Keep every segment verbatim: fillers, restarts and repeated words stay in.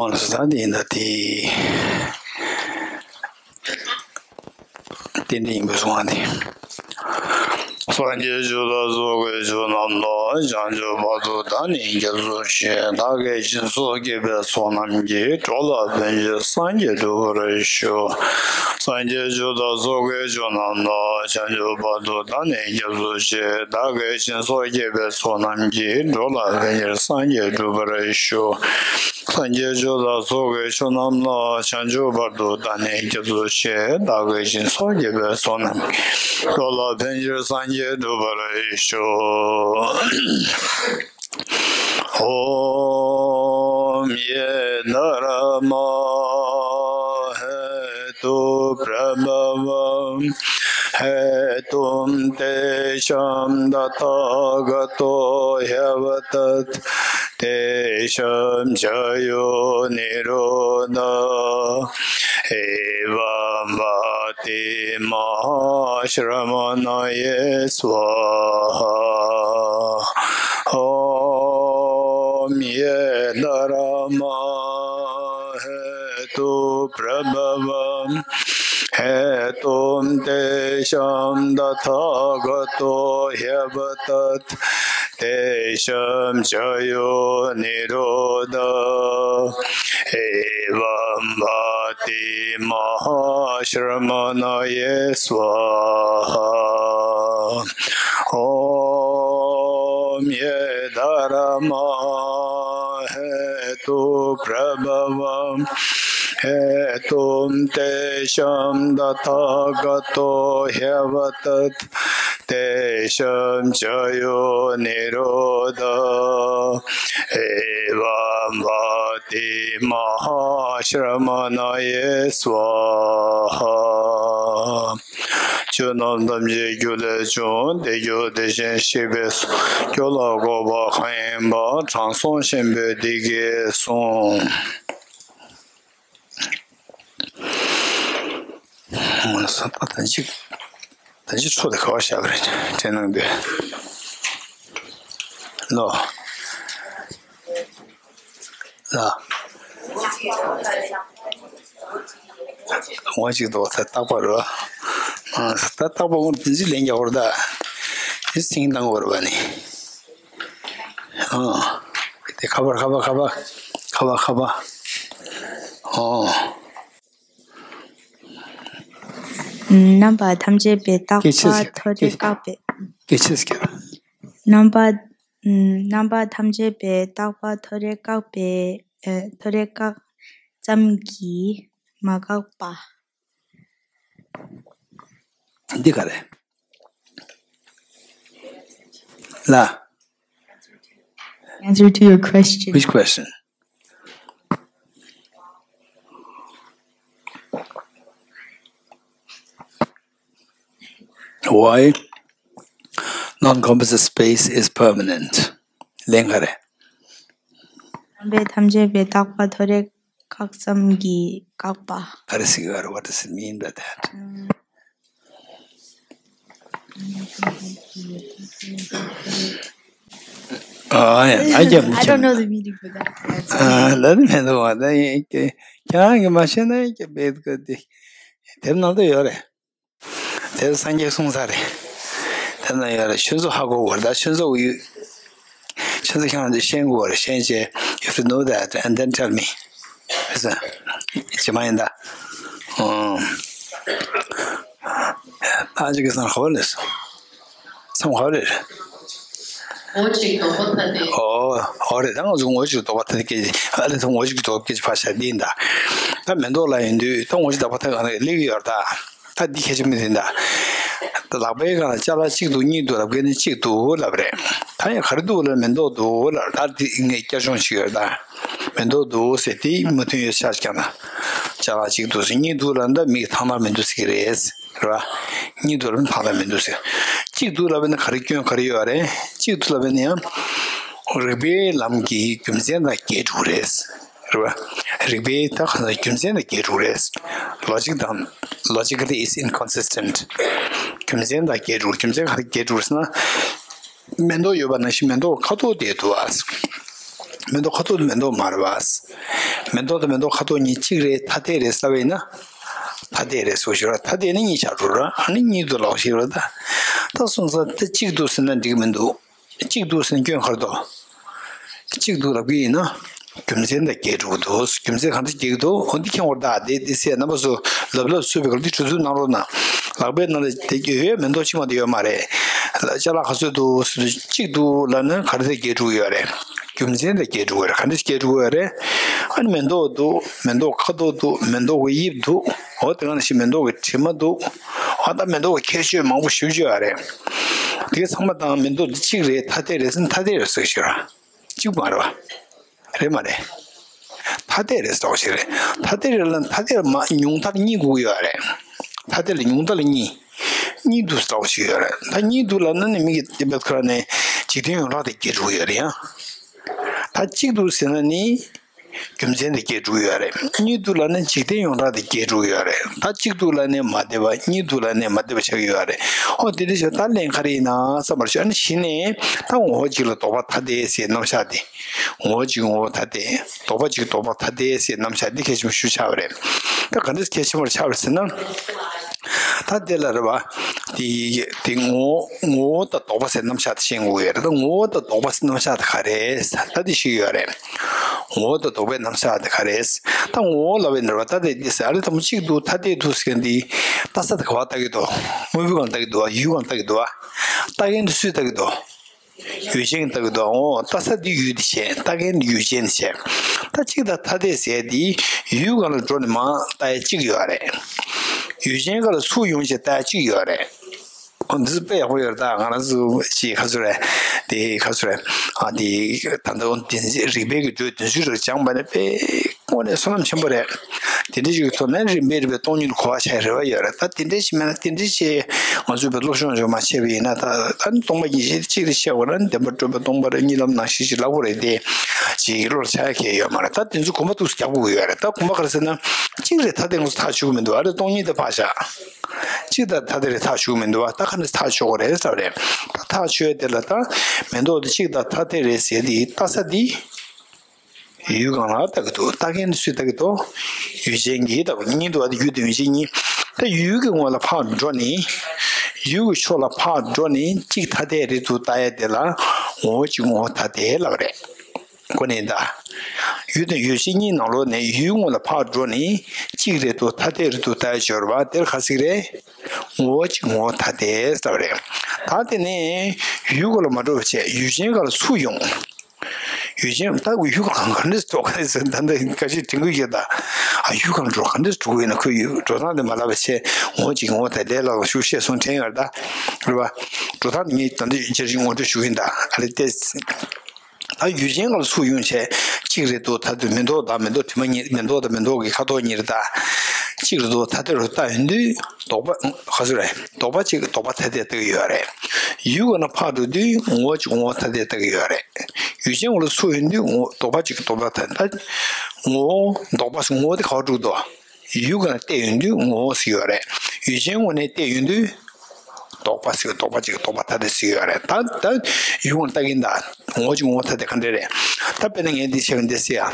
ཨོ་ན་ས་དེ་ཡིན་ད་དེ། རྟེན་འབྲེལ་ཡིན་པའི་གསུང་བ་དེ། སངས་རྒྱས་ཆོས་བདག་སོགས་ཀྱི་ཆོས་རྣམས་ལ། བྱང་ཆུབ་བར་དུ་བདག་ནི་སྐྱབས་སུ་མཆི། བདག་གིས་སྦྱིན་སོགས་བགྱིས་པའི་ཚོགས་རྣམས་ཀྱིས། འགྲོ་ལ་ཕན་ཕྱིར་སངས་རྒྱས་འགྲུབ་པར་ཤོག་སངས་རྒྱས་ཆོས་བདག་སོགས་ཀྱི་ཆོས་རྣམས་ལ། བྱང་ཆུབ་བར་དུ་བདག་ནི་སྐྱབས་སུ་མཆི། བདག་གིས་སྦྱིན་སོགས་བགྱིས་པའི་ཚོགས་རྣམས་ཀྱིས། འགྲོ་ལ་ཕན་ཕྱིར་སངས་རྒྱས་འགྲུབ་པར་ཤོག་སངས་རྒྱས་ཆོས་བདག་སོགས་ཀྱི་ཆོས་རྣམས་ལ། བྱང་ཆུབ་བར་དུ་བདག་ནི་སྐྱབས་སུ་མཆི། བདག་གིས་སྦྱིན་སོགས་བགྱིས་པའི་ཚོགས་རྣམས་ཀྱིས། འགྲོ་ལ་ཕན་ཕྱིར་སངས་རྒྱས་འགྲུབ་པར་ཤོག ॐ ये धर्मा हेतु प्रभवं हेतुं तेषां तथागतो ह्यवदत् तेषां च यो निरोध एवं वाति महाश्रमणये स्वाहा। ॐ ये धर्मा हेतु प्रभवं हेतुं तेषां तथागतो ह्यवदत् तेषां च यो निरोध एवं वाति महाश्रमणये स्वाहा। ॐ ये धर्मा हेतु प्रभवं हेतुं तेषां तथागतो ह्यवदत् तेषां च यो निरोध एवं वाति महाश्रमणये स्वाहा। ཆོས་རྣམས་ཐམས་ཅད་རྒྱུ་ལས་བྱུང་། དེ་རྒྱུ་དེ་བཞིན་གཤེགས་པས་སོ། རྒྱུ་ལ་འགོད་པ་གང་ཡིན་པ། དྲང་སྲོང་ཆེན་པོས་འདི་སྐད་གསུངས། ས་ད་ད་ཅིག་ད་ཅིག་ཚོ་དེ་ག་བ་བཞག་པ་རེད་དྲན་གནང་དུས། ལོ། ལ། ངོ་གཅིག་ཏུ་ད་རྟག་པ་རེད་བ། ད་རྟག་པ་ངོ་དེ་ཚོའི་ལན་རྒྱག་དགོས་རེད་ད། དེ་སེང་བཏང་དགོས་རེད་བ་ནི། ཨང་། དེ་ཁ་པར་ཁ་པར་ཁ་པར་ཁ་པར་ཁ་པར། ཨོ། རྣམ་པ་ཐམས་ཅད་པའི་རྟག་པ་ཐོ་རེ་བཀག་པའི། སྐད་ཆ་ཟེར་གྱི་རེད། རྣམ་པ། རྣམ་པ་ཐམས་ཅད་པའི་རྟག་པ་ཐོ་རེ་བཀག་པའི། ཨེ། ཐོ་རེ་བཀག་ཙམ་གྱིས་མ་འགགས་པ། འདི་ག་རེ། ལ། Answer to your question. Which question? Why non-composite space is permanent? ལན་ག་རེ། རྣམ་པ་ཐམས་ཅད་པའི་རྟག་པ་ཐོ་རེ་བཀག་ཙམ་གྱིས་བཀག་པ། ག་རེ་ཟེར་གྱི་ཡོད་རེད། What does it mean by that? ཨ་ཡ། I don't know the meaning for that. ཨ་ལ་ནི་མེད་འདུག་བ། ད་ཡིན་ཀྱེ་ཁྱེད་རང་གིས་མ་ཤེས་ན་ཡིན་ཀྱེ་བེད་ཀ་དེ་དེབ་ནང་དུ་ཡོད་རེད། དེ་སངས་རྒྱས་གསུངས་ས་རེད། དེ་ན་ཡོད་རེད། ཁྱོད་ཚོ་ཧ་གོ་དགོས་རེད། ད་ཁྱོད་ཚོ་ཡོད། ཁྱོད་ཚོ་ཁྱེད་རང་ཚོས་ཤེས་དགོས་རེད། ཤེས་བྱས། You have to know that and then tell me. ཨེ་ས། ཇི་མ་ཡིན་ད། ཨོ། ཨ་ཅག་གི་སང་ཧོ་ལེ་སོ། སང་ཧོ་ལེ་རེད། ངོ་གཅིག་དོགས་པ་ཐ་དད། ཨོ། ཧོ་རེད། ད་ང་ཚོ་ངོ་གཅིག་དོགས་པ་ཐ་དད་སྐད་ཆ། ཨ་ལེ་ཚོ་ངོ་གཅིག་དོགས་པ་སྐད་ཆ་ཕར་བཞག་འདི་ཡིན་ད། ད་མེ་ཏོག་ལ་ཡིན་དུས་ད་ངོ་གཅིག་དོགས་པ་ཐ་དད་གང་ལ་སླེབས་ཀྱི་ཡོད་རེད་ད། ད་འདི་ཁྱད་ཆོས་མི་འདི་འདྲ། ད་ལག་པའི་སྒང་ལ་ཅ་ལག་གཅིག་འདུག་གཉིས་འདུག་ལབ་མཁན་ནི་གཅིག་འདུག་ལབ་རེད། ད་ཡང་ག་རེ་འདུག་ལབ་མེ་ཏོག་འདུག་ལབ། ད་འདི་ངས་བསྐྱར་སྦྱོང་བྱེད་ཀྱི་ཡོད་ད། མེ་ཏོག་འདུག་ཟེར་དེ་མུ་མཐུད་ཡོད་ཆ་ཞིག་ཀྱང་ན། ཅ་ལག་གཅིག་འདུག་ཟེར། གཉིས་འདུག་ལབ་ན་མིག་ཐང་ཐང་མི་འདུག་ཟེར་གྱི་རེད། རེད་བ། གཉིས་འདུག་ལབ་ན་ཐང་ཐང་མི་འདུག་ཟེར། གཅིག་འདུག་ལབ་ན་ག་རེ་སྐྱོན་ག་རེ་ཡོད་རེད། གཅིག་འདུག་ལབ་ན་ཡང་། རིགས་པའི་ལམ་གྱི་རྒྱུ་མཚན་དང་འགལ་འགྲོ་གི་རེད། རེད་བ། རིགས་པའི་ད་ག་ཚོད་རྒྱུ་མཚན་དང་འགལ་འགྲོ་རེད། Logic དང་། Logically is inconsistent. རྒྱུ་མཚན་དང་འགལ་འགྲོ། རྒྱུ་མཚན་ག་རེ་འགལ་འགྲོ་ཟེར་ན། མེ་ཏོག་ཡོད་པ་ནང་བཞིན་མེ་ཏོག་ཁ་དོག་དེ་འདུག་ཨ། མེ་ཏོག་ཁ་དོག་དེ་མེ་ཏོག་མ་རེད་པ། མེ་ཏོག་དང་མེ་ཏོག་ཁ་དོག་གཉིས་གཅིག་རེད་ཐ་དད་རེད་ཟེར་བ་ཡིན་ན། ཐ་དད་རེད་ཟེར་ཞུ་ར། ཐ་དད་ནི་གཉིས་ཆགས་འགྲོ་ར། ཨ་ནི་གཉིས་འདུག་ལབ་ཞིག་ར། ད་ད་སོང་ཙང་ད་གཅིག་འདུག་ཟེར་ན་འགྲིག་གི་མི་འདུག་གཅིག་འདུག་ཟེར་ན་སྐྱོན་ག་རེ་འདུག་གཅིག་འདུག་ལབ་ཀྱི་ཡིན་ན། རྒྱུ་མཚན་དང་འགལ་འགྲོ་གི་འདུག་རྒྱུ་མཚན་གང་འདྲ་འགལ་གྱི་འདུག་འོ་འདི་མཁྱེན་དགོས་རེད་ད། དེ་དེ་སེ་རྣམ་པ་ཚོ་ལབ་ལབ་སུས་བས་ག་ལ་འདི་གྲོས་བསྡུར་གནང་རོགས་གནང་། ལག་པའི་ནང་ལ་དེ་ཡོད་མེ་ཏོག་གཅིག་མ་གཏོགས་ཡོད་མ་རེད། ཅ་ལག་ག་ཚོད་འདུག་ཟེར་དུས་གཅིག་འདུག་ལབ་ན་ག་རེ་དེ་འགལ་འགྲོ་གི་ཡོད་རེད། རྒྱུ་མཚན་དེ་འགལ་འགྲོ་གི་ཡོད་རེད། ག་འདྲ་འགལ་འགྲོ་གི་ཡོད་རེད། ཨ་ནི་མེ་ཏོག་འདུག་མེ་ཏོག་ཁ་དོག་འདུག་མེ་ཏོག་གི་དབྱིབས་འདུག་འོ་དེ་ག་ནང་བཞིན་མེ་ཏོག་གི་དྲི་མ་འདུག་འོ་ད་མེ་ཏོག་གི་ཁྱད་ཆོས་མང་པོ་ཞེ་པོ་ཅིག་ཡོད་རེད། དེ་ག་ཚང་མ་དང་མེ་ཏོག་འདི་གཅིག་རེད་ཐ་དད་རེད་ཟེར་ན་ཐ་དད་རེད་ཟེར་གྱི་ཡོད་རེད། གཅིག་མ་རེད་པ། རེད་མ་རེད། ཐ་དད་རེད་ཟེར་བ་ཞིག་རེད། ཐ་དད་རེད་ལ་ཐ་དད་མ་ཉུང་མཐར་གཉིས་དགོས་ཀྱི་ཡོད་རེད། ཐ་དད་ལ་ཉུང་མཐར་གཉིས། གཉིས་འདུག་ཟེར་བ་ཞིག་ཡོད་རེད། ད་གཉིས་འདུག་ལབ་ན་ནི་མི་གི་དེ་བས་ཁ་ནས་འཇིག་རྟེན་ཡོངས་གྲགས་དེ་འགལ་འགྲོ་གི་ཡོད་རེད་ཡ། ད་གཅིག་འདུག་ཟེར་ན་ནི་རྒྱུ་མཚན་དེ་འགལ་འགྲོ་གི་ཡོད་རེད། གཉིས་འདུག་ལབ་ན་འཇིག་རྟེན་ཡོངས་གྲགས་དེ་འགལ་འགྲོ་གི་ཡོད་རེད། ད་གཅིག་འདུག་ལབ་ནས་མ་བསྡད་པ་གཉིས་འདུག་ལབ་ནས་མ་བསྡད་པ་ཆགས་ཀྱི་ཡོད་རེད། ཨོ་དེ་འདྲ་བྱས་ད་ལན་ག་རེ་ཡིན་ན་བསམ་པར་བྱས། ཨ་ནི་གཞི་ནས་ད་ངོ་བོ་གཅིག་ལ་ལྡོག་པ་ཐ་དད་ཟེར་རྣམ་གཞག་དེ། ངོ་བོ་གཅིག་ངོ་བོ་ཐ་དད། ལྡོག་པ་གཅིག་ལྡོག་པ་ཐ་དད་ཟེར་རྣམ་གཞག་འདི་གལ་ཆེན་པོ་ཞེ་པོ་ཆགས་པ་རེད། ད་ག་འདྲ་གལ་ཆེན་པོ་ཆགས་པ་རེད་ཟེར་ན། ད་དེ་ལ་རེད་པ། དེ་དེ་ངོ་བོ་ངོ་བོ་དང་ལྡོག་པ་ཟེར་རྣམ་གཞག་དེ་ཤེས་དགོས་ཡོད་རེད། ད་ངོ་བོ་དང་ལྡོག་པ་ཟེར་རྣམ་གཞག་དེ་ག་རེད་ཟེར་ད་དེ་ཤེས་ཡོད་རེད། ངོ་བོ་དང་ལྡོག་པའི་རྣམ་གཞག་དེ་ག་རེད། ད་ངོ་བོ་ལབ་པའི་ནང་རེད་པ། ད་དེ་འདི་ཟེར་ཨ་རེ་དང་པོ་གཅིག་འདུག་ཐ་དད་འདུག་ཟེར་མཁན་འདི་ལྟ་ས་དེ་ག་པར་ལྟ་གི་འདུག་དངོས་པོའི་སྒང་ལ་ལྟ་གི་འདུག་པ། ཡུལ་སྒང་ལ་ལྟ་གི་འདུག་པ། ལྟ་མཁན་དེ་སུས་ལྟ་གི་འདུག་ཡུལ་ཅན་གྱིས་ལྟ་གི་འདུག་འོ་ལྟ་ས་འདི་ཡུལ་དེ་བྱས། ལྟ་མཁན་འདི་ཡུལ་ཅན་དེ་བྱས། ད་གཅིག་དང་ཐ་དད་ཟེར་དེ་ཡུལ་སྒང་ལ་འགྲོ་ནས་མར་ལྟ་ཡ་གཅིག་ཡོད་རེད། ཡུལ་ཅན་སྒང་ལ་ཚུར་ཡོང་བྱས་ལྟ་ཡ་གཅིག་ཡོད་རེད། འོ་འདི་ཚོ་དཔེ་ཡག་པོ་ཡོད་རེད། ད་ང་རང་ཚོ་ཅིག་ག་ཚོད་རེད། དེ་ག་ཚོད་རེད། ཨ་དེ་ད་ལྟ་འོ་བདེན་རིགས་པའི་གི་འགྲོས་བདེན་རྫུན་རེ་སྦྱངས་པ་ནི་དཔེ་དངོས་གནས་བསོད་ནམས་ཆེན་པོ་རེད། དེ་འདྲ་ཞིག་གི་ཐོག་ནས་རིམ་པས་རིམ་པས་སྟོང་ཉིད་ལ་གོ་བ་ཆགས་རེ་བ་ཡོད་རེད། ད་དེ་འདྲ་ཞིག་མེད་ན་དེ་འདྲ་ཞིག་ང་ཚོས་བའི་སློབ་སྦྱོང་ཞིག་མ་བྱས་པ་ཡིན་ན། ད་ད་ནི་སྟོང་པ་ཉིད་ཅེས་གཅིག་རེ་བཤད་པ་ན་བདེན་པར་གྲུབ་པ་སྟོང་པ་རེད། གཉིད་ལམ་ནང་བཞིན་ཞིག་ལབ་དགོས་རེད་དེ། ཅིག་བློ་ལ་འཆར་ཡ་གང་ཡང་ཡོད་མ་རེད། ད་དེ་ཚོ་གོམ་པ་ཏོག་ཙམ་རྒྱག་དགོས་ཀྱི་ཡོད་རེད། ད་གོམ་པ་ག་རེ་ཟེར་ན། གཅིག་རེད། ད་དེ་ང་ཚོ་ཐག་ཆོད་ཀྱི་མི་འདུག་ཨ་རེ་སྟོང་ཉིད་དེ་ཕར་བཞག་གཅིག་དང་ཐ་དད་རེད་ཐག་ཆོད་ཀྱི་མི་འདུག་ཨ་ད་ག་ནས་ཐག་ཆོད་དགོས་རེད་ཟེར་བ་རེད། ད་ཐག་ཆོད་དེ་ལ་ད་མེ་ཏོག་དེ་གཅིག་དང་ཐ་དད་རེད་ཟེར་དེ་ལྟ་ས་དེ། ཡུལ་སྒང་ལ་ལྟ་གི་འདུག་ལྟ་མཁན་དེ་སུས་ལྟ་གི་འདུག་ཡུལ་ཅན་གྱིས་ལྟ་བ་གཉིས་འདུག་པ། དེ་ཡུལ་དང་ཡུལ་ཅན་གཉིས། ད་ཡུལ་གྱི་ངོས་ལ་ཕར་འགྲོ་ནས། ཡུལ་གྱི་ཕྱོགས་ལ་ཕར་འགྲོ་ནས་གཅིག་ཐ་དད་རེད་འདུག་ལྟ་ཡ་དེ་ལ་ངོ་བོ་གཅིག་ངོ་བོ་ཐ་དད་ལབ་རེད། གོ་ནས་ད། ཡུལ་དང་ཡུལ་ཅན་གཉིས་ནང་ལོགས་ནས་ཡུལ་ངོས་ལ་ཕར་འགྲོ་ནས་གཅིག་རེད་འདུག་ཐ་དད་རེད་འདུག་ལྟ་ཡ་སྦྱོར་བ་དེར་ག་ཟེར་གི་རེད། ངོ་བོ་གཅིག་ངོ་བོ་ཐ་དད་ལབ་རེད། ད་དེ་ནས་ཡུལ་སྒང་ལ་མ་འགྲོ་བ་བྱས་ཡུལ་ཅན་སྒང་ལ་ཚུར་ཡོང་། ཡུལ་ཅན་ད་ཁོ་ཡུལ་གང་ག་འདྲས་འགྲོ་ག་རེ་ཟེར་ད་ལྟ་འགའ་ཞིག་དྲན་གྱི་ཡོད་ད། ཨ་ཡུལ་གང་འགྲོ་ག་འདྲས་འགྲོ་གི་ཡོད་ན་ཁོས་ཡུལ་འགྲོ་སྟངས་དེ་མ་ལབ་པ་བྱས་ངོ་བོ་གཅིག་ངོ་བོ་ཐ་དད་ལབ་ཤུགས་བཤད་སོང་དྲན་ཡོད་ད། རེད་པ། འགྲོ་སྟངས་དེ་ངས་ད་ལྟ་འཆར་གཞི་ངོ་སྤྲོད་ཞུ་གི་ཡིན་ད། ཨ་རེ་ཏེ། ད་ཡུལ་ཅན་སྒང་ལ་ཚུར་ཡོང་བྱས་གཅིག་རེད་འདུག་ད་དུང་མེ་ཏོག་དང་མེ་ཏོག་དྲི་མ་གཉིས། མེ་ཏོག་དང་མེ་ཏོག་གི་ཁ་དོག་གཉིས་རེད་ད། གཅིག་རེད་འདུག་ཐ་དད་རེད་ལྟ་ཡོང་དུས་ལྡོག་པ་ག་ཚོད་རེད། ལྡོག་པ་གཅིག་ལྡོག་པ་ཐ་དད་ལྟ་གི་ཡོད་རེད། ཡུལ་སྒང་ལ་ཕར་འགྲོ་དུས་ངོ་བོ་གཅིག་ངོ་བོ་ཐ་དད་ལྟ་གི་ཡོད་རེད། ཡུལ་ཅན་སྒང་ལ་ཚུར་ཡོང་དུས་ངོ་ལྡོག་པ་གཅིག་ལྡོག་པ་ཐ་དད། ངོ་བོ་ལྡོག་པ་ངོ་བོ་དེ་ག་པར་འགྲོ་གི་འདུག་ཡུལ་སྒང་ལ་བལྟས་ཡོང་དུས་ངོ་བོ་ཟེར་ཡོད་རེད། ཡུལ་ཅན་ངོས་ནས་བལྟས་ཡོང་དུས་ལྡོག་པ་ཟེར། ལྡོག་པ་གཅིག་ལྡོག་པ་ཐ་དད་ཟེར་ཡོད་རེད། ད་ད་ཡུལ་སྒང་ལ་ལྟ་གིན་ད་ངོ་བོ་གཅིག་ངོ་བོ་ཐ་དད་ག་འདྲ་རེད། ད་དཔེར་ན་ངས་འདི་བྱས་པ་འདི་ཟེར་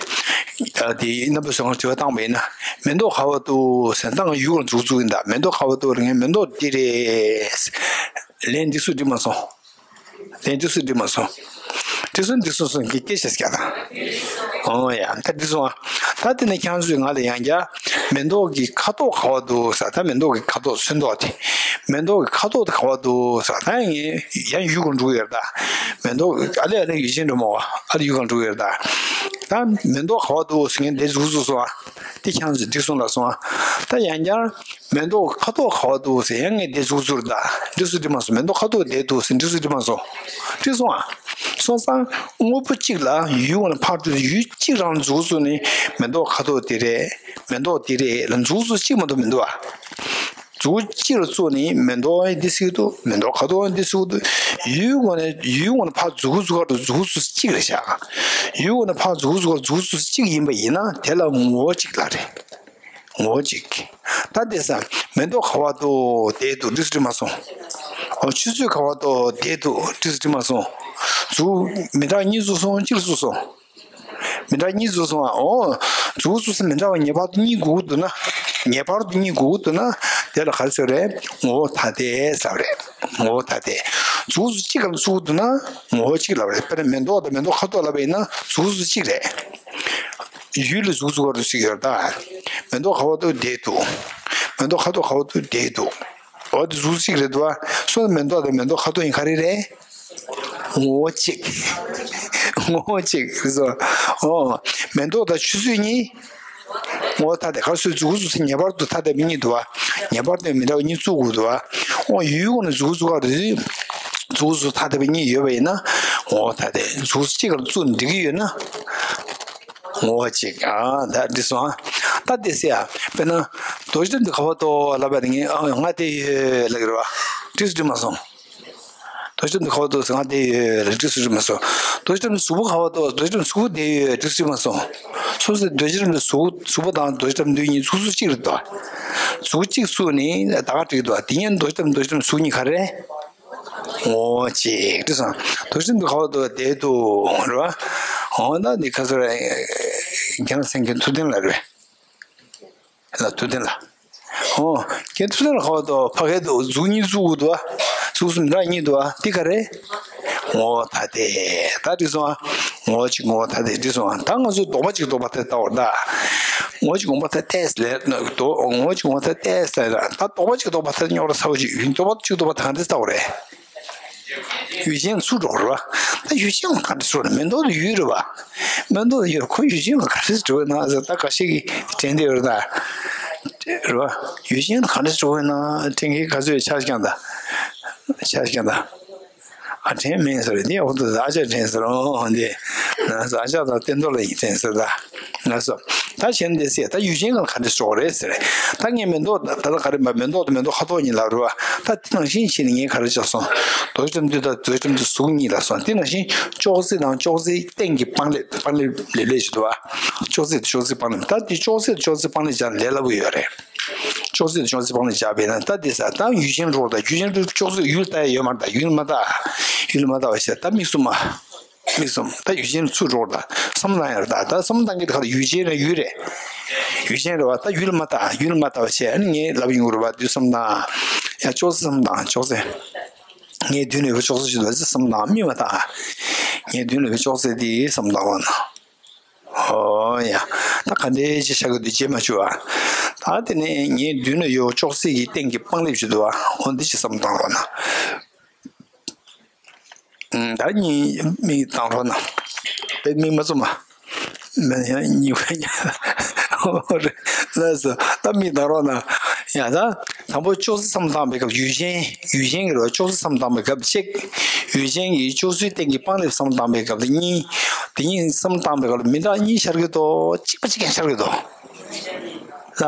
ཡ། ད་དེ་རྣམ་པ་ཚོས་ང་དྲི་བ་བཏང་བ་ཡིན་ན། མེ་ཏོག་ག་པར་འདུག་ཟེར་ན་ད་ང་ཡུལ་སྒང་ལ་འཛུལ་འཛུལ་གིན་ད། མེ་ཏོག་ག་པར་འདུག་ལབ་ངས་མེ་ཏོག་འདི་རེད། ལན་འདི་སུས་འདྲི་མ་སོང་། ལན་འདི་སུས་འདྲི་མ་སོང་། འདི་སུས་འདྲི་སོང་སོང་གི་སྐད་ཆ་ཟེར་ཡ་ད། ཨོ་ཡ་ད་འདི་སོང་ཨ། ད་དེ་ནས་ཁྱེད་ཚོས་ང་ལ་ཡང་བསྐྱར་མེ་ཏོག་གི་ཁ་དོག་ག་པར་འདུག་ཟེར། ད་མེ་ཏོག་གི་ཁ་དོག་ཚོན་མདོག་དེ། མེ་ཏོག་གི་ཁ་དོག་དེ་ག་པར་འདུག་ཟེར། ད་ངས་ཡང་ཡུལ་སྒང་འགྲོ་གི་ཡོད་རེད་ད། མེ་ཏོག་ཨ་ལེ་ཨ་ལེ་ཡུལ་ཅན་འགྲོ་མོ་ཨ་ལེ་ཡུལ་སྒང་འགྲོ་གི་ཡོད་རེད་ད། ད་མེ་ཏོག་ག་པར་འདུག་ཟེར་ངས་འདི་འཛུལ་འཛུལ་སོང་ཨ། དེ་ཁྱེད་ཚོས་འདི་སོང་ལ་སོང་ཨ། ད་ཡང་བསྐྱར་མེ་ཏོག་ཁ་དོག་ག་པར་འདུག་ཟེར་ཡང་ངས་འདི་འཛུལ་འཛུལ་རེད་ད། འདི་སུས་འདྲི་མ་སོང་། མེ་ཏོག་ཁ་དོག་བསྡད་འདུག་ཟེར་འདི་སུས་འདྲི་མ་སོང་། འདི་སོང་ཨ། སོང་ཙང་དངོས་པོ་གཅིག་ལ་ཡུལ་སྒང་ལ་ཕར་འགྲོ་དུས་ཡུལ་གཅིག་རང་འཛུལ་འཛུལ་ནས་མེ་ཏོག་ཁ་དོག་འདི་རེད། མེ་ཏོག་འདི་རེད་ལ་འཛུལ་འཛུལ་གཅིག་མ་གཏོགས་མི་འདུག་ཨ། འཛུལ་གཅིག་ལ་བཙུགས་ནས་མེ་ཏོག་ཡང་འདི་ཟེར་གྱི་འདུག་མེ་ཏོག་ཁ་དོག་ཡང་འདི་ཟེར་གྱི་འདུག་ཡུལ་སྒང་ནས་ཡུལ་སྒང་ནས་ཕར་འཛུལ་འཛུལ་ག་རུ་འཛུལ་འཛུལ་གཅིག་རེད་ཤག་ཡུལ་སྒང་ནས་ཕར་འཛུལ་འཛུལ་ག་རུ་འཛུལ་འཛུལ་གཅིག་ཡིན་པ་ཡིན་ན་དེ་ལ་ངོ་བོ་གཅིག་ལབ་རེད། ངོ་བོ་གཅིག་ད་དེ་ས་མེ་ཏོག་ག་པར་འདུག་བསྡད་འདུག་འདི་སུས་འདྲི་མ་སོང་། ཨོ་ཆུ་ཚོད་ག་པར་འདུག་བསྡད་འདུག་འདི་སུས་འདྲི་མ་སོང་། འཛུལ་མི་གྲངས་གཉིས་འཛུལ་སོང་། གཅིག་ལ་འཛུལ་སོང་། མི་འདྲ་གཉིས་འཛུགས་སོང་བ། འོ། མཛུབ་གུ་འཛུགས་ས་མི་འདྲ་བ་ངེས་པར་དུ་གཉིས་དགོས་ཀྱི་འདུག་ན། ངེས་པར་དུ་གཉིས་དགོས་ཀྱི་འདུག་ན། དེ་ལ་ག་རེ་ཟེར་རེད། ངོ་བོ་ཐ་དད་ཟེར་བ་རེད། ངོ་བོ་ཐ་དད། མཛུབ་གུ་འཛུགས་གཅིག་ག་ལ་འཛུགས་འདུག་ན། ངོ་བོ་གཅིག་ལབ་རེད། དཔེར་ན་མེ་ཏོག་དང་མེ་ཏོག་ཁ་དོག་ལབ་པ་ཡིན་ན་མཛུབ་གུ་འཛུགས་གཅིག་རེད། ཡུལ་ལ་མཛུབ་གུ་འཛུགས་པ་རུ་ཞིག་ཡོད་ད། མེ་ཏོག་ཁ་བ་དོ་བསྡད་འདུག་མེ་ཏོག་ཁ་དོག་ཁ་བ་དོ་བསྡད་འདུག་འོ་དེ་གཟུགས་གཅིག་རེད་འདུག་བ། སོ་ན་མེ་ཏོག་དང་མེ་ཏོག་ཁ་དོག་ཡིན་ག་རེ་རེད། ངོ་བོ་གཅིག་ངོ་བོ་གཅིག་རེད་སོ། ཨོ། མེ་ཏོག་དང་ཆུ་ཚོད་གཉིས། ངོ་བོ་ཐ་དད་ག་སོའི་མཛུག་གུ་མཛུག་ས་ངེས་པར་དུ་ཐ་དད་པའི་གཉིས་འདུག་བ། ངེས་པར་དུ་མི་འདྲ་བ་གཉིས་བཙུགས་དགོས་འདུག་བ། ཨོ་ཡུལ་སྒོ་ནས་མཛུག་གུ་མཛུག་ག་རེད། མཛུག་གུ་མཛུག་ཐ་དད་པའི་གཉིས་ཡོད་པ་ཡིན་ན། ངོ་བོ་ཐ་དད་མཛུག་གུ་གཅིག་ག་ལ་བཙུགས་ནས་འགྲིག་གི་ཡོད་ན། ངོ་བོ་གཅིག་ཨ་ད་འགྲིག་སོང་ཨ། ད་དེ་སེ་ཡ། དཔེར་ན། རྡོ་རྗེ་ཏམ་དུ་ཁ་བ་ཏོ་ལབ་པ་དེ་ངས་ཨ་ང་དེ་ཡོད་ལབ་ཀྱི་རེད་བ། འགྲིག་སུ་འགྲིག་མ་སོང་། རྡོ་རྗེ་ཏམ་དུ་ཁ་བ་ཏོ་ཟེར་ང་དེ་ཡོད་ལབ་འགྲིག་སུ་འགྲིག་མ་སོང་། རྡོ་རྗེ་ཏམ་དུ་གཟུགས་པོ་ཁ་བ་ཏོ་རྡོ་རྗེ་ཏམ་དུ་གཟུགས་པོ་དེ་ཡོད་འགྲིག་སུ་འགྲིག་མ་སོང་། སོ་སོའི་རྡོ་རྗེ་ཏམ་དུ་གཟུགས་པོ་གཟུགས་པོ་དང་རྡོ་རྗེ་ཏམ་དུ་གཉིས་གཟུགས་གཟུགས་གཅིག་རེད་དོ། གཟུགས་གཅིག་བཙུགས་ནས་ད་ག་འགྲིག་འདུག་དེ་ཉིད་རྡོ་རྗེ་ཏམ་དུ་རྡོ་རྗེ་ཏམ་དུ་གཟུགས་གཉིས་ག་རེ། ངོ་བོ་གཅིག་འགྲིག་སོང་། རྡོ་རྗེ་ཏམ་དུ་ཁ་བ་ཏོ་བསྡད་འདུག་རེད་བ། འོ་ན་འདི་ཁ་སོ་ར། རྒན་ལགས་སེང་གེ་ཐུབ་བསྟན་ལགས་རེད། ལ་ཐུབ་བསྟན་ལགས། ཨོ། རྒན་ཐུབ་བསྟན་ལགས་ཁ་བ་དོ་ཕ་གའི་དོ་གཟུགས་གཉིས་བཙུགས་དགོས་འདུག་བ། གཟུགས་གསུམ་འདྲ་གཉིས་འདུག་བ་འདི་ག་རེ། ངོ་བོ་ཐ་དད། ད་འགྲིག་སོང་ཨ། ངོ་བོ་གཅིག་ངོ་བོ་ཐ་དད་འགྲིག་སོང་ཨ། ད་ང་ཚོས་ལྡོག་པ་གཅིག་ལྡོག་པ་ཐ་དད་ལྟ་བར་ད། ངོ་བོ་གཅིག་ངོ་བོ་ཐ་དད་ལས་ལྡོག་ངོ་བོ་གཅིག་ངོ་བོ་ཐ་དད་ལས་ལ་ད་ལྡོག་པ་གཅིག་ལྡོག་པ་ཐ་དད་རྙོག་དྲ་ཚ་བོ་གཅིག་ཡིན། ལྡོག་པ་གཅིག་ལྡོག་པ་ཐ་དད་ལྟ་བ་རེད། ཡུལ་ཅན་ཚུར་འགྲོ་རེད་བ། ད་ཡུལ་ཅན་ལ་ག་འདྲ་ཚུར་ནས་མེ་ཏོག་ཏུ་ཡུལ་རེད་བ། མེ་ཏོག་ཏུ་ཡུལ་ཁོ་ཡུལ་ཅན་ལ་ག་འདྲ་འགྲོ་ན་ཟེར་ད་འགའ་ཤས་ཀྱིས་དྲན་བསྡད་ཡོད་རེད་ད། རེད་བ། ཡུལ་ཅན་ལ་ག་འདྲ་འགྲོ་ན་དྲན་མཁན་ག་ཚོད་ཆགས་ཀྱང་ད། ཆགས་ཀྱང་ད། ཨ་དྲན་མེད་ཟེར་འདི་ཨོ་ཏོ་ཨ་ཅག་དྲན་ཟེར་ཨོ་འདི། ཨ་ཅག་དང་བསྟན་རྡོར་ལ་ཡིན་དྲན་ཟེར་ད། ང་སོ། ད་གཞན་དེ་སེ་ད་ཡུལ་ཅན་གང་ག་འདྲ་ཤོག་རེད་ཟེར། ད་ངས་མེ་ཏོག་ད་ལྟ་ག་རེ་མ་མེ་ཏོག་དང་མེ་ཏོག་ཁ་དོག་གཉིས་ལབ་རེད་བ། ད་དེ་ནང་བཞིན་བྱས་ནས་ངས་ག་རེ་བྱས་སོང་། རྡོ་རྗེ་ཏམ་དུ་དང་རྡོ་རྗེ་ཏམ་དུ་གཟུགས་གཉིས་ལ་སོང་། དེ་ནང་བཞིན་ཅོག་ཙེ་དང་ཅོག་ཙེའི་སྟེང་གི་སྤང་ལེབ་སྤང་ལེབ་ལེབ་ལེབ་ཞིག་འདུག་བ། ཅོག་ཙེ་དང་ཅོག་ཙེའི་སྤང་ལེབ་ད་དེ་ཅོག་ཙེ་དང་ཅོག་ཙེའི་སྤང་ལེབ་སྦྱར་ལས་སླ་པོ་ཡོད་རེད། ཅོག་ཙེ་དང་ཅོག་ཙེའི་སྤང་ལེབ་སྦྱར་བས་ན་ད་དེ་ས་ད་ཡུལ་ཅན་རོགས་དང་ཡུལ་ཅན་རོགས་ཅོག་ཙེ་ཡུལ་ལྟ་ཡ་ཡོད་མ་རེད་ད་ཡུལ་མ་ལྟ། ཡུལ་མ་ལྟ་བ་ཞེས་ད་མིག་གསུམ་མ། མིག་གསུམ་ད་ཡུལ་ཅན་ཚུར་འགྲོ་བར་ད་བསམ་བློ་བཏང་ཡ་རེད་ད། ད་བསམ་བློ་བཏང་གི་ད་ག་ད་ཡུལ་ཅན་རེད་ཡུལ་རེད། ཡུལ་ཅན་རེད་བ་ད་ཡུལ་མ་ལྟ་ཡུལ་མ་ལྟ་བ་བྱས་ཨ་ནི་ངས་ལབ་ཡོང་གི་རེད་བ་དུས་བསམ་བློ་བཏང་། ཡ་ཅོག་ཙེ་བསམ་བློ་བཏང་ཅོག་ཙེ། ངའི་མདུན་ལ་ཡོད་པའི་ཅོག་ཙེ་ཞིག་ལ་ཅི་བསམ་བློ་བཏང་མིག་མ་བལྟ། ངའི་མདུན་ལ་ཡོད་པའི་ཅོག་ཙེ་འདི་བསམ་བློ་བཏང་རོགས་གནང་། ཨོ་ཡ། ད་ག་འདྲའི་ཅི་བྱ་གི་འདུག་རྗེས་མ་བཅུག་ཨ། ད་དེ་ནས་ངའི་མདུན་ལ་ཡོད་ཅོག་ཙེ་ཡི་སྟེང་གི་སྤང་ལེབ་ཅིག་འདུག་ཨ། འོ་འདི་ཅི་བསམ་བློ་བཏང་རོགས་གནང་། ད་གཉིས་མིག་བཏང་རོགས་གནང་། དཔེ་མིག་མ་བཙུམ་མ། མེད་ཡང་གཉིས་པ་ཉ། ལགས་སོ་ད་མིག་བཏང་རོགས་གནང་། ཡ་ད་དང་པོ་ཅོག་ཙེ་བསམ་བཏང་པའི་སྐབས་ཡུལ་ཅན་ཡུལ་ཅན་གྱི་རོ་ཅོག་ཙེ་བསམ་བཏང་པའི་སྐབས་གཅིག་ཡུལ་ཅན་གྱི་ཅོག་ཙེའི་སྟེང་གི་སྤང་ལེབ་བསམ་བཏང་པའི་སྐབས་དེ་གཉིས། དེ་གཉིས་བསམ་བཏང་པའི་སྐབས་ལ་མི་འདྲ་གཉིས་ཤར་གྱི་འདུག་གཅིག་པ་གཅིག་ཀྱང་ཤར་གྱི་འདུག་ལ།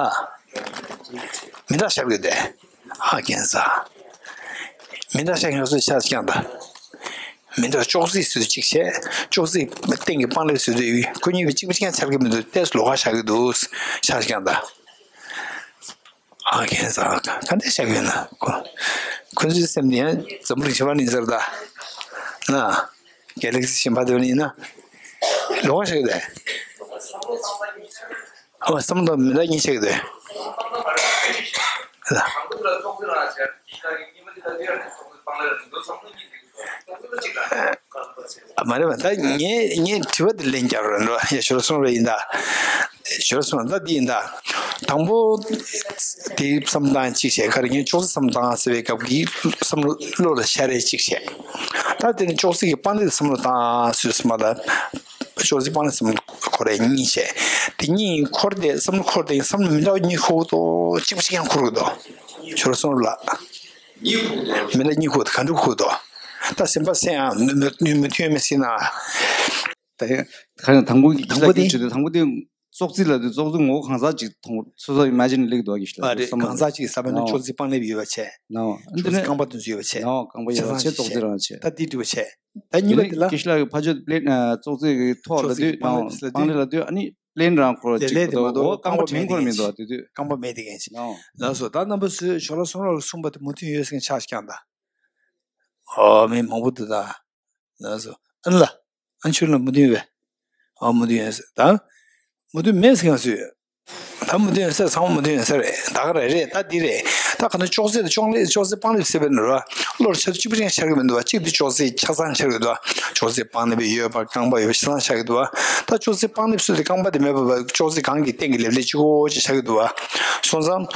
མི་འདྲ་ཤར་གྱི་འདུག་ཨ་ཁེན་ས། མི་འདྲ་ཤར་ཡོང་སོ་ཆ་ཅང་ད། མི་འདྲ་ཅོག་ཙེ་ཟེར་དུས་གཅིག་བྱས། ཅོག་ཙེ་སྟེང་གི་སྤང་ལེབ་ཟེར་དུས་ཁོ་གཉིས་པོ་གཅིག་པ་གཅིག་ཀྱང་ཆར་གི་མི་འདུག་ཏེས་ལོགས་ཀ་ཆགས་ཀྱི་འདུག་ཆགས་ཀྱང་ད། ཨ་ཁན་ཟ་ག་འདྲ་ཆགས་ཡོད་ན་ཁོ། ཁོ་ཚོའི་སེམས་དེ་ཡང་འཛམ་བུ་གླིང་ཞི་བ་གླིང་ཟེར་ད། ན། གེ་ལེག་སི་གཞན་པ་དེ་ཡིན་ན། ལོགས་ཀ་ཆགས་ཀྱི་འདུག་ཨོ་བསམ་བློ་མི་འདྲ་གཉིས་ཆགས་ཀྱི་འདུག་ལ། ཨ་མ་རེད་པ། ད་ངས་ངས་དྲི་བ་འདི་ལན་རྒྱག་རོགས་འགྲོ། ཡ་ཞོར་སོང་རེ་ཡིན་ད། ཞོར་སོང་ད་འདི་ཡིན་ད། དང་པོ། དེའི་བསམ་སྟངས་གཅིག་བྱས་ཁ་རེ་ངས་ཅོག་ཙེ་བསམ་སྟངས་ཟེར་བའི་སྐབས་ཀྱི་བསམ་བློ་བློ་ལ་ཤར་རེ་གཅིག་བྱས། ད་དེ་ནི་ཅོག་ཙེ་གི་སྤང་ལེབ་བསམ་བློ་བཏང་ཟེར་སོང་མ་ད། ཅོག་ཙེ་སྤང་ལེབ་བསམ་བློ་འཁོར་རེ་གཉིས་བྱས། དེ་གཉིས་འཁོར་ཏེ་བསམ་བློ་འཁོར་ཏེ་བསམ་བློ་མི་འདྲ་བ་གཉིས་འཁོར་ཏོ་གཅིག་པ་གཅིག་ཀྱང་འཁོར་གི་འདུག་ཞོར་སོང་ལ། མི་འདྲ་གཉིས་འཁོར་ག་འདྲ་འཁོར་འདུག་ད་སེམས་པ་སེམས་ཨ་མི་མི་མི་མཐུན་མི་སྲིད་ན། ད་ཡང་ཁ་སང་དང་པོ་གི་དང་པོ་དེ་དང་པོ་དེ་ཙོག་ཙི་ལ་དུས་ཙོག་ཙི་ངོ་བོ་གང་ཟག་ཅིག་མཐོང་སོ་སོ་ཨི་མེ་ཇིན་ལེགས་འདུག་གི་ཤི་ལ་ཨ་རེད། གང་ཟག་ཅིག་ས་བོན་ན་ཅོག་ཙི་སྤང་ལེབ་ཡོད་པ་བྱས། ནའོ་ཨ་ཅོག་ཙི་རྐང་པ་དུས་ཡོད་པ་བྱས། ནའོ་རྐང་པ་ཡོད་པ་བྱས་ཙོག་ཙི་རང་བྱས། ད་འདི་འགྲིག་པ་བྱས། ད་གཉིས་པ་དེ་ལ་ཀི་ཤི་ལ་གི་ཕ་ཆོས་པླེན་ཙོག་ཙི་གི་ཐོག་ལ་དུས་ནའོ་སྤང་ལེབ་ལ་དུས་ཨ་ནི་པླེན་རང་འཁོར་ཅིག་ལེ་ལེ་དེ་མ་གོ་རྐང་པ་མེད་དེ་གན་ཅིག་ནའོ་རྐང་པ་མེད་དེ་གན་ཅིག་ནའོ། ལགས་སོ། ད་རྣམ་པ་ཚོས་ཞོར་ལ་སོང་ར་གསུངས་པ་དེ་མུ་མཐུད་ཡོད་སེང་ཆགས་ཀྱང་ད། ཨོ་མི་མང་པོ་འདུག་ད། ལགས་སོ། ཨ་ནི་ལ། ཨ་ཆུ་ལ་མུ་མཐུད་བས། ཨ། མུ་མཐུད་ཡོན་གསལ་དང་། མུ་མཐུད་མེད་ཟེར་ཡང་སུས། ད་མུ་མཐུད་ཡོན་གསལ་ཚང་མ་མུ་མཐུད་ཡོན་གསལ་རེད། ད་ག་རེ་རེད། ད་འདི་རེད། ད་ག་ན་ཅོག་ཙེ་དང་ཅོག་ལེ་ཅོག་ཙེ་སྤང་ལེབ་ཟེར་བའི་ནོར་བ། བློར་ཆ་ཚུལ་གཅིག་པ་རང་ཆགས་ཀྱི་མི་འདུག་བ། གཅིག་འདི་ཅོག་ཙེ་ཆ་ཚང་ཆགས་ཀྱི་འདུག་བ། ཅོག་ཙེ་སྤང་ལེབ་ཡོད་པ་རྐང་པ་ཡོད་པ་ཆ་ཚང་ཆགས་ཀྱི་འདུག་བ། ད་ཅོག་ཙེ་སྤང་ལེབ་སུ་དེ་རྐང་པ་དེ་མེད་པ་བ། ཅོག་ཙེ་གང་གི་སྟེང་གི་ལེབ་ལེབ་གཅིག་པོ་ཅིག་ཆགས་ཀྱི་འདུག་བ། སོང་ཙང་།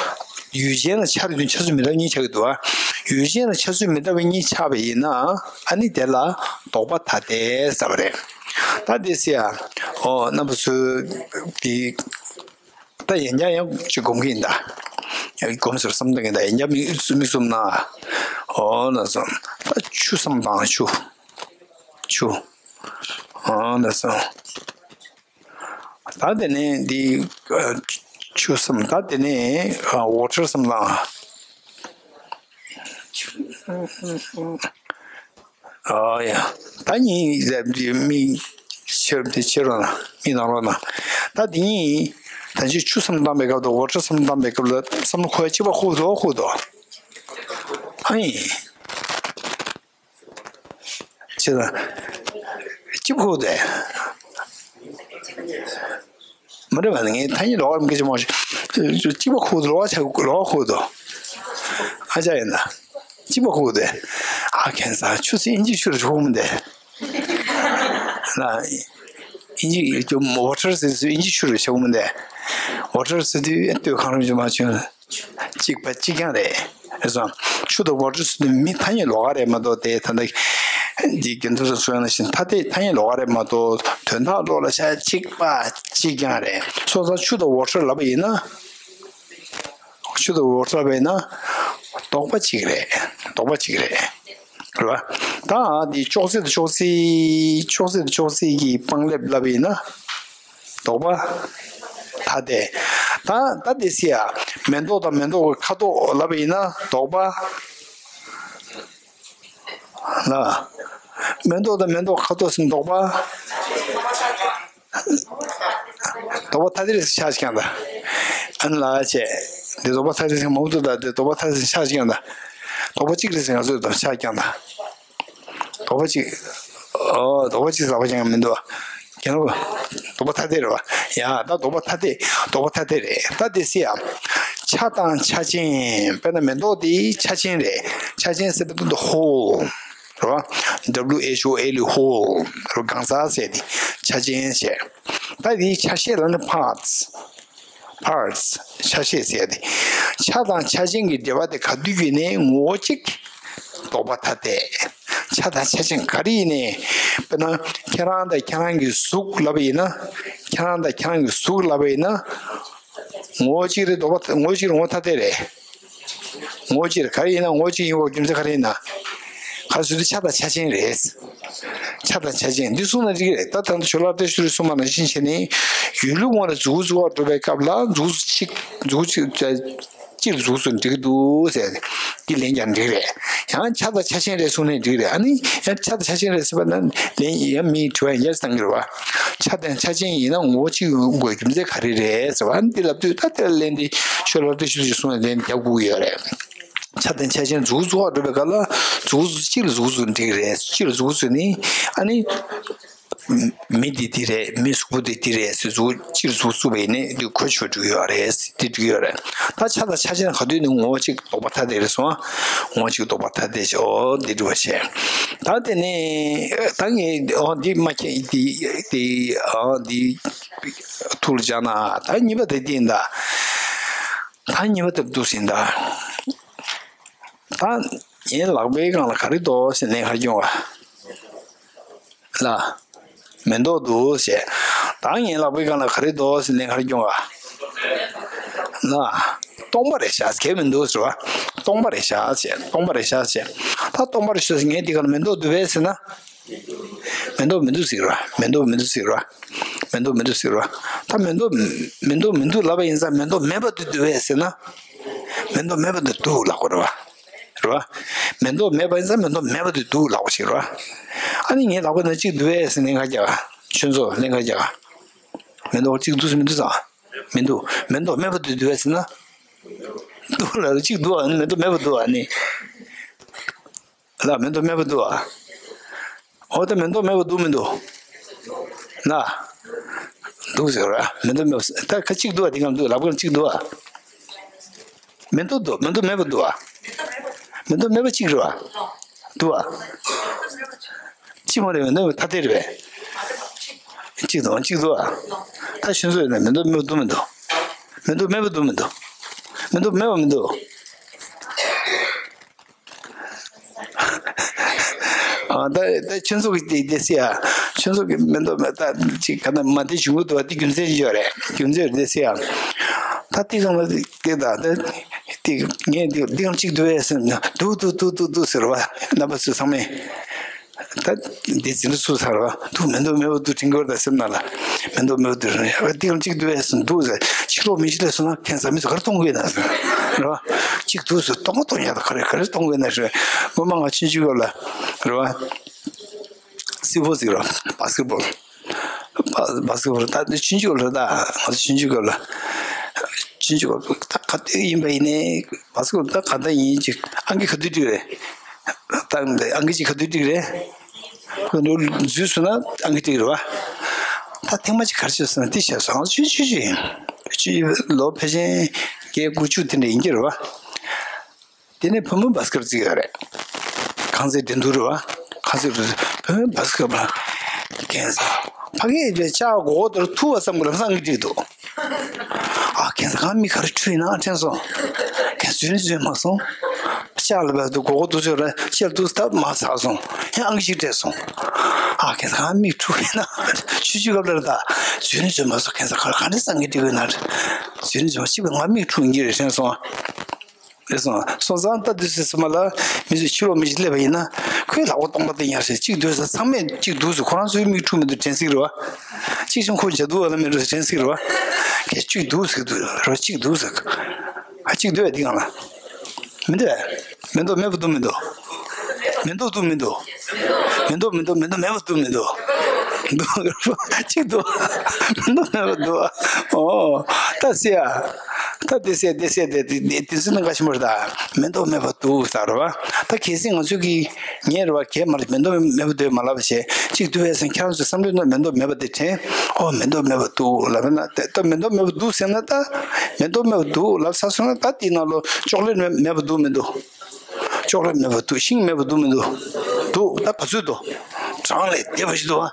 ཡུལ་ཅན་ལ་ཆ་རེ་དུ་ཆ་ཚུལ་མི་འདྲ་བ་གཉིས་ཆགས་ཀྱི་འདུག་བ། ཡུལ་ཅན་ལ་ཆ་ཚུལ་མི་འདྲ་བ་གཉིས་ཆགས་པ་ཡིན་ན། ཨ་ནི་དེ་ལ་ལྡོག་པ་ཐ་དད་ཟེར་བ་རེད། ད་དེ་སེ་ཡ། ཨོ་རྣམ་པ་ཚོས་དེ། ད་ཡན་ཆད་ཡང་ཅིག་སྒོམ་གྱི་ཡིན་ད། ཡང་སྒོམ་ཟེར་བསམ་བཏང་གི་ཡིན་ད། ཡན་ཆད་མིག་མིག་བཙུམ་ན། ཨོ་ན་སོང་། ད་ཆུ་བསམ་བཏང་། ཆུ། ཆུ། ཨོ་ན་སོང་། ད་དེ་ནས་འདི། ཨ། ཆུ་བསམ། ད་དེ་ནས། ཨ། ཝོ་ཊར་བསམ་བཏང་། ཨ་ཡ། ད་གཉིས་མིག་ཕྱེ་དེ་ཕྱེ་རོགས་གནང་། མིག་གནང་རོགས་གནང་། ད་དེ་གཉིས། ད་ཅི་ཆུ་བསམ་བློ་བཏང་པའི་སྐབས་དང་ཝོ་ཊར་བསམ་བློ་བཏང་པའི་སྐབས་ལ་བསམ་བློ་འཁོར་ཡ་གཅིག་པ་འཁོར་འདུག་འཁོར་འདུག་ཨ་ཡིན། ཅི་ལ། གཅིག་པ་འཁོར་འདུག་མ་རེད་པ། ངས་ཐ་སྙད་ལོགས་ཀ་སྐད་ཆ་མང་ཞིག་གཅིག་པ་འཁོར་འདུག་ལོགས་ཀ་ཆ་ལོགས་ཀ་འཁོར་འདུག་ཨ་ཅག་ཡིན་ད། གཅིག་པ་འཁོར་འདུག་ཨ་ཁན་ས་ཆུ་ཚོད་ཨིན་ཇི་ཆུ་རུ་ཆུ་མི་འདུག་ལ། ཨིན་ཇི་ཀྱི་ཝོ་ཊར་ཟེར་དུས་ཨིན་ཇི་ཆུ་རུ་ཆུ་མི་འདུག་ཝོ་ཊར་ཟེར་དུས་ཨེ་ལྟོས་གང་རུང་ཅིག་མ་བྱུང་། གཅིག་པ་གཅིག་རྐྱང་རེད། རེད་སོང་། ཆུ་དང་ཝོ་ཊར་ཟེར་དུས་མི་ཐ་སྙད་ལོགས་ཀ་རེད་མ་གཏོགས། དེ་ད་ལྟ་འདི་རྒྱན་ཐུབ་ས་སུ་ཡང་ན་བཞིན་ཐ་དད་ཐ་སྙད་ལོགས་ཀ་རེད་མ་གཏོགས། དོན་དག་བློ་ལ་ཤར་གཅིག་པ་གཅིག་རྐྱང་རེད། སོང་ཙང་ཆུ་དང་ཝོ་ཊར་ལབ་པ་ཡིན་ན། ཆུ་དང་ཝོ་ཊར་ལབ་པ་ཡིན་ན། ལྡོག་པ་གཅིག་རེད། ལྡོག་པ་གཅིག་རེད། རེད་པ། ད་འདི་ཅོག་ཙེ་དང་ཅོག་ཙེ། ཅོག་ཙེ་དང་ཅོག་ཙེ་གི་སྤང་ལེབ་ལབ་པ་ཡིན་ན། ལྡོག་པ་ཐ་དད། ད་ད་དེ་སེ་ཡ། མེ་ཏོག་དང་མེ་ཏོག་གི་ཁ་དོག་ལབ་པ་ཡིན་ན་ལྡོག་པ། ལ། མེ་ཏོག་དང་མེ་ཏོག་ཁ་དོག་ཟེར་ལྡོག་པ། ལྡོག་པ་ཐ་དད་རེད་ཆགས་ཀྱང་ད། ཨ་ནི་ལ་བྱས། འདི་ལྡོག་པ་ཐ་དད་ཟེར་མ་འདུག་ད་འདི་ལྡོག་པ་ཐ་དད་ཆགས་ཀྱང་ད། ལྡོག་པ་གཅིག་རེད་ཟེར་ང་ཚོས་ད་ཆགས་ཀྱང་ད། ལྡོག་པ་གཅིག་ཨོ། ལྡོག་པ་གཅིག་ཟག་པ་ཅན་མི་འདུག་ཁྱེད་རང་ལྡོག་པ་ཐ་དད་རེད་པ། ཡ་ད་ལྡོག་པ་ཐ་དད། ལྡོག་པ་ཐ་དད་རེད། ད་དེ་སེ་ཡ། ཆ་དང་ཆ་ཅན། དཔེར་ན་མེ་ཏོག་དེ་ཆ་ཅན་རེད། ཆ་ཅན་ཟེར་བའི་དོན་དུ་ཧོལ། རེད་པ། W H O L E ཧོལ། རེད་པ། གང་ཟག་ཟེར་དེ་ཆ་ཅན་བྱས། ད་དེའི་ཆ་ཤས་ལ་ནི་པར་ཊི་སི། པར་ཊི་སི། ཆ་ཤས་ཟེར་ཏེ། ཆ་དང་ཆ་ཅན་གྱི་འབྲེལ་བ་དེ་ག་དུས་ཡིན་ནའི་ངོ་བོ་གཅིག་ལྡོག་པ་ཐ་དད། ཆ་དང་ཆ་ཅན་ག་རེ་ཡིན་ནའི། དཔེར་ན་ཁྱེད་རང་དང་ཁྱེད་རང་གི་གཟུགས་ལབ་པ་ཡིན་ན། ཁྱེད་རང་དང་ཁྱེད་རང་གི་གཟུགས་ལབ་པ་ཡིན་ན། ངོ་བོ་གཅིག་རེད། ལྡོག་པ་ངོ་བོ་གཅིག་རེད། ངོ་བོ་ཐ་དད་རེད། ངོ་བོ་གཅིག་རེད། ག་རེ་ཡིན་ན་ངོ་བོ་གཅིག་ཡིན་དགོས་རྒྱུ་མཚན་ག་རེ་ཡིན་ན། ག་ཟེར་དུས་ཆ་དང་ཆ་ཅན་རེད། ཆ་དང་ཆ་ཅན་འདི་གསུངས་ན་འགྲིག་གི་རེད། ད་ད་ལྟ་ཇོ་ལགས་བཀྲ་ཤིས་ལགས་གསུངས་པ་ནང་བཞིན་བྱས་ནས་ཡུལ་ལུགས་ངོ་ལ་མཛུབ་གུ་བཙུགས་པར་འགྲོ་བའི་སྐབས་ལ་མཛུབ་གུ་གཅིག་མཛུབ་གུ་གཅིག་གཅིག་ལ་མཛུབ་གུ་བཙུགས་འགྲིག་གི་འདུག་ཟེར་འདི་ལན་རྒྱག་འགྲིག་རེད། ཡང་ཆ་དང་ཆ་ཅན་རེད་གསུངས་ནས་འགྲིག་རེད། ཨ་ནི་ཡང་ཆ་དང་ཆ་ཅན་རེད་ཟེར་བ་ན་ལན་ཡང་མིའི་དྲི་བ་ཡང་བསྐྱར་བཏང་གི་རེད་པ། ཆ་དང་ཆ་ཅན་ཡིན་ན་ངོ་བོ་གཅིག་ཡིན་དགོས་རྒྱུ་མཚན་ག་རེ་རེད་ཟེར་བ། ཨ་ནི་འདི་ལབ་དུས་ད་དེ་ལ་ལན་འདི་ཇོ་ལགས་བཀྲ་ཤིས་ལགས་ཀྱིས་གསུངས་ནས་ལན་རྒྱག་དགོས་ཀྱི་ཡོད་རེད། ཆ་དང་ཆ་ཅན་མཛུབ་གུ་བཙུགས་པར་འགྲོ་བའི་སྐབས་ལ་མཛུབ་གུ་གཅིག་ལ་མཛུབ་གུ་བཙུགས་འགྲིག་རེད། གཅིག་ལ་མཛུབ་གུ་བཙུགས་ནི་ཨ་ནི། མི་འདི་འདི་རེད། མི་གཟུགས་པོ་འདི་འདི་རེད་ཟེར་མཛུབ་གུ་གཅིག་ལ་མཛུབ་གུ་བཙུགས་པ་ཡིན་ནའི་འདི་གོ་ཆོད་འགྲིག་ཡོད་རེད། འདི་འགྲིག་ཡོད་རེད། ད་ཆ་དང་ཆ་ཅན་ག་དུས་ནི་ངོ་བོ་གཅིག་ལྡོག་པ་ཐ་དད་རེད་སོང་། ངོ་བོ་གཅིག་ལྡོག་པ་ཐ་དད་ཅིག་ཨོ་འདི་འགྲིག་པ་བྱས། ད་དེ་ནས་ད་ངས་ཨོ་འདི་མ་ཁྱེད་འདི་འདི་ཨོ་འདི་ཐུགས་ལ་འཇགས་ན། ད་གཉིས་པ་དེ་འདི་ཡིན་ད། ད་གཉིས་པ་དེ་འདུག་ཟིན་ད། ད་ངའི་ལག་པའི་སྒང་ལ་ག་རེ་འདུག་ཟེར་ལན་ག་རེ་སྐྱོན་ག་ལ། མེ་ཏོག་འདུག་ཟེར། ད་ངའི་ལག་པའི་སྒང་ལ་ག་རེ་འདུག་ཟེར་ལན་ག་རེ་སྐྱོན་ག་ལ། སྟོང་པ་རེད་ཤག་གས་མི་འདུག་ཟེར་བ། སྟོང་པ་རེད་ཤག་ཟེར། སྟོང་པ་རེད་ཤག་ཟེར། ད་སྟོང་པ་རེད་ཤག་ཟེར། ངས་འདི་ག་ལ་མེ་ཏོག་འདུག་པས་ཟེར་ན། མེ་ཏོག་མི་འདུག་ཟེར་གི་རེད་པ། མེ་ཏོག་མི་འདུག་ཟེར་གི་རེད་པ། མེ་ཏོག་མི་འདུག་ཟེར་གི་རེད་པ། ད་མེ་ཏོག་མེ་ཏོག་མི་འདུག་ལབ་པ་ཡིན་ཙང་མེ་ཏོག་མེད་པ་དེ་འདུག་པས་ཟེར་ན། མེ་ཏོག་མེད་པ་དེ་འདུག་ལབ་དགོས་རེད་པ། རེད་པ། མེ་ཏོག་མེད་པ་ཡིན་ཙང་མེ་ཏོག་མེད་པ་དེ་འདུག་ལབ་དགོས་ཤིག་རེད་པ། ཨ་ནི་ངའི་ལག་པ་ན་གཅིག་འདུག་པས་ཟེར་ལན་ག་རྒྱག་ག་ཁྱོད་ཚོ་ལན་ག་རྒྱག་ག་མེ་ཏོག་གཅིག་འདུག་ཟེར་མི་འདུག་ཙང་། མི་འདུག་མེ་ཏོག་མེད་པ་དེ་འདུག་པས་ཟེར་ན། འདུག་ལབ་གཅིག་འདུག་ཨ་ནི་མེ་ཏོག་མེད་པ་འདུག་ཨ་ནི། ལ་མེ་ཏོག་མེད་པ་འདུག་ཨ། འོ་ད་མེ་ཏོག་མེད་པ་འདུག་མི་འདུག་ལ། འདུག་ཟེར་ར། མེ་ཏོག་མེད་པ་ད་ཁ་གཅིག་འདུག་བ། འདི་གང་འདུག་ལག་པ་གཅིག་འདུག་བ། མེ་ཏོག་འདུག་མེ་ཏོག་མེད་པ་འདུག་བ། མེ་ཏོག་མེད་པ་གཅིག་རེད་བ། འདུག་བ། གཅིག་མ་རེད། མེ་ཏོག་ཐ་དད་རེད་བས། གཅིག་འདུག་གཅིག་འདུག་བ། ད་ཁྱོད་ཚོ་ཡོད་ན་མེ་ཏོག་མེད་པ་འདུག་མི་འདུག་མེ་ཏོག་མེད་པ་འདུག་མི་འདུག་མེ་ཏོག་མེད་པ་མི་འདུག་ཨ་ད་ད་ཁྱོད་ཚོ་གི་དེ་དེ་སི་ཡ། ཁྱོད་ཚོ་གི་མེ་ཏོག་མེ་ད་ཅིག་ག་ན་མ་དེ་བྱུང་གི་འདུག་བ། དེ་རྒྱུ་མཚན་ཡོད་རེད། རྒྱུ་མཚན་རེད་དེ་སི་ཡ། ད་དེ་གང་ལ་དེ་ད་ད་དེ་ངས་དེ་དེ་གང་གཅིག་འདུག་ཨེ་ཟེར་ན་འདུག་འདུག་འདུག་འདུག་འདུག་ཟེར་བ། རྣམ་པ་ཚོ་ཚང་མས། ད་འདི་འཛིན་གྲྭ་ཚུགས་ཚར་བ་འདུག་མེ་ཏོག་མེད་པ་འདུག་དྲན་གྱི་ཡོད་རེད། ད་སེམས་ནང་ལ་མེ་ཏོག་མེད་པ་འདུག་རེད། ཨ་འདི་གང་གཅིག་འདུག་ཨེ་ཟེར་འདུག་ཟེར། ཕྱི་ལོགས་མི་ཤི་ལས་སོང་ན་ཁྱད་མཚར། མི་ཚོ་ག་རེ་གཏོང་གི་ཡོད་ན་ཟེར་རེད་བ། གཅིག་འདུག་ཟེར་གཏོང་གཏོང་ཡག་ད་ག་རེ་ག་རེ་གཏོང་གི་ཡོད་ན་ཟེར། སྔོན་མ་ང་ཆུང་ཆུང་སྐབས་ལ་རེད་བ། སི་པོ་ཟིག་རེད་བ། བ་སི་ཀེ་ཊི་བོལ། བ་བ་སི་ཀེ་ཊི་བོལ་ད་ཆུང་ཆུང་སྐབས་ལ། ད་ང་ཚོ་ཆུང་ཆུང་སྐབས་ལ། ཆུང་ཆུང་སྐབས་ད་ག་དུས་ཡིན་པ་ཡིན་ནའི་བ་སི་ཀེ་ཊི་བོལ་ད་ག་ད་ཡིན་ཅིག་ཨང་ཀི་ག་དུས་འགྲིག་རེད། ད་ཨང་ཀི་ཅིག་ག་དུས་འགྲིག་རེད། ཁོ་ནུ་འཛུལ་སོང་ན་ཨང་ཀི་འགྲིག་རེད་བ། ད་ཐེངས་མ་ཅིག་ག་རེ་བྱས་སོང་ན་དེ་བྱས་སོང་། ང་ཚོ་ཆུང་ཆུང་ཆུང་ཡིན། ཆུང་ལོ་ཕལ་ཆེར་བརྒྱད་དགུ་བཅུ་དེ་འདྲ་ཡིན་གྱི་རེད་བ། དེ་ནས་བུ་མོ་བ་སི་ཀེ་ཊི་བོལ་རྩེ་གི་ཡོད་རེད། ཁང་ཚན་འགྲན་བསྡུར་རེད་བ། ཁང་ཚན་འགྲན་བསྡུར་བུ་མོ་བ་སི་ཀེ་ཊི་བོལ་ཁྱད་མཚར། ཕ་གིའི་ལྕགས་སྒོར་སྒོར་དེར་ཐུག་པ་ཙམ་གྱིས་ལམ་སང་ཨང་ཀི་འགྲིག་འདུག་ཨ་ཁྱད་མཚར། ང་མིག་ག་རེ་འཁྲུལ་ཡིན་ན་དྲན་སོང་། ཁྱད་མཚར། འཛུལ་ནས་འཛུལ་མ་སོང་། ལྕགས་ལ་བབས་འདུག་སྒོར་སྒོར་འདུག་ཚོད་ར་ལྕགས་འདུག་སྟབས་མ་ཚར་སོང་། ཡང་ཨང་ཀི་ཅིག་སྤྲད་སོང་། ཨ་ཁྱད་མཚར། ང་མིག་འཁྲུལ་ཡིན་ན། ཆུང་ཆུང་སྐབས་ལ་རེད་ད། འཛུལ་ནས་འཛུལ་མ་སོང་། ཁྱད་མཚར། ག་ག་འདྲ་སང་ངེ་འགྲིག་གི་ན། འཛུལ་ནས་འཛུལ་མ་གཅིག་པ་ང་མིག་འཁྲུལ་ཡིན་གྱི་རེད་དྲན་སོང་ཨ། རེད་སོང་། སོང་ཙང་ད་དུས་ཚོད་ཚང་མ་ལ་མི་ཚོས་ཕྱི་ལོགས་མི་ཞིག་སླེབས་པ་ཡིན་ན་ཁོས་ལག་པ་སྟོང་པ་སྟེ་ཉར་བྱས་གཅིག་སྡོད་ས་ཚང་མས་གཅིག་འདུག་ཟེར། ཁོ་རང་ཚོའི་མིག་འཁྲུལ་མི་འདུག་དྲན་སྲིད་རེད་བ། གཅིག་ཀྱང་ཁོ་འཇའ་འདུག་བ་ལ་མི་འགྲོ་ཟེར་དྲན་སྲིད་རེད་བ། ཁྱེད་གཅིག་འདུག་ཟེར་འདུག་རེད་བ། གཅིག་འདུག་ཟེར། ཨ་གཅིག་འདུག་བས་འདི་གང་ལ། མི་འདུག་བས། མེ་ཏོག་མེད་པ་འདུག་མི་འདུག་མེ་ཏོག་འདུག་མི་འདུག་མེ་ཏོག་མེ་ཏོག་མེ་ཏོག་མེད་པ་འདུག་མི་འདུག་འདུག་གཅིག་འདུག་མེ་ཏོག་མེད་པ་འདུག་ཨོ། ད་སེ་ཡ། ད་དེ་སེ་དེ་སེ་དེ་དེ་དེ་དེ་ཚོ་ནི་འགའ་ཞིག་མར་ད་མེ་ཏོག་མེད་པ་འདུག་ད་རེད་བ། ད་གལ་སྲིད་ང་ཚོ་གི་ངས་རེད་བ་གས་མར་མེ་ཏོག་མེད་པ་འདུག་མ་ལབ་བྱས་གཅིག་འདུག་བས་སེ་ཁྱེད་རང་ཚོའི་བསམ་བློའི་ནང་མེ་ཏོག་མེད་པ་དེ་དྲན། ཨོ་མེ་ཏོག་མེད་པ་འདུག་ལབ་ན་ད་ད་མེ་ཏོག་མེད་པ་འདུག་ཟེར་ན་ད་མེ་ཏོག་མེད་པ་འདུག་ལབ་ཚར་སོང་ན་ད་དེའི་ནང་ལོ་ཅོག་ལེ་ཊི་མེད་མེད་པ་འདུག་མི་འདུག་ཅོག་ལེ་ཊི་མེད་པ་འདུག་ཤིང་མེད་པ་འདུག་མི་འདུག་འདུག་ད་ག་ཚོད་འདུག་གྲང་ལས་བསྡད་པ་ཞིག་འདུག་ཨ།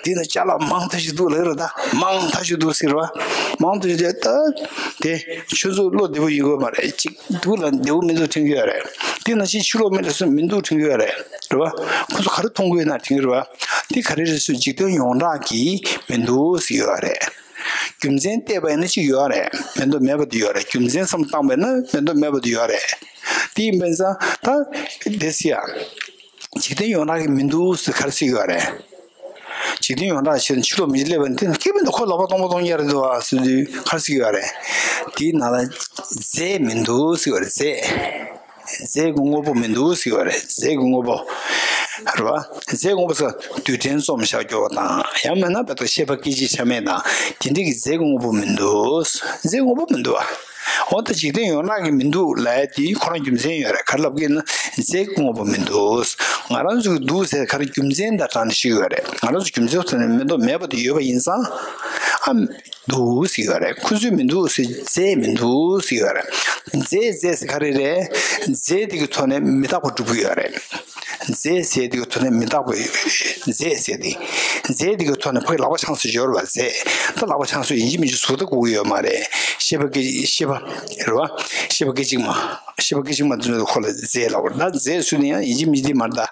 དེ་ན་ཅ་ལག་མང་ཐག་ཞིག་འདུག་ལབ་ར། ད་མང་ཐག་ཞིག་འདུག་ཟེར་བ། མང་ཐག་ཞིག་ད་དེ་ཁྱོད་ཚོ་བློ་བདེ་པོ་ཡོད་དགོས་མ་རེད། གཅིག་འདུག་ལ་བདེ་པོ་མི་འདུག་དྲན་གྱི་ཡོད་རེད། དེ་ན་ཅིག་ཕྱི་ལོགས་མི་ལ་སུ་མི་འདུག་དྲན་གྱི་ཡོད་རེད། རེད་བ། ཁོ་ཚོ་ག་རེ་མཐོང་གི་ཡོད་ན་དྲན་གྱི་རེད་བ། དེ་ག་རེ་རེད་ཟེར་འཇིག་རྟེན་ཡོངས་གྲགས་ཀྱི་མི་འདུག་ཟེར་ཡོད་རེད། རྒྱུ་མཚན་བལྟས་པ་ཡིན་ན་གཅིག་ཡོད་རེད། མེ་ཏོག་མེད་པ་དེ་ཡོད་རེད། རྒྱུ་མཚན་བསམ་བཏང་བ་ཡིན་ན་མེ་ཏོག་མེད་པ་དེ་ཡོད་རེད། དེ་ཡིན་པ་ཡིན་ཙང་ད་དེ་སི་ཡ། འཇིག་རྟེན་ཡོངས་གྲགས་ཀྱི་མི་འདུག་ཟེར་ག་རེ་ཟེར་གྱི་ཡོད་རེད། འཇིག་རྟེན་ཡོངས་གྲགས་ཕྱིར་ཕྱི་ལོགས་མི་ཞིག་སླེབས་པ་འདི་ན་སྐད་མི་འདུག་ཁོ་ལག་པ་སྟོང་པ་སྟོང་རྒྱག་རེད་འདུག་ཨ་ཟེར་དུས་ག་རེ་ཟེར་གྱི་ཡོད་རེད། དེའི་ནང་ལ་རྫས་མི་འདུག་ཟེར་གྱི་ཡོད་རེད། རྫས། རྫས་ཀྱི་དངོས་པོ་མི་འདུག་ཟེར་གྱི་ཡོད་རེད། རྫས་ཀྱི་དངོས་པོ། རེད་བ། རྫས་དངོས་པོ་ཟེར་རྡུལ་ཕྲན་བཅོམ་བཞག་རྒྱུ་བ་དང་ཡང་མིན་ན་བལ་ཏོ་ཤེས་པ་སྐད་ཅིག་ཆ་མེད་དང་དེ་འདྲ་གི་རྫས་ཀྱི་དངོས་པོ་མི་འདུག་རྫས་དངོས་པོ་མི་འདུག་ཨ། འོ་ད་འཇིག་རྟེན་ཡོངས་གྲགས་ཀྱི་མི་འདུག་ལབ་ཡ་དེ་ཁོ་རང་རྒྱུ་མཚན་ཡོད་རེད། ག་རེ་ལབ་ཀྱི་ཡིན་ན་རྫས་ཀྱི་དངོས་པོ་མི་འདུག་ང་རང་ཚོ་གི་འདུག་ཟེར་ག་རེ་རྒྱུ་མཚན་དང་སྦྲགས་ནས་ཞུས་ཡོད་རེད། ང་རང་ཚོ་རྒྱུ་མཚན་ཐོག་ནས་མེ་ཏོག་མེད་པ་དེ་ཡོད་པ་ཡིན་ཙང་ཨ་འདུག་ཟེར་ཡོད་རེད། ཁོ་ཚོས་མི་འདུག་ཟེར་རྫས་མི་འདུག་ཟེར་ཡོད་རེད། རྫས་རྫས་ཟེར་ག་རེ་རེད། རྫས་དེ་གི་ཐོག་ནས་མི་རྟག་པ་སྒྲུབ་ཀྱི་ཡོད་རེད། རྫས་ཟེར་དེ་གི་ཐོག་ནས་མི་རྟག་པའི་རྫས་ཟེར་ཏེ། རྫས་དེ་གི་ཐོག་ནས་ཕ་གི་ལག་པ་འཆང་སུ་འབྱོར་བ་རྫས། ད་ལག་པ་འཆང་སུ་ཡིན་གཅིག་མིན་གཅིག་ཟུར་ལྟ་དགོས་ཀྱི་ཡོད་མ་རེད། ཤེས་པ་སྐད་ཤེས་པ་རེད་བ། ཤེས་པ་སྐད་ཅིག་མ། ཤེས་པ་སྐད་ཅིག་མ་དེ་ཚོ་ཁོ་ལ་རྫས་ལབ་པ་རེད། ད་རྫས་ཟེར་དུས་ཡང་ཡིན་གཅིག་མིན་གཅིག་མ་རེད། ད་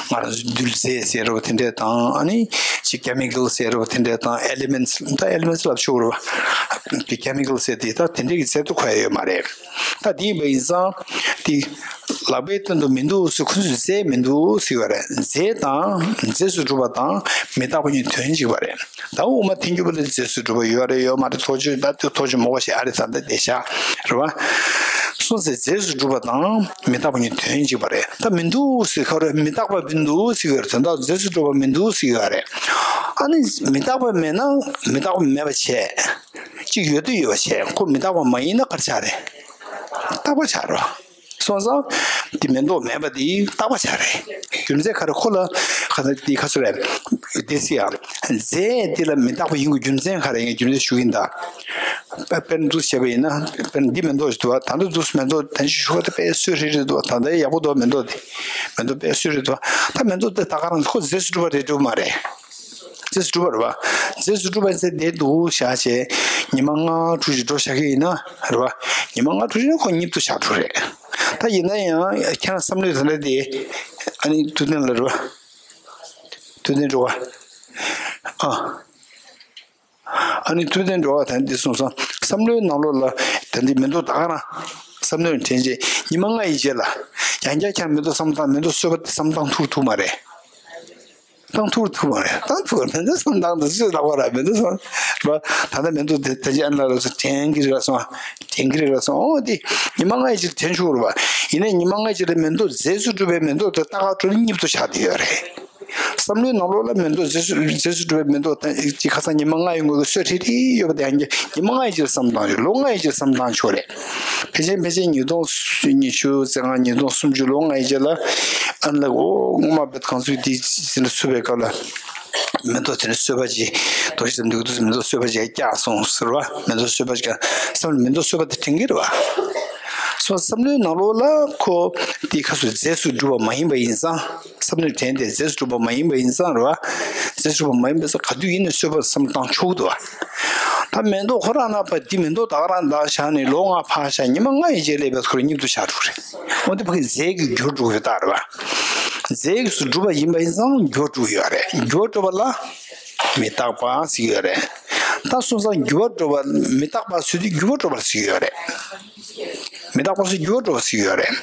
ང་རང་ཚོ་རྡུལ་རྫས་ཟེར་རེད་བ། དེ་འདྲས་དང་ཨ་ནི་ཅིག་ཀེ་མི་ཀལ་ཟེར་རེད་བ། དེ་འདྲས་དང་ཨེ་ལི་མེན་ཊི་ད་ཨེ་ལི་མེན་ཊི་ལབ་ཆོག་རེད་བ། ཀེ་མི་ཀལ་ཟེར་དེ་ད་དེ་འདྲས་ཀྱི་རྫས་དེ་ཁོ་ཡ་ཡོད་མ་རེད། ད་དེ་ཡིན་པ་ཡིན་ཙང་དེ་ལག་པའི་སྟེང་དུ་མི་འདུག་ཟེར། ཁོ་ཚོས་རྫས་མི་འདུག་ཟེར་བ་རེད། རྫས་དང་རྫས་སུ་གྲུབ་པ་དང་མི་རྟག་པ་གཉིས་དོན་གཅིག་པ་རེད། ད་དབུ་མ་ཐལ་འགྱུར་བ་ལ་རྫས་སུ་གྲུབ་པ་ཡོད་རེད་ཡོད་མ་རེད། ཐོག་ཆོས་ད་དེ་ཐོག་ཆོས་མོ་བ་ཞེས་ཨ་རེ་ད་ད་དེ་བཞག་རེད་བ། སོང་ཙང་རྫས་སུ་གྲུབ་པ་དང་མི་རྟག་པ་གཉིས་དོན་གཅིག་པ་རེད། ད་མི་འདུག་ཟེར་ག་རེ་མི་རྟག་པ་མི་འདུག་ཟེར་གྱི་ཡོད་རེད། དོན་དག་རྫས་སུ་གྲུབ་པ་མི་འདུག་ཟེར་གྱི་ཡོད་རེད། ཨ་ནི་མི་རྟག་པ་མེད་ན་མི་རྟག་པ་མེད་པ་བྱས། གཅིག་ཡོད་དུ་ཡོད་པ་བྱས། ཁོ་མི་རྟག་པ་མ་ཡིན་ན་ག་རེ་ཆགས་རེད། རྟག་པ་ཆགས་རེད། སོང་ཙང་དེ་མེ་ཏོག་མེད་པ་དེ་རྟག་པ་ཆགས་རེད། རྒྱུ་མཚན་ག་རེ། ཁོ་ལ་ག་ཚོད་དེ་ག་ཚོད་རེད། དེ་སི་ཡ། རྫས་འདི་ལ་མི་རྟག་པ་ཡིན་དགོས་རྒྱུ་མཚན་ག་རེ་ཡིན། རྒྱུ་མཚན་ཞུ་གི་ཡིན་ད། དཔེར་ན་འདུག་བྱས་པ་ཡིན་ན། དཔེར་ན་འདི་མེ་ཏོག་ཞིག་འདུག་བ། ད་ལྟ་འདུག་མེ་ཏོག་དེ་ཞིག་ཞུ་བ་དེ་དཔེ་སོས་ཧྲིལ་ཧྲིལ་འདུག་བ། ད་ལྟ་ཡག་པོ་འདུག་མེ་ཏོག་དེ། མེ་ཏོག་དཔེ་སོས་ཧྲིལ་འདུག་བ། ད་མེ་ཏོག་དེ་ད་ག་རང་ཁོ་རྫས་སུ་གྲུབ་པ་རེད་འགྲོ་མ་རེད། རྫས་སུ་གྲུབ་པ་རེད་བ། རྫས་སུ་གྲུབ་པ་ཚེ་འདི་འདུག་བཞག་བྱས། ཉི་མ་ལྔ་དྲུག་ཅིག་འགྲོ་བཞག་གི་ཡིན་ན་རེད་བ། ཉི་མ་ལྔ་དྲུག་ཅིག་ཁོ་གཉིད་དུ་བཞག་འགྲོ་རེད། ད་ཡིན་ན་ཡང་ཁྱེད་རང་བསམ་བློའི་ད་ལྟ་དེ། ཨ་ནི་ཐུབ་བསྟན་ལ་རེད་བ། ཐུབ་བསྟན་འགྲོ་བ། ཨ། ཨ་ནི་ཐུབ་བསྟན་འགྲོ་བ་དང་འདི་གསུངས་སོང་། བསམ་བློའི་ནང་ལོགས་ལ་ད་འདི་མེ་ཏོག་ད་ག་རང་བསམ་བློས་དྲན་རྗེས་ཉི་མ་ལྔ་ཡི་རྗེས་ལ་ཡང་བསྐྱར་ཁྱེད་མེ་ཏོག་བསམ་བཏང་མེ་ཏོག་གསོད་པ་དེ་བསམ་བཏང་ཐུབ་ཐུབ་མ་རེད། བཏང་ཐུབ་ཐུབ་མ་རེད། བཏང་ཐུབ་མེ་ཏོག་བསམ་བཏང་དུ་སུས་ལབ་པ་ར་མེ་ཏོག་བསམ་ར། ད་ལྟ་མེ་ཏོག་དེ་ད་ཅི་ཨ་ནི་ལ་ལ་སོ་དྲན་གི་རེད་ལ་སོང་། དྲན་གི་རེད་ལ་སོང་། ཨོ་དེ་ཉི་མ་ལྔ་ཡི་རྗེས་དྲན་ཆོག་རེད་བ། ཡིན་ནའི་ཉི་མ་ལྔ་ཡི་རྗེས་ལ་མེ་ཏོག་རྫས་སུ་གྲུབ་པའི་མེ་ཏོག་དེ་ལྟ་ག་འགྲོ་ལ་གཉིད་དུ་ཆགས་བསྡད་ཡོད་རེད། བསམ་བློའི་ནང་ལོགས་ལ་མེ་ཏོག་རྫས་སུ་རྫས་སུ་གྲུབ་པའི་མེ་ཏོག་དང་གཅིག་ཁ་སང་ཉི་མ་ལྔ་ཡི་སྔོན་གྱི་སོས་ཧྲིལ་ཧྲིལ་ཡོད་པ་དེ་ཡང་ཉི་མ་ལྔ་ཡི་རྗེས་ལ་བསམ་བཏང་ཆོག་ལོ་ལྔ་ཡི་རྗེས་ལ་བསམ་བཏང་ཆོག་རེད། ཕལ་ཆེར་ཕལ་ཆེར་ཉིས་སྟོང་ཉི་ཤུ་རྩ་ལྔ་ཉིས་སྟོང་སུམ་ཅུ་ལོ་ལྔ་ཡི་རྗེས་ལ་ཨ་ནི་ལ་འོ་སྔོན་མ་བེད་གང་ཚུལ་དེ་ཚུལ་ལ་ཚུད་པའི་སྐབས་ལ་མེ་ཏོག་དེ་ནི་གསོད་པ་ཅིག་དོ་ཞིག་ཙམ་འདུག་དུས་མེ་ཏོག་གསོད་པ་ཅིག་བཀྱག་སོང་ཟེར་བ། མེ་ཏོག་གསོད་པ་ཅིག་བསམ་བློ་མེ་ཏོག་གསོད་པ་དེ་དྲན་གྱི་རེད་བ། སོ་བསམ་བློའི་ནང་ལོགས་ལ་ཁོ་དེ་ཁ་སོ་རྫས་སུ་གྲུབ་པ་མ་ཡིན་པ་ཡིན་ཙང་། བསམ་བློའི་དྲན་དེ་རྫས་སུ་གྲུབ་པ་མ་ཡིན་པ་ཡིན་ཙང་རེད་བ། རྫས་སུ་གྲུབ་པ་མ་ཡིན་པ་ཙང་ག་དུས་ཡིན་ནའི་གསོད་པར་བསམ་བཏང་ཆོག་གི་འདུག་བ། ད་མེ་ཏོག་ཁོ་རང་ན་པ་འདི་མེ་ཏོག་ད་ག་རང་ད་བཞག་ནས་ལོ་ལྔ་ཕར་བཞག་ཉི་མ་ལྔ་ཡི་རྗེས་སླེབས་པའི་ཁོ་རང་གཉིད་དུ་ཆགས་འགྲོ་གི་རེད། འོ་འདི་ཕ་གི་རྫས་ཀྱི་འགྱུར་འགྲོ་གི་རེད་ད་རེད་བ། རྫས་སུ་གྲུབ་པ་ཡིན་པ་ཡིན་ཙང་འགྱུར་འགྲོ་གི་ཡོད་རེད། འགྱུར་འགྲོ་བ་ལ་མི་རྟག་པ་ཟེར་གྱི་ཡོད་རེད། ད་སོང་ཙང་འགྱུར་བ་འགྲོ་བ་མི་རྟག་པ་ཟེར་དུས་འགྱུར་བ་འགྲོ་བ་ཟེར་གྱི་ཡོད་རེད། མི་རྟག་པ་སོགས་འགྱུར་བ་འགྲོ་བ་ཟེར་གྱི་ཡོད་རེད།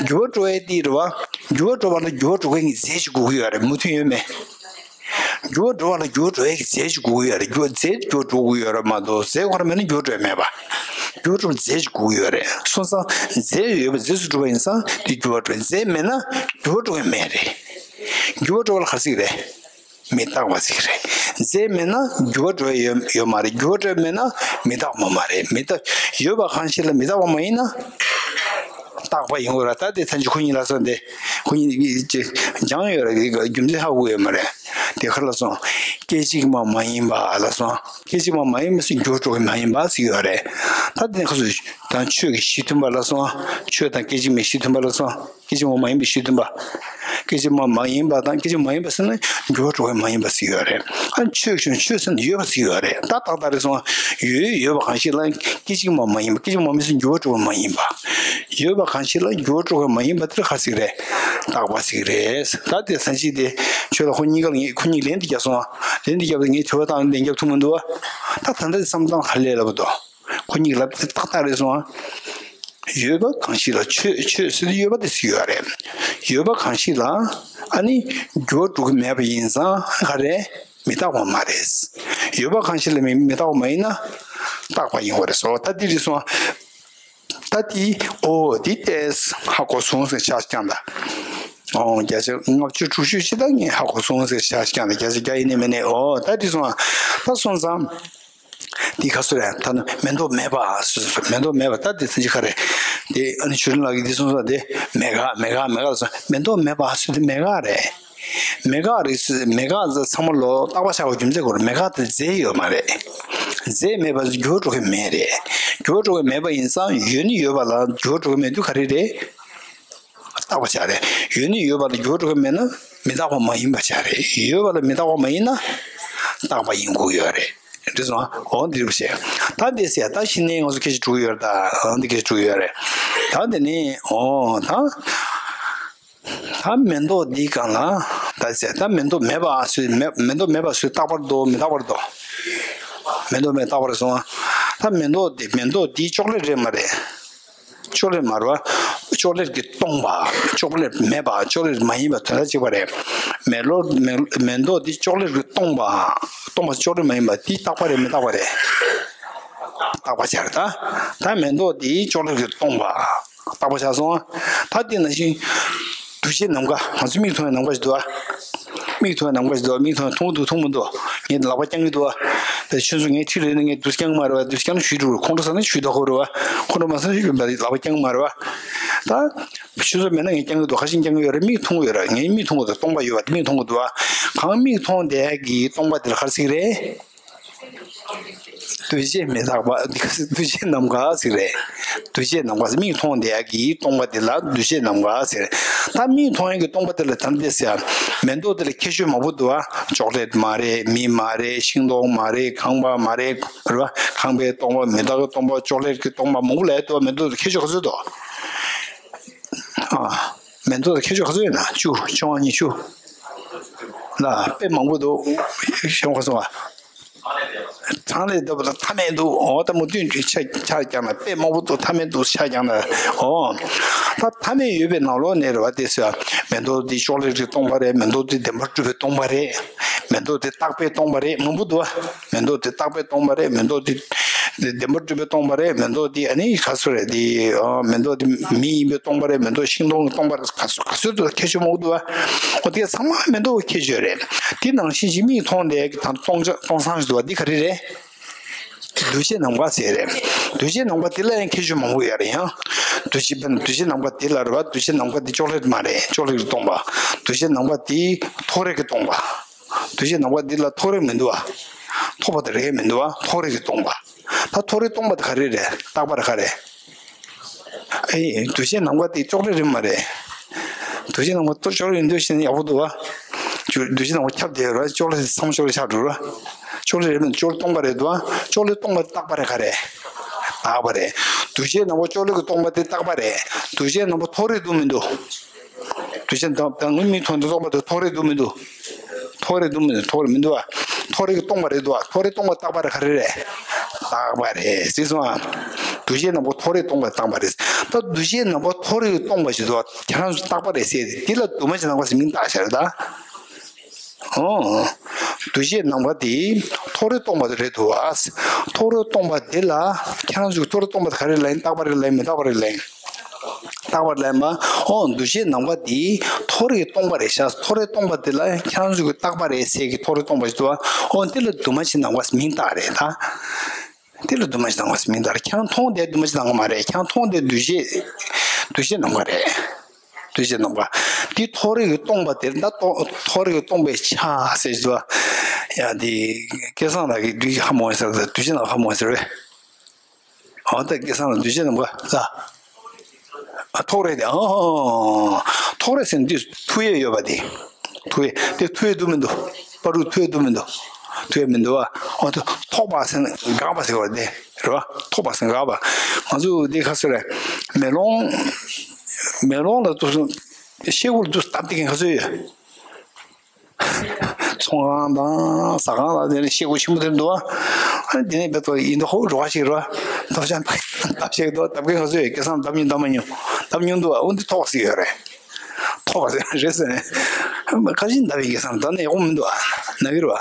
འགྱུར་བ་འགྲོ་བའི་དེ་རེད་བ། འགྱུར་བ་འགྲོ་བ་ལ་འགྱུར་བ་འགྲོ་མཁན་གྱི་རྫས་ཅིག་དགོས་ཀྱི་ཡོད་རེད། མུ་མཐུད་ཡོད་མེད། འགྱུར་བ་འགྲོ་བ་ལ་འགྱུར་བ་འགྲོ་ཡས་ཀྱི་རྫས་ཅིག་དགོས་ཀྱི་ཡོད་རེད། འགྱུར་བ་རྫས་འགྱུར་བ་འགྲོ་དགོས་ཡོད་རེད་མ་གཏོགས་རྫས་ཁོ་རང་མེད་ན་འགྱུར་བ་འགྲོ་ཡས་མེད་པ། འགྱུར་བ་འགྲོ་བའི་རྫས་ཅིག་དགོས་ཀྱི་ཡོད་རེད། སོང་ཙང་རྫས་ཡོད་པ་རྫས་སུ་གྲུབ་པ་ཡིན་ཙང་དེ་འགྱུར་བ་འགྲོ། རྫས་མེད་ན་འགྱུར་བ་འགྲོ་ཡས་མེད་རེད། འགྱུར་བ་འགྲོ་བ་ལ་ག་རེ་ཟེར་གྱི་རེད། མི་རྟག་པ་ཟེར་གྱི་རེད། རྫས་མེད་ན་འགྱུར་བ་འགྲོ་ཡས་ཡོད་ཡོད་མ་རེད། འགྱུར་བ་འགྲོ་ཡས་མེད་ན་མི་རྟག་པ་མ་རེད། མི་རྟག་ཡོད་པ་གང་ཞིག་ལ་མི་རྟག་པ་མ་ཡིན་ན་རྟག་པ་ཡིན་དགོས་ར། ད་དེ་ཐམས་ཅད་ཁོ་གཉིས་ལ་སོགས་ཏེ་ཁོ་གཉིས་ཀྱི་སྦྱང་ཡོད་ར། རྒྱུ་མཚན་ཧ་གོ་ཡོད་མ་རེད། དེ་ཁ་ལ་སོང་སྐད་ཅིག་མ་མ་ཡིན་པ་ལ་སོང་། སྐད་ཅིག་མ་མ་ཡིན་པ་ཟེར་འགྱུར་བ་འགྲོ་བ་མ་ཡིན་པ་ཟེར་ཡོད་རེད། ད་དེ་ཁ་སོ་དང་ཆོས་ཀྱི་གཞི་མཐུན་པ་ལ་སོང་། ཆོས་དང་སྐད་ཅིག་མའི་གཞི་མཐུན་པ་ལ་སོང་། སྐད་ཅིག་མ་མ་ཡིན་པའི་གཞི་མཐུན་པ། སྐད་ཅིག་མ་མ་ཡིན་པ་དང་སྐད་ཅིག་མ་ཡིན་པ་ཟེར་ན་འགྱུར་བ་འགྲོ་བ་མ་ཡིན་པ་ཟེར་ཡོད་རེད། ཨ་ཆོས་ཀྱང་ཆོས་ཟེར་ན་ཡོད་པ་ཟེར་ཡོད་རེད། ད་ཏག་ཏག་རེད་སོང་། ཡོད་ཡོད་པ་གང་ཞིག་ལ་སྐད་ཅིག་མ་མ་ཡིན་པ། སྐད་ཅིག་མ་མ་ཡིན་ཟེར་འགྱུར་བ་འགྲོ་བ་མ་ཡིན་པ། ཡོད་པ་གང་ཞིག་ལ་འགྱུར་བ་འགྲོ་བ་མ་ཡིན་པ་དེར་ག་ཟེར་རེད། རྟག་པ་ཟེར་རེད། ད་དེ་ས་གཞི་དེ་ཆོས་ལ་ཁོ་གཉིས་ཀ་ལ་ངས་ཁོ་གཉིས་ལན་དེ་རྒྱག་སོང་། ལན་དེ་རྒྱབ་ལ་ངས་དྲི་བ་བཏང་ལན་རྒྱབ་ཐུབ་མི་འདུག་བ། ད་ད་ལྟ་དེ་བསམ་སྟངས་ག་ལས་ལབ་འདུག་ཁོ་གཉིས་ལབ་དེ་ཏག་ཏག་རེད་སོང་ཨ། ཡོད་པ་གང་ཞིག་ལ་ཆོས་ཆོས་ཟེར་དུས་ཡོད་པ་དེ་ཟེར་ཡོད་རེད། ཡོད་པ་གང་ཞིག་ལ་ཨ་ནི་འགྱུར་བ་འགྲོ་གི་མེད་པ་ཡིན་ཙང་ག་རེད། མི་རྟག་པ་མ་རེད། ཡོད་པ་གང་ཞིག་ལ་མི་མི་རྟག་པ་མ་ཡིན་ན་རྟག་པ་ཡིན་དགོས་རེད་སོ། ད་འདི་རེད་སོང་ཨ། ད་འདི་ཨོ་འདི་ཏེས་ཧ་གོ་སོང་ཟེར་ཆ་ཞིག་ཀྱང་ད། ཨོ་བརྒྱ་ཆ་ལྔ་བཅུ་དྲུག་ཅུ་ཅི་ད་ངས་ཧ་གོ་སོང་ཟེར་ཆ་ཞིག་ཀྱང་ད། བརྒྱ་ཆ་བརྒྱ་ཡིན་ནི་མིན་ནི་ཨོ་ད་འདི་སོང་ཨ། ད་སོང་ཙང་། འདི་ག་སུ་རེད། ད་ནི་མེ་ཏོག་མེད་པ་སུ་སུ་མེ་ཏོག་མེད་པ་ད་འདི་ཚན་གྱི་ཁ་རེད། དེ་ཨ་ནི་ཆུ་རིན་ལགས་ཀྱིས་འདི་གསུངས་ས་དེ་མེད་ག་མེད་ག་མེད་ག་ལ་སོང་། མེ་ཏོག་མེད་པ་སུ་དེ་མེད་ག་རེད། མེད་ག་རེད་སུ་མེད་ག་ཚང་མ་ལོ་རྟག་པ་ཆགས་པ་རྒྱུ་མཚན་གོ་རེད། མེད་ག་དེ་རྫས་ཡོད་མ་རེད། རྫས་མེད་པ་སུ་འགྱུར་བ་འགྲོ་གི་མེད་རེད། འགྱུར་བ་འགྲོ་གི་མེད་པ་ཡིན་ཙང་ཡོད་ནི་ཡོད་པ་ལ་འགྱུར་བ་འགྲོ་གི་མེད་དུས་ག་རེ་རེད། རྟག་པ་ཆགས་རེད། ཡོད་ནི་ཡོད་པ་ལ་འགྱུར་བ་འགྲོ་གི་མེད་ན་མི་རྟག་པ་མ་ཡིན་པ་ཆགས་རེད། ཡོད་པ་ལ་མི་རྟག་པ་མ་ཡིན་ན་རྟག་པ་ཡིན་དགོས་ཡོད་རེད། འདི་སོང་ཨ། འོ་འདི་རུ་བཤད། ད་འདི་ཟེར་ད་ཕྱི་ནས་ང་ཚོ་སྐད་ཆ་དྲུག་ཡོད་རེད། ད་འོ་འདི་སྐད་ཆ་དྲུག་ཡོད་རེད། ད་འདི་ནི་འོ་ད་ད་མེ་ཏོག་འདི་གང་ལ་ད་ཟེར་ད་མེ་ཏོག་མེད་པ་སུས་མེ་མེ་ཏོག་མེད་པ་སུས་རྟག་པར་འདོད། མི་རྟག་པར་འདོད། མེ་ཏོག་མེད་རྟག་པར་སོང་ཨ། ད་མེ་ཏོག་འདི་མེ་ཏོག་འདི་ཅོག་ལེ་རེད་མ་རེད། ཅོག་ལེ་མ་རེད་བ། ཅོག་ལེ་གིས་སྟོང་པ། ཅོག་ལེ་མེད་པ། ཅོག་ལེ་མ་ཡིན་པ་དོན་དག་གཅིག་པ་རེད། མེ་ལོ་མེ་མེ་ཏོག་འདི་ཅོག་ལེ་གིས་སྟོང་པ། སྟོང་པ་ཅོག་ལེ་མ་ཡིན་པ་འདི་རྟག་པ་རེད་མི་རྟག་པ་རེད། རྟག་པ་ཆགས་རེད་ད། ད་མེ་ཏོག་འདི་ཅོག་ལེ་གིས་སྟོང་པ། རྟག་པ་ཆགས་སོང་ཨ། ད་འདི་ནང་བཞིན་འདུ་ཤེས་ནམ་མཁའ། ང་ཚོ་མིག་མཐོང་བའི་ནམ་མཁའ་ཞིག་འདུག་ཨ། མིག་མཐོང་བའི་ནམ་མཁའ་ཞིག་འདུག་མིག་མཐོང་མཐོང་གི་འདུག་མཐོང་མི་འདུག་ངས་ལག་པ་བརྐྱང་གི་འདུག་ཨ། ད་ཁྱོད་ཚོ་ངའི་འཁྲིས་ལ་ཡོད་ན་ངས་འདུག་བརྐྱང་གི་མ་རེད་བ། འདུག་བརྐྱང་ན་གཞུས་འགྲོ་རེད། ཁོང་ཁྲོ་ཟ་ན་གཞུས་ད་ཁོ་རེད་བ། ཁོང་ཁྲོ་མ་ཟ་ན་གཞུས་ལག་པ་བརྐྱང་གི་མ་རེད་བ། ད་ཆུ་ཚོད་མེད་ན་ངས་རྐྱང་གི་འདུག་ཁ་ཤས་རྐྱང་གི་ཡོད་རེད། མིག་མཐོང་གི་ཡོད་རེད། ངའི་མིག་མཐོང་གི་འདུག་སྟོང་པ་ཡོད་པ་དེ་མིག་མཐོང་གི་འདུག་ཨ། གང་མིག་མཐོང་བསྡད་ཀྱི་སྟོང་པ་དེ་ལ་ག་རེ་ཟེར་གི་རེད། འདུ་བྱེད་མི་རྟག་པ། འདུ་བྱེད་ནམ་མཁའ་ཟེར་རེད། འདུ་བྱེད་ནམ་མཁའ་ཟེར། མིག་མཐོང་བསྡད་ཀྱི་སྟོང་པ་དེ་ལ་འདུ་བྱེད་ནམ་མཁའ་ཟེར། ད་མིག་མཐོང་ཡག་གི་སྟོང་པ་དེ་ལ་དམ་བཅས་ཟེར། མེ་ཏོག་དེ་ལ་ཁྱད་ཆོས་མང་པོ་འདུག་ཨ། ཅོག་ལེ་ཊི་མ་རེད། མི་མ་རེད། ཤིང་ཏོག་མ་རེད། ཁང་པ་མ་རེད། རེད་བ། ཁང་པའི་སྟོང་པ། མི་རྟག་གི་སྟོང་པ། ཅོག་ལེ་ཊི་གི་སྟོང་པ། མང་པོ་ལབ་འདུག་ཨ། མེ་ཏོག་དེ་ཁྱད་ཆོས་ག་ཚོད་འདུག་ཨ། མེ་ཏོག་དེ་ཁྱད་ཆོས་ག་ཚོད་ཡོད་ན། བཅུ། བཅོ་ལྔ། ཉི་ཤུ། ལ་དཔེ་མང་པོ་འདུག་ཤོང་ག་སོང་ཨ། གྲངས་ལས་འདས་པ་དང་མཐའ་མེད་འདུག་འོ་ད་མུ་མཐུད་ཀྱི་ཆ་ཆ་རྐྱང་ན་དཔེ་མང་པོ་འདུག་མཐའ་མེད་འདུག་ཆ་རྐྱང་ན། འོ་ད་མཐའ་མེད་ཡོད་པའི་ནང་ལོགས་ནས་རེད་བ། དེ་ཟེར་མེ་ཏོག་འདི་ཅོག་ལེ་ཊི་གི་སྟོང་པ་རེད། མེ་ཏོག་འདི་བདེན་པར་གྲུབ་པའི་སྟོང་པ་རེད། མེ་ཏོག་འདི་རྟག་པའི་སྟོང་པ་རེད། མང་པོ་འདུག་བ། མེ་ཏོག་འདི་རྟག་པའི་སྟོང་པ་རེད། མེ་ཏོག་འདི་བདེན་པར་གྲུབ་པའི་སྟོང་པ་རེད། མེ་ཏོག་འདི་ཨ་ནི་ག་ཚོད་རེད། འདི་ཨ་མེ་ཏོག་འདི་མི་ཡིན་པའི་སྟོང་པ་རེད། མེ་ཏོག་ཤིང་སྡོང་གི་སྟོང་པ་རེད། ག་ཚོད་ག་ཚོད་འདུག་ཁྱད་ཆོས་མང་པོ་འདུག་བ། འོ་དེ་ཚང་མ་མེ་ཏོག་གི་ཁྱད་ཆོས་རེད། དེ་ནང་བཞིན་གྱི་མིག་མཐོང་བསྡད་ཀྱི་ད་སྟོང་ཆ་སྟོང་སང་ཞིག་འདུག་བ། འདི་ག་རེ་རེད། འདུ་བྱེད་ནམ་མཁའ་ཟེར་རེད། འདུ་བྱེད་ནམ་མཁའ་དེ་ལ་ཡང་ཁྱད་ཆོས་མང་པོ་ཡོད་རེད་ཡང་། འདུ་བྱེད་དཔེར་ན་འདུ་བྱེད་ནམ་མཁའ་དེ་ལ་རེད་བ། འདུ་བྱེད་ནམ་མཁའ་དེ་ཅོག་ལེ་ཊི་མ་རེད། ཅོག་ལེ་ཊི་སྟོང་པ། འདུ་བྱེད་ནམ་མཁའ་དེ་མཐོ་རིས་ཀྱི་སྟོང་པ། འདུ་བྱེད་ནམ་མཁའ་འདི་ལ་མཐོ་རིས་མི་འདུག་བ། མཐོ་པ་དེ་རེད་མི་འདུག་བ། མཐོ་རིས་ཀྱི་སྟོང་པ། ད་མཐོ་རིས་སྟོང་པ་དེ་ག་རེ་རེད། རྟག་པ་རེད། ག་རེ། ཨེ། འདུ་བྱེད་ནམ་མཁའ་དེ་ཅོག་ལེ་ཊི་མ་རེད། འདུ་བྱེད་ནམ་མཁའ་ཅོག་ལེ་ཊི་ཡིན་དུས་ཤེས་ན་ཡག་པོ་འདུག་བ། ཅོག་འདུ་བྱེད་ནམ་མཁའ་ཁྱབ་བསྡད་ཡོད་རེད་བ། ཅོག་ལེ་ཊི་ཚང་མ་ཅོག་ལེ་ཊི་ཆགས་འགྲོ་རེད་བ། ཅོག་ལེ་ཊི་རེད་མིན་ཅོག་ལེ་ཊི་སྟོང་པ་རེད་འདུག་བ། ཅོག་ལེ་ཊི་སྟོང་པ་རྟག་པ་རེད། ག་རེ། རྟག་པ་རེད། འདུ་བྱེད་ནམ་མཁའ་ཅོག་ལེ་ཊི་གི་སྟོང་པ་དེ་རྟག་པ་རེད། འདུ་བྱེད་ནམ་མཁའ་མཐོ་རིས་འདུག་མི་འདུག་འདུ་བྱེད་དང་དང་ངའི་མིག་མཐོང་དུས་སྟོང་པ་དེ་མཐོ་རིས་འདུག་མི་འདུག་མཐོ་རིས་འདུག་མི་འདུག་མཐོ་རིས་མི་འདུག་བ། མཐོ་རིས་ཀྱི་སྟོང་པ་རེད་འདུག་བ། མཐོ་རིས་སྟོང་པ་རྟག་པ་རེད། ག་རེ་རེད། རྟག་པ་རེད། གཟིགས་སོང་ཨ། འདུ་བྱེད་ནམ་མཁའ་མཐོ་རིས་སྟོང་པ་རྟག་པ་རེད། ད་འདུ་བྱེད་ནམ་མཁའ་མཐོ་རིས་སྟོང་པ་ཞིག་འདུག་བ། ཁྱེད་རང་ཚོ་རྟག་པ་རེད་ཟེར་ཏེ་འདི་ལ་འདུ་མ་བྱེད་ནམ་མཁའ་ཟེར་མིང་བཏགས་བཞག་རེད་ད། ཨོ། འདུ་བྱེད་ནམ་མཁའ་དེ་མཐོ་རིས་སྟོང་པ་དེ་རེད་འདུག་བ། མཐོ་རིས་སྟོང་པ་དེ་ལ་ཁྱེད་རང་ཚོས་མཐོ་རིས་སྟོང་པ་དེ་ག་རེ་ལབ་ཡིན། རྟག་པ་རེད་ལབ་ཡིན། མི་རྟག་པ་རེད་ལབ་ཡིན། རྟག་པར་ལེན་པ། ཨོ། འདུ་བྱེད་ནམ་མཁའ་དེ་མཐོ་རིས་སྟོང་པ་རེད་ཤག་མཐོ་རིས་སྟོང་པ་དེ་ལ་ཁྱེད་རང་ཚོ་གི་རྟག་པ་རེད་ཟེར་གི་མཐོ་རིས་སྟོང་པ་ཞིག་འདུག་བ། ཨོ། འདི་ལ་འདུ་མ་བྱེད་ནམ་མཁའ་མིང་བཏགས་རེད་ད། འདི་ལ་འདུ་མ་བྱེད་ནམ་མཁའ་མིང་བཏགས་རེད། ཁྱེད་རང་མཐོང་བསྡད་འདུ་མ་བྱེད་ནམ་མཁའ་མ་རེད། ཁྱེད་རང་མཐོང་བསྡད་འདུ་བྱེད་འདུ་བྱེད་ནམ་མཁའ་རེད། འདུ་བྱེད་ནམ་མཁའ། འདི་མཐོ་རིས་ཀྱི་སྟོང་པ་དེ་ད་མཐོ་མཐོ་རིས་ཀྱི་སྟོང་པའི་ཆ་ཟེར་གི་འདུག་བ། ཡ་འདི་སྐལ་བཟང་ལགས་ཀྱིས་འདུས་ཀྱི་ཧ་མོ་ཟེར་ད་འདུ་བྱེད་ནམ་མཁའ་ཧ་མོ་ཟེར་བས། ཨ་ད་སྐལ་བཟང་ལགས་འདུ་བྱེད་ནམ་མཁའ་ལ། ཨ་ཐོགས་རེག་དེ། ཨ་ཐོགས་རེག་ཟེར་ན་འདི་ཐུ་ཡེ་ཡོད་པ་དེ། ཐུ་ཡེ་དེ་ཐུ་ཡེ་འདུག་མི་འདུག་བར་དུ་ཐུ་ཡེ་འདུག་མི་འདུག་ཐུ་ཡེ་མི་འདུག་བ། ཨ་ད་ཐོགས་པ་ཟེར་ན་འགག་པ་ཟེར་བ་དེ་རེད་བ། ཐོགས་པ་ཟེར་ན་འགག་པ། ང་ཚོ་འདི་ཁ་སོ་རེད། མེ་ལོང་། མེ་ལོང་ལ་དུ་ཤེལ་སྒོ་ལ་དུ་སྟབས་བདེ་མཁན་ཁ་སོ་ཡོད། ཚོང་ཁང་དང་ཟ་ཁང་ལ་དེ་ནས་ཤེལ་སྒོ་ཆེན་པོ་དེ་འདུག་བ། ཨ་ནི་དེ་ནས་བེད་ཐོག་ཡིན་དུ་ཧོ་འགྲོ་བ་ཞིག་རོ། འདབ་ཆགས་འདབ་ཆགས་འདུག་བ། འདབ་ཁའི་ཁ་སོ་ཡོད། སྐལ་བཟང་འདབ་ཉུང་འདབ་མ་ཉུང་འདབ་ཉུང་འདུག་བ། འོ་འདི་ཐོགས་པ་ཟེར་ཡོད་རེད། ཐོགས་པ་ཟེར་རེད་ཟེར་ནས། ཁ་ཅིག་འདབ་ཡིན་སྐལ་བཟང་འདབ་ནས་ཡག་པོ་མི་འདུག་བ། ན་གི་རོ།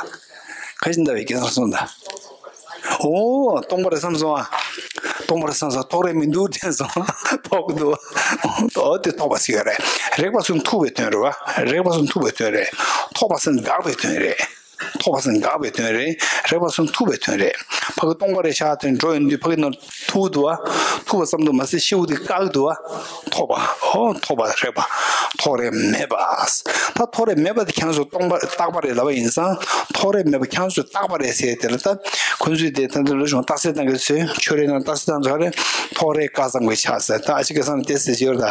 ཁ་ཅིག་འདབ་ཡིན་སྐལ་བཟང་སོང་ད། ཨོ། སྟོང་པ་རེད་བསམ་སོང་ཨ། སྟོང་པ་རེད་བསམ་སོང་། ཐོགས་རེག་མི་འདུག་དྲན་སོང་། ཐོགས་འདུག་ཨོ་དེ་ཐོགས་པ་ཟེར་ཡོད་རེད། རེག་པ་ཚོ་མཐུག་པའི་དོན་རེད་བ། རེག་པ་ཚོ་མཐུག་པའི་དོན་རེད། ཐོགས་པ་ཟེར་ན་འགག་པའི་དོན་རེད། ཐོགས་པ་ཟེར་ན་འགག་པའི་དོན་རེད། རེག་པ་ཚོ་མཐུག་པའི་དོན་རེད། ཕ་གི་སྟོང་པ་རེད་ཤག་དོན་འགྲོ་ཡོང་དུས་ཕ་གི་ནང་མཐུག་འདུག་བ། མཐུག་པ་ཙམ་དུ་མ་ཟད་ཤེའུ་དེ་བཀག་འདུག་བ། ཐོགས་པ། ཨོ་ཐོགས་པ་རེད་པ། ཐོགས་རེག་མེད་པ། ད་ཐོགས་རེག་མེད་པ་དེ་ཁྱེད་རང་ཚོ་སྟོང་པ་རྟག་པ་རེད་ལབ་པ་ཡིན་ཙང་། ཐོགས་རེག་མེད་པ་ཁྱེད་རང་ཚོ་རྟག་པ་རེད་ཟེར་དེ་ལ་ད། ཁོ་ཚོས་དེ་ད་ལྟ་ལོ་ཆུང་རྟགས་གསལ་བཏང་གི་ཚོས་ཆོས་རེ་ནང་རྟགས་གསལ་བཏང་ཚོ་རེད། ཐོགས་རེག་བཀག་ཙམ་གྱི་ཆ་ཟེར། ད་ཨ་ཅེ་སྐལ་བཟང་ལ་དེ་ཟེར་ཞོར་ད།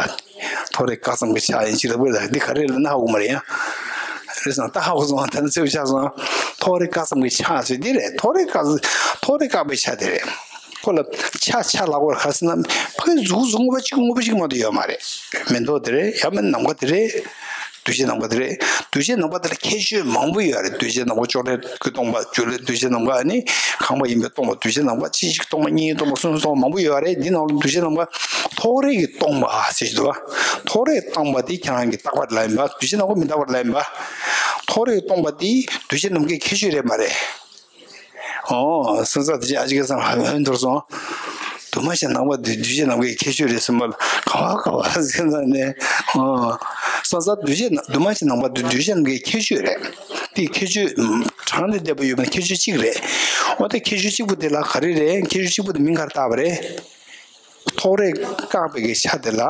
ཐོགས་རེག་བཀག་ཙམ་གྱི་ཆ་ཡིན་ཅི་ལབ་དགོས་ད། འདི་ག་རེ་ལབ་ན་ཧ་གོ་མ་རེད་ཡ། རེད་སོང་ད་ཧ་གོ་སོང་། ད་ནི་ཚེའུ་ཆགས་སོང་། ཐོགས་རེག་བཀག་ཙམ་གྱི་ཆ་ཟེར་འདི་རེད། ཐོགས་རེག་བཀག་ཐོགས་རེག་བཀག་པའི་ཆ་དེ་རེད། ཁོ་ལ་ཆ་ཆ་ལབ་དགོས་རེད། ག་ཟེར་ན་ཕ་གི་གཟུགས་གཟུགས་དངོས་པོ་གཅིག་དངོས་པོ་གཅིག་མ་གཏོགས་ཡོད་མ་རེད། མེ་ཏོག་དེ་རེད། ཡང་མིན་ནམ་མཁའ་དེ་རེད། འདུ་བྱེད་ནམ་མཁའ་དེ་རེད། འདུ་བྱེད་ནམ་མཁའ་དེ་ལ་ཁྱད་ཆོས་མང་པོ་ཡོད་རེད། འདུ་བྱེད་ནམ་མཁའ་ཅོག་ལེ་ཊི་གི་སྟོང་པ། ཅོག་ལེ་ཊི་འདུ་བྱེད་ནམ་མཁའ་ནི་ཁང་པ་ཡིན་པའི་སྟོང་པ། འདུ་བྱེད་ནམ་མཁའ་གཅིག་གཅིག་སྟོང་པ། གཉིས་སྟོང་པ། གསུམ་སྟོང་པ། མང་པོ་ཡོད་རེད། འདི་ནང་ལ་འདུ་བྱེད་ནམ་མཁའ་ཐོགས་རེག་གི་སྟོང་པ་ཟེར་གྱི་འདུག་བ། ཐོགས་རེག་སྟོང་པ་དེ་ཁྱེད་རང་གི་རྟག་པ་ལ་ཡིན་པ། འདུ་བྱེད་ནམ་མཁའ་མི་རྟག་པ་ལ་ཡིན་པ། ཐོགས་རེག་སྟོང་པ་དེ་འདུ་བྱེད་ནམ་མཁའི་ཁྱད་ཆོས་རེད་མ་རེད། ཨོ། སོང་ཙང་དེ་ཅི་ཨ་ཅེ་སྐལ་བཟང་ཧོན་ཐོར་སོང་། འདུ་མ་བྱེད་ནམ་མཁའ་འདུ་འདུ་བྱེད་ནམ་མཁའི་ཁྱད་ཆོས་རེད་ཟེར་མ་ལ་ག་བ་ག་བ་ཟེར་ན་ནས། ཨོ། སོང་ཙང་འདུ་བྱེད་ན་འདུ་མ་བྱེད་ནམ་མཁའ་འདུ་འདུ་བྱེད་ནམ་མཁའི་ཁྱད་ཆོས་རེད། དེ་ཁྱད་ཆོས་གྲངས་ལས་འདས་པ་ཡོད་པ་ན་ཁྱད་ཆོས་གཅིག་རེད། འོ་དེ་ཁྱད་ཆོས་གཅིག་པོ་དེ་ལ་ག་རེ་རེད། ཁྱད་ཆོས་གཅིག་པོ་དེ་མིང་ག་རེ་བཏགས་པ་རེད། ཐོགས་རེག་བཀག་པའི་གི་ཆ་དེ་ལ།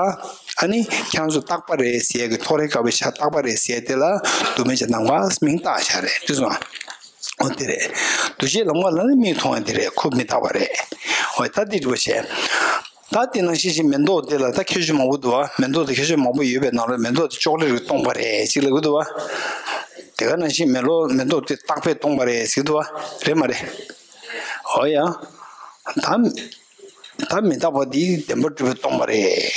ཨ་ནི་ཁྱེད་རང་ཚོ་རྟག་པ་རེད་ཟེར་ཡ་གི་ཐོ་རེ་དཀར་པོའི་ཆ་རྟག་པ་རེད་ཟེར་ཡ་དེ་ལ་འདུ་མེད་ཀྱི་ནམ་མཁའ་མིང་བཏགས་བཞག་རེད། དེ་སོང་། འོ་དེ་རེད། འདུ་བྱེད་ལམ་ཁ་ལ་ནི་མིག་མཐོང་ཡ་དེ་རེད། ཁོ་མི་རྟག་པ་རེད། འོ་ད་དེ་འདྲ་བྱས། ད་དེ་ནང་བཞིན་ཞིག་མེ་ཏོག་དེ་ལ་ད་ཁྱད་ཆོས་མང་པོ་འདུག་བ། མེ་ཏོག་དེ་ཁྱད་ཆོས་མང་པོ་ཡོད་པའི་ནང་ལ་མེ་ཏོག་དེ་ཅོག་ལེ་རེ་སྟོང་པ་རེད་ཅིག་ལབ་ཀྱི་འདུག་བ། དེ་ག་ནང་བཞིན་མེ་ལོ་མེ་ཏོག་དེ་རྟག་པས་སྟོང་པ་རེད་ཟེར་གྱི་འདུག་བ། རེད་མ་རེད། འོ་ཡ། ད་ད་མི་རྟག་པ་འདི་བདེན་པར་གྲུབ་པས་སྟོང་པ་རེད།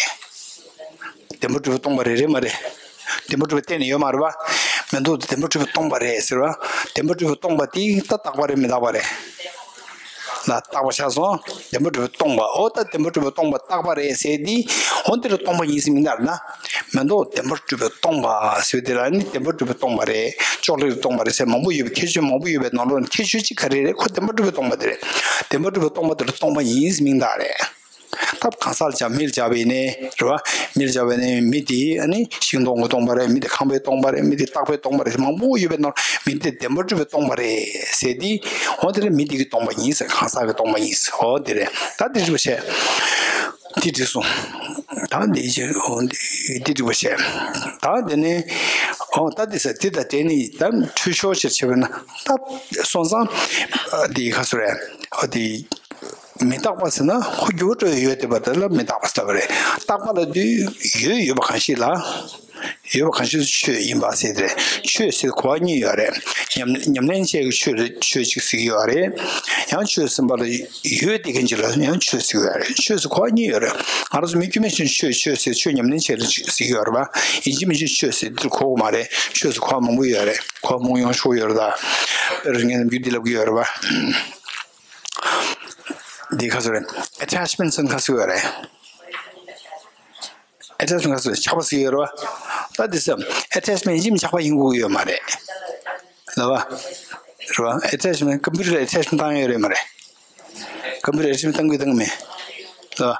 བདེན་པར་གྲུབ་པས་སྟོང་པ་རེད། རེད་མ་རེད། བདེན་པར་གྲུབ་པ་གཏན་ནས་ཡོད་མ་རེད་པ། མེ་ཏོག་དེ་བདེན་པར་གྲུབ་པས་སྟོང་པ་རེད་ཟེར་བ། བདེན་པར་གྲུབ་པས་སྟོང་པ་དེ་ད་རྟག་པ་རེད་མི་རྟག་པ་རེད། ལ་རྟག་པ་ཆགས་སོང་། བདེན་པར་གྲུབ་པས་སྟོང་པ། འོ་ད་བདེན་པར་གྲུབ་པས་སྟོང་པ་རྟག་པ་རེད་ཟེར་དེ། འོ་འདི་ལ་སྟོང་པ་ཡིན་ཟེར་མིང་བཏགས་ན། མེ་ཏོག་བདེན་པར་གྲུབ་པས་སྟོང་པ་ཟེར་དེ་ལ་ནི་བདེན་པར་གྲུབ་པས་སྟོང་པ་རེད། ཅོག་ལེ་རེ་སྟོང་པ་རེད་ཟེར་མང་པོ་ཡོད་པའི་ཁྱད་ཆོས་མང་པོ་ཡོད་པའི་ནང་ལོགས་ནས་ཁྱད་ཆོས་གཅིག་ག་རེ་རེད། ཁོ་བདེན་པར་གྲུབ་པས་སྟོང་པ་དེ་རེད། བདེན་པར་གྲུབ་པས་སྟོང་པ་དེ་ལ་སྟོང་པ་ཡིན་ཟེར་མིང་བཏགས་རེད། ད་གང་ཟག་ལ་བྱ་མིར་བྱ་བ་ཡིན་ནའི་རེད་བ། མིར་བྱ་བ་ཡིན་ནའི་མི་དེ་ཨ་ནི་ཤིང་སྡོང་གིས་སྟོང་པ་རེད། མི་དེ་ཁང་པས་སྟོང་པ་རེད། མི་དེ་རྟག་པས་སྟོང་པ་རེད། མང་པོ་ཡོད་པའི་ནང་མི་དེ་བདེན་པར་གྲུབ་པས་སྟོང་པ་རེད་ཟེར་དེ། འོ་དེ་ལ་མི་དེ་གིས་སྟོང་པ་ཡིན་ཟེར། གང་ཟག་གིས་སྟོང་པ་ཡིན་ཟེར། འོ་དེ་རེད། ད་དེ་འདྲ་བྱས། དེ་འགྲིག་སོང་། ད་འདི་བྱས། འོ་འདི་འདི་འགྲིག་པ་བྱས། ད་དེ་ནས་འོ་ད་དེ་ཟེར་དེ་ད་དེ་ནི་ད་འཁྲུལ་ཤོར་ཕྱིར་བྱས་པ་ན་ད་སོང་ཙང་། ཨ་དེ་ག་ཚོད་རེད། ཨ་དེ། མི་རྟག་པ་ཟེར་ན་ཁོ་འགྱུར་བ་འགྲོ་ཡི་ཡོད་དེ་བ་དེ་ལ་མི་རྟག་པ་ཟེར་བ་རེད། རྟག་པ་ལ་དུས་ཡོད་ཡོད་པ་གང་ཞིག་ལ། ཡོད་པ་གང་ཞིག་ཆོས་ཡིན་པ་ཟེར་ཏེ། ཆོས་ཟེར་གོ་བ་གཉིས་ཡོད་རེད། ཉམས་ཉམས་ལེན་བྱེད་ཀྱི་ཆོས་ཆོས་གཅིག་ཟེར་གྱི་ཡོད་རེད། ཡང་ཆོས་ཟེར་བ་ལ་ཡོད་དེ་གན་ཅིག་ལ་ཡང་ཆོས་ཟེར་གྱི་ཡོད་རེད། ཆོས་ཟེར་གོ་བ་གཉིས་ཡོད་རེད། ང་རང་ཚོ་མི་དཀྱུས་མ་ཞིག་ཆོས་ཆོས་ཟེར་ཆོས་ཉམས་ལེན་བྱེད་ཀྱི་ཟེར་གྱི་ཡོད་རེད་པ། ཡིན་གཅིག་མིན་གཅིག་ཆོས་ཟེར་དེ་གོ་གི་མ་རེད། ཆོས་ཟེར་གོ་བ་མང་པོ་ཡོད་རེད། གོ་བ་མང་པོ་ཡོང་ཆོག་ཡོད་རེད་ད། དཔེར་ངས་ནམ་རྒྱུན་འདི་ལབ་ཀྱི་ཡོད་རེད་པ། འདི་ག་ཚོད་རེད། ཨེ་ཊེཆ་མེན་ཊི་ཟེར་ན་ག་ཚོད་ཡོད་རེད། ཨེ་ཊེཆ་མེན་ཊི་ག་ཚོད་ཆགས་པ་ཟེར་གྱི་ཡོད་རེད་པ། ད་འདི་ཟེར་ཨེ་ཊེཆ་མེན་ཊི་ཡིན་གཅིག་མིན་ཆགས་པ་ཡིན་དགོས་ཀྱི་ཡོད་མ་རེད། ལབ་པ། རེད་པ། ཨེ་ཊེཆ་མེན་ཊི་ཀམ་པུ་ཊར་ལ་ཨེ་ཊེཆ་མེན་ཊི་བཏང་ཡོད་རེད་མ་རེད། ཀམ་པུ་ཊར་ཨེ་ཊེཆ་མེན་ཊི་བཏང་དགོས་བཏང་གི་མེད། ལབ་པ།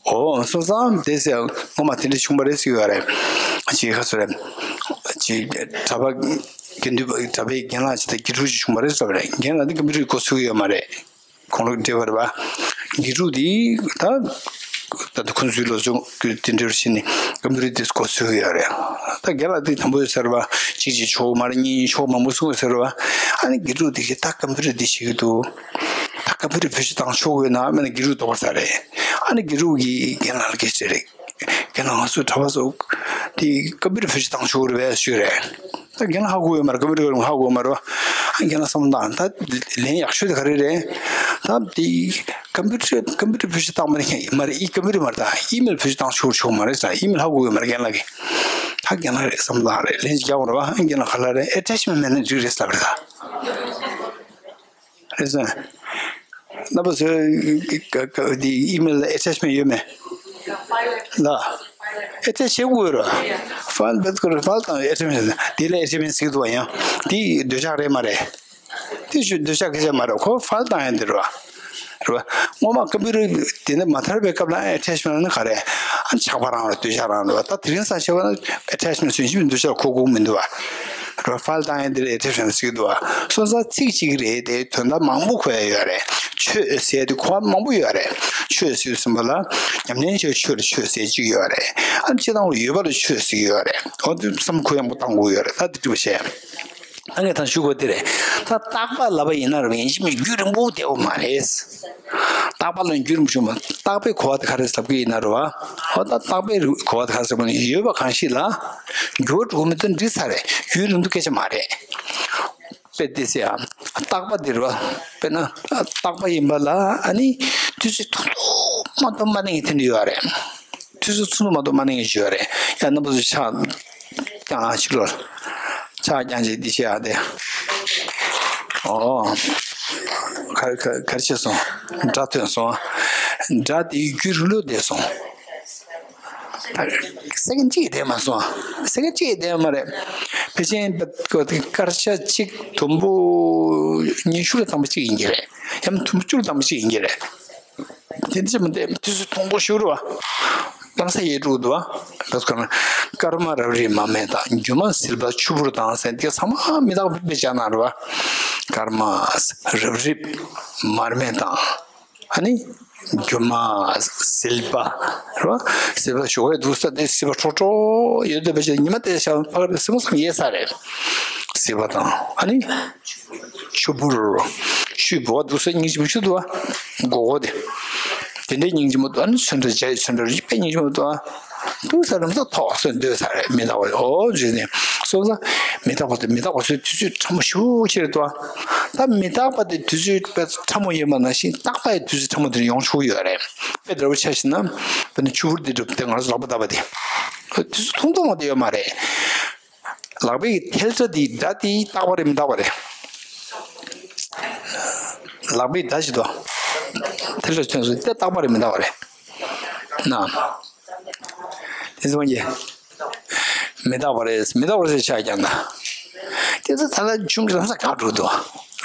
འོ་སོང་ཙང་དེ་ཟེར་ངོ་མ་དེ་འདྲ་བྱུང་བ་རེད་ཟེར་གྱི་ཡོད་རེད། ཅིག་ག་ཚོད་རེད། ཅིག་གྲྭ་པ་དགེ་འདུན་པ་གྲྭ་པའི་རྒན་ལགས་ཅིག་དང་དགེ་ཕྲུག་ཅིག་བྱུང་བ་རེད་ཟེར་བ་རེད། རྒན་ལགས་འདི་ཀམ་པུ་ཊར་གོ་ཚུགས་ཀྱི་ཡོད་མ་རེད། ཁོང་ལ་འབྲེལ་བ་རེད་པ། དགེ་ཕྲུག་འདི་ད་ད་ལྟ་ཁོང་ཚོའི་ལོ་ཚོད་ཀྱི་དེ་འདྲ་བྱས་ནས་ཀམ་པུ་ཊར་དེ་གོ་ཚུགས་ཀྱི་ཡོད་རེད། ད་རྒན་ལགས་འདི་དང་པོ་ཡོད་ཟེར་བ། གཅིག་གཅིག་ཆོག་མ་རེད། གཉིས་གཉིས་ཆོག་མང་པོ་གསུངས་ཟེར་བ། ཨ་ནི་དགེ་ཕྲུག་འདི་གིས་ད་ཀམ་པུ་ཊར་འདི་བྱེད་ཀྱི་འདུག་ད་ཀམ་པུ་ཊར་བེད་སྤྱོད་བཏང་ཆོག་གི་ཡོད་ན་མིན་ན། དགེ་ཕྲུག་དོགས་པ་ཟ་རེད། ཨ་ནི་དགེ་ཕྲུག་གིས་རྒན་ལགས་ལ་སྐད་ཆ་དྲིས་རེད། རྒན་ལགས་ང་ཚོ་གྲྭ་པ་ཚོ་དེ་ཀམ་པུ་ཊར་བེད་སྤྱོད་བཏང་ཆོག་གི་རེད་པས་ཞུས་རེད། ད་རྒན་ལགས་ཧ་གོ་ཡོད་མ་རེད། ཀམ་པུ་ཊར་ཧ་གོ་ཡོད་མ་རེད་པ། ཨ་རྒན་ལགས་བསམ་བློ་བཏང་ད་ལན་ཡག་ཤོས་དེ་ག་རེ་རེད། ད་དེ་ཀམ་པུ་ཊར་ཀམ་པུ་ཊར་བེད་སྤྱོད་བཏང་མ་རེད་མ་རེད། ཨི་ཀམ་པུ་ཊར་མ་རེད། ད་ཨི་མེལ་བེད་སྤྱོད་བཏང་ཆོག་ཆོག་མ་རེད་ཟེར། ཨི་མེལ་ཧ་གོ་ཡོད་མ་རེད་རྒན་ལགས་ཀྱིས། ད་རྒན་ལགས་རེད་བསམ་བློ་བཏང་རེད། ལན་ཅིག་རྒྱག་འོང་རེད་པ། ཨ་རྒན་ལགས་ག་ལ་རེད། ཨེ་ཊེཆ་མེན་ཊི་མེད་ན་འགྲིག་རེད་ཟེར་བ་རེད་ད། རེད་སོང་། རྣམ་པ་ཚོས་ཀ་ཀ་འདི་ཨི་མེལ་ལ་ཨེ་ཊེཆ་མེན་ཊི་ཡོད་མེད། ལ། ཨེ་ཊེཆ་བྱེད་དགོས་རེད། ཕའིལ་བེད་ཁོ་རེ་ཕའིལ་བཏང་ཨེ་ཊེཆ་མེན་ཊི་འདི་ལ་ཨེ་ཊེཆ་མེན་ཊི་ཟེར་གྱི་འདུག་པ། ཡང་འདི་འདོད་ཆགས་རེད་མ་རེད། དེ་ཞུ་འདོད་ཆགས་སྐད་ཆ་མ་རེད། ཁོ་ཕའིལ་བཏང་ཡ་འདི་རེད་པ། རེད་པ། སྔོན་མ་ཀམ་པུ་ཊར་དེ་འདྲ་མ་དར་བའི་སྐབས་ལ་ཨེ་ཊེཆ་མེན་ཊི་ནི་ག་རེ། ཨ་ཆགས་པ་རང་རེད། འདོད་ཆགས་རང་རེད་པ། ད་དེ་རིང་སང་ཆེ་བ་ན་ཨེ་ཊེཆ་མེན་ཊི་ཟེར་ཞིབ་འདོད་ཆགས་གོ་དགོས་མི་འདུག་པ། རེད་པ། ཕའིལ་བཏང་ཡ་འདི་ལ་ཨེ་ཊེཆ་མེན་ཊི་ཟེར་གྱི་འདུག་པ། སོང་ཙང་ཚིག་གཅིག་རེད་དེ་དོན་དག་མང་པོ་འཁོད་ཡ་ཡོད་རེད། ཆོས་ཟེར་དེ་གོ་བ་མང་པོ་ཡོད་རེད། ཆོས་ཟེར་ཟིན་པ་ལ་ཉམས་ལེན་བྱེད་ཆོས་ལ་ཆོས་ཟེར་གཅིག་ཡོད་རེད། ཨ་ནི་སྤྱིར་བཏང་ལ་ཡོད་པ་ལ་ཆོས་ཟེར་གྱི་ཡོད་རེད། འོ་དེ་བསམ་གུ་ཡངས་པོ་བཏང་དགོས་ཡོད་རེད། ད་དེ་འདྲ་བྱས། ད་ངས་ད་ཞུ་དགོས་དེ་རེད། ད་རྟག་པ་ལབ་པ་ཡིན་ན་རེད་པ། ཡིན་གཅིག་མིན་རྒྱུན་རིང་པོ་བསྡད་ཡོད་མ་རེད། རྟག་པ་ལ་རྒྱུན་རིང་པོ་བྱུང་མ། རྟག་པའི་གོ་བ་དེ་ག་རེ་ཟེར་གྱི་ཡིན་ན་རེད་པ། འོ་ད་རྟག་པའི་གོ་བ་དེ་ག་རེ་ཟེར་གྱི་ཡིན་ན། ཡོད་པ་གང་ཞིག་ལ་འགྱུར་བ་འགྲོ་མི་དོན་འགྲིག་ཚར་རེད། རྒྱུན་རིང་པོ་སྐད་ཆ་མ་རེད། དཔེ་དེ་ཟེར་ཡ། རྟག་པ་དེ་རེད་པ། དཔེར་ན་རྟག་པ་ཡིན་པ་ལ་ཨ་ནི་དུས་ཚོད་ཐུང་ཐུང་མ་གཏོགས་མ་གནས་མཁན་དེ་འདྲ་ཡོད་རེད། དུས་ཚོད་ཐུང་ཐུང་མ་གཏོགས་མ་གནས་མཁན་ཞིག་ཡོད་རེད། ཡ་རྣམ་པ་ཚོ་ཕྱག་བརྐྱངས་ཨ་ཕྱི་ལོགས་ཕྱག་བརྐྱངས་བྱས་འདི་བྱས་ཨ་དེ། ཨོ། ག་ག་ག་རེ་བྱས་སོང་། སྒྲ་ཐོན་སོང་། སྒྲ་དེ་རྒྱུན་རིང་ལོས་བསྡད་སོང་། སེ་ཀེན་གཅིག་བསྡད་མ་སོང་། སེ་ཀེན་གཅིག་བསྡད་མ་རེད། ཕལ་ཆེར་སྐར་ཆ་གཅིག་དུམ་བུ་ཉི་ཤུ་ལ་ཐམ་པ་གཅིག་ཡིན་གྱི་རེད། ཡང་དུམ་བུ་བཅུ་ལ་ཐམ་པ་གཅིག་ཡིན་གྱི་རེད། དེ་འདྲ་མི་འདུག་དུས་ཚོད་ཐུང་པོ་ཞིག་རེད་པ། གནམ་ས་ཡས་དྲུག་འདུག་པ། སྐར་མ་རབ་རིབ་མར་མེ་དང་། སྒྱུ་མ་ཟིལ་པ་ཆུ་བུར་དང་ཟེར་དེ་ཚང་མ་མི་རྟག་པའི་དཔེ་ཆ་ནང་རེད་པ། སྐར་མ་རབ་རིབ་མར་མེ་དང་། ཨ་ནི། རྒྱུ་མ། སིལ་བ། རེད་བ། སིལ་བ་ཞོགས་ཀས་འདུག་ས་དེ་སིལ་བ་ཁྲོ་ཁྲོ་ཡོད་དེ་བ་ཅིག་ཉི་མ་དེ་ཤར་ཕ་གི་སིལ་བ་ཚང་ཡལ་ས་རེད། སིལ་བ་དང་ཨ་ནི། ཆུ་བུར། ཆུའི་ཕོར་པ་འདུག་ས་སྙིང་རྗེ་མོ་ཞིག་འདུག་བ། སྒོར་སྒོར་དེ། དེ་འདྲའི་སྙིང་རྗེ་མོ་འདུག་ཨ་ནི་ཚོན་ཁྲ་འཇའ་ཡི་ཚོན་ཁྲ་རིག་པའི་སྙིང་རྗེ་མོ་འདུག་ཨ། འདུག་ས་རམ་ས་ཐོག་སོན་སྡོད་ས་རེད་མི་རྟག་པ་ཨོ་ཟེར་ནས། སོང་ཙང་མི་རྟག་པ་དེ་མི་རྟག་པ་ཚོའི་དུས་ཚོད་ཕྲ་མོ་ཞེ་པོ་ཅིག་རེད་འདུག་ཨ། ད་མི་རྟག་པ་དེ་དུས་ཚོད་དཔེ་ཕྲ་མོ་ཡོད་མ་ནང་བཞིན་རྟག་པ་ཡི་དུས་ཚོད་ཕྲ་མོ་དེ་ཡོང་ཆོག་གི་ཡོད་རེད། དཔེ་འདྲ་བོ་ཆ་བཞག་ན། དཔེར་ན་ཆུ་བུར་དེ་འདྲ་དེ་ང་རང་ཚོ་ལག་པ་བརྡབས་པ་དེ། དུས་ཚོད་ཐུང་ཐུང་བ་དེ་ཡོད་མ་རེད། ལག་པའི་ཐལ་སྒྲ་དེ་སྒྲ་དེ་རྟག་པ་རེད་མི་རྟག་པ་རེད། ལག་པའི་སྒྲ་ཞིག་དང་། ཐལ་སྒྲ་ཐོན་སོང་དེ་རྟག་པ་རེད་མི་རྟག་པ་རེད། ན། དེ་ཚོ་གི། མི་རྟག་པ་རེད་མི་རྟག་པ་རེད་ཟེར་ཆགས་ཀྱང་ན། དེ་ཚོ་ད་ལྟ་ཆུང་གི་ལམ་སང་ག་འགྲོ་འདུག་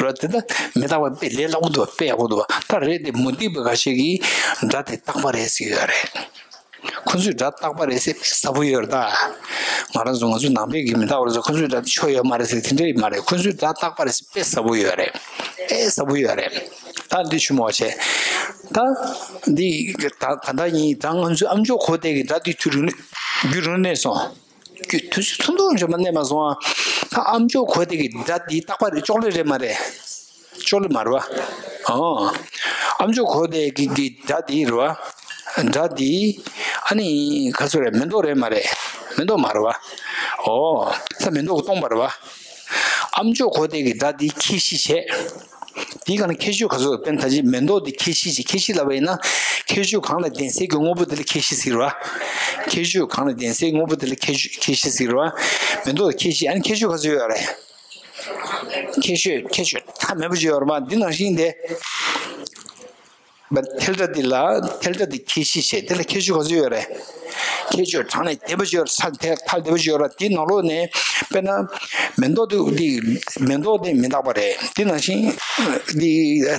རེད་དེ་ད་མི་རྟག་པ་དཔེ་ལས་སླ་པོ་འདུག་དཔེ་ཡག་པོ་འདུག་ད་རེད་དེ་མུ་སྟེགས་པ་ཁ་ཤས་ཀྱིས་སྒྲ་དེ་རྟག་པ་རེད་ཟེར་གྱི་ཡོད་རེད། ཁོ་ཚོས་སྒྲ་རྟག་པ་རེད་ཟེར་དཔེ་ཟབ་པོ་ཡོད་རེད་ད། ང་རང་ཚོ་ང་ཚོའི་ནང་པའི་གི་མི་རྟག་པ་རེད་ཟེར་ཁོ་ཚོས་སྒྲ་དེ་ཆོ་ཡོད་མ་རེད་ཟེར་དེ་འདྲ་ཡིན་མ་རེད། ཁོ་ཚོས་སྒྲ་རྟག་པ་རེད་ཟེར་དཔེ་ཟབ་པོ་ཡོད་རེད། དཔེ་ཟབ་པོ་ཡོད་རེད། ད་འདི་ཆུ་མོ་བྱས། ད་འདི་ད་ད་ལྟ་ཡིན་ད་ང་ཚོའི་ཨ་མཆོག་གོ་དེ་གི་སྒྲ་དེ་ཐུ་རུ་རྒྱུ་རུ་གནས་སོང་། རྒྱུ་དུས་ཚོད་ཐུང་ཐུང་འཇོག་མ་གནས་མ་སོང་ཨ། ད་ཨ་མཆོག་གོ་དེ་གི་སྒྲ་དེ་རྟག་པ་རེད་ཅོག་ལེ་རེད་མ་རེད། ཅོག་ལེ་མ་རེད་བ། ཨོ། ཨ་མཆོག་གོ་དེ་གི་གི་སྒྲ་དེ་རེད་བ། སྒྲ་དེ། ཨ་ནི་ག་ཚོད་རེད་མེ་ཏོག་རེད་མ་རེད། མེ་ཏོག་མ་རེད་བ། ཨོ། ད་མེ་ཏོག་གི་སྟོང་པ་རེད་བ། ཨ་མཆོག་གོ་དེ་གི་སྒྲ་དེ་ཁྱད་གཤིས་བྱས། དེའི་སྒང་ལ་ཁྱད་ཆོས་ག་ཚོད་དཔེར་ན་ད་ཅི་མེ་ཏོག་དེ་ཁྱད་གཤིས་ཀྱི་ཁྱད་གཤིས་ལབ་པ་ཡིན་ན། ཁྱད་ཆོས་གང་ལ་ལྡན་སའི་གི་དངོས་པོ་དེ་ལ་ཁྱད་གཤིས་ཟེར་བ། ཁྱད་ཆོས་གང་ལ་ལྡན་སའི་དངོས་པོ་དེ་ལ་ཁྱད་ཆོས་ཁྱད་གཤིས་ཟེར་བ། མེ་ཏོག་ཁྱད་གཤིས་ཨ་ནི་ཁྱད་ཆོས་ག་ཚོད་ཡོད་རེད། ཁྱད་ཆོས་ཁྱད་ཆོས་ཐ་མལ་པོ་ཅིག་ཡོད་རེད་མ་འདི་ནང་བཞིན་དེ། ཐལ་སྒྲ་འདི་ལ་ཐལ་སྒྲ་འདི་ཁྱད་གཤིས་བྱས་དེ་ལ་ཁྱད་ཆོས་ག་ཚོད་ཡོད་རེད། ཁྱད་ཆོས་གྲངས་ལས་འདས་པ་ཅིག་ཡོད་རེད་ཐལ་ཐལ་ཐལ་འདས་པ་ཅིག་ཡོད་རེད་དེའི་ནང་ལོགས་ནས་དཔེར་ན། མེ་ཏོག་དེ་འདི་མེ་ཏོག་དེ་མི་རྟག་པ་རེད་དེ་ནང་བཞིན། འདི་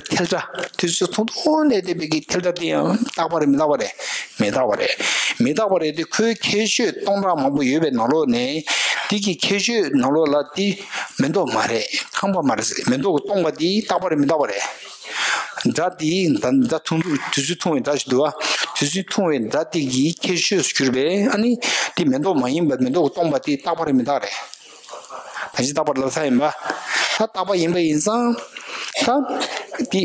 ཐལ་སྒྲ་དུས་ཚོད་ཐུང་ཐུང་ནས་འདས་པའི་གི་ཐལ་སྒྲ་དེ་ཡང་རྟག་པ་རེད་མི་རྟག་པ་རེད། མི་རྟག་པ་རེད། མི་རྟག་པ་རེད་དེ་ཁོའི་ཁྱད་ཆོས་སྟོང་ཕྲག་མང་པོ་ཡོད་པའི་ནང་ལོགས་ནས་དེ་གི་ཁྱད་ཆོས་ནང་ལོགས་ལ་དེ་མེ་ཏོག་མ་རེད་ཁང་པ་མ་རེད་མེ་ཏོག་གི་སྟོང་པ་དེ་རྟག་པ་རེད་མི་རྟག་པ་རེད། སྒྲ་དེ་ད་ད་ཐུང་ཐུང་དུས་ཚོད་ཐུང་བའི་སྒྲ་ཞིག་འདུག་བ། དུས་ཚོད་ཐུང་བའི་སྒྲ་དེ་གི་ཁྱད་ཆོས་སུ་གྱུར་པས་ཨ་ནི་དེ་མེ་ཏོག་མ་ཡིན་པ་མེ་ཏོག་གི་སྟོང་པ་དེ་རྟག་པ་རེད་མི་རྟག་རེད། ད་ཅི་རྟག་པར་ལབ་ས་ཡིན་པ། ད་རྟག་པ་ཡིན་པ་ཡིན་ཙང་། ད་དེ།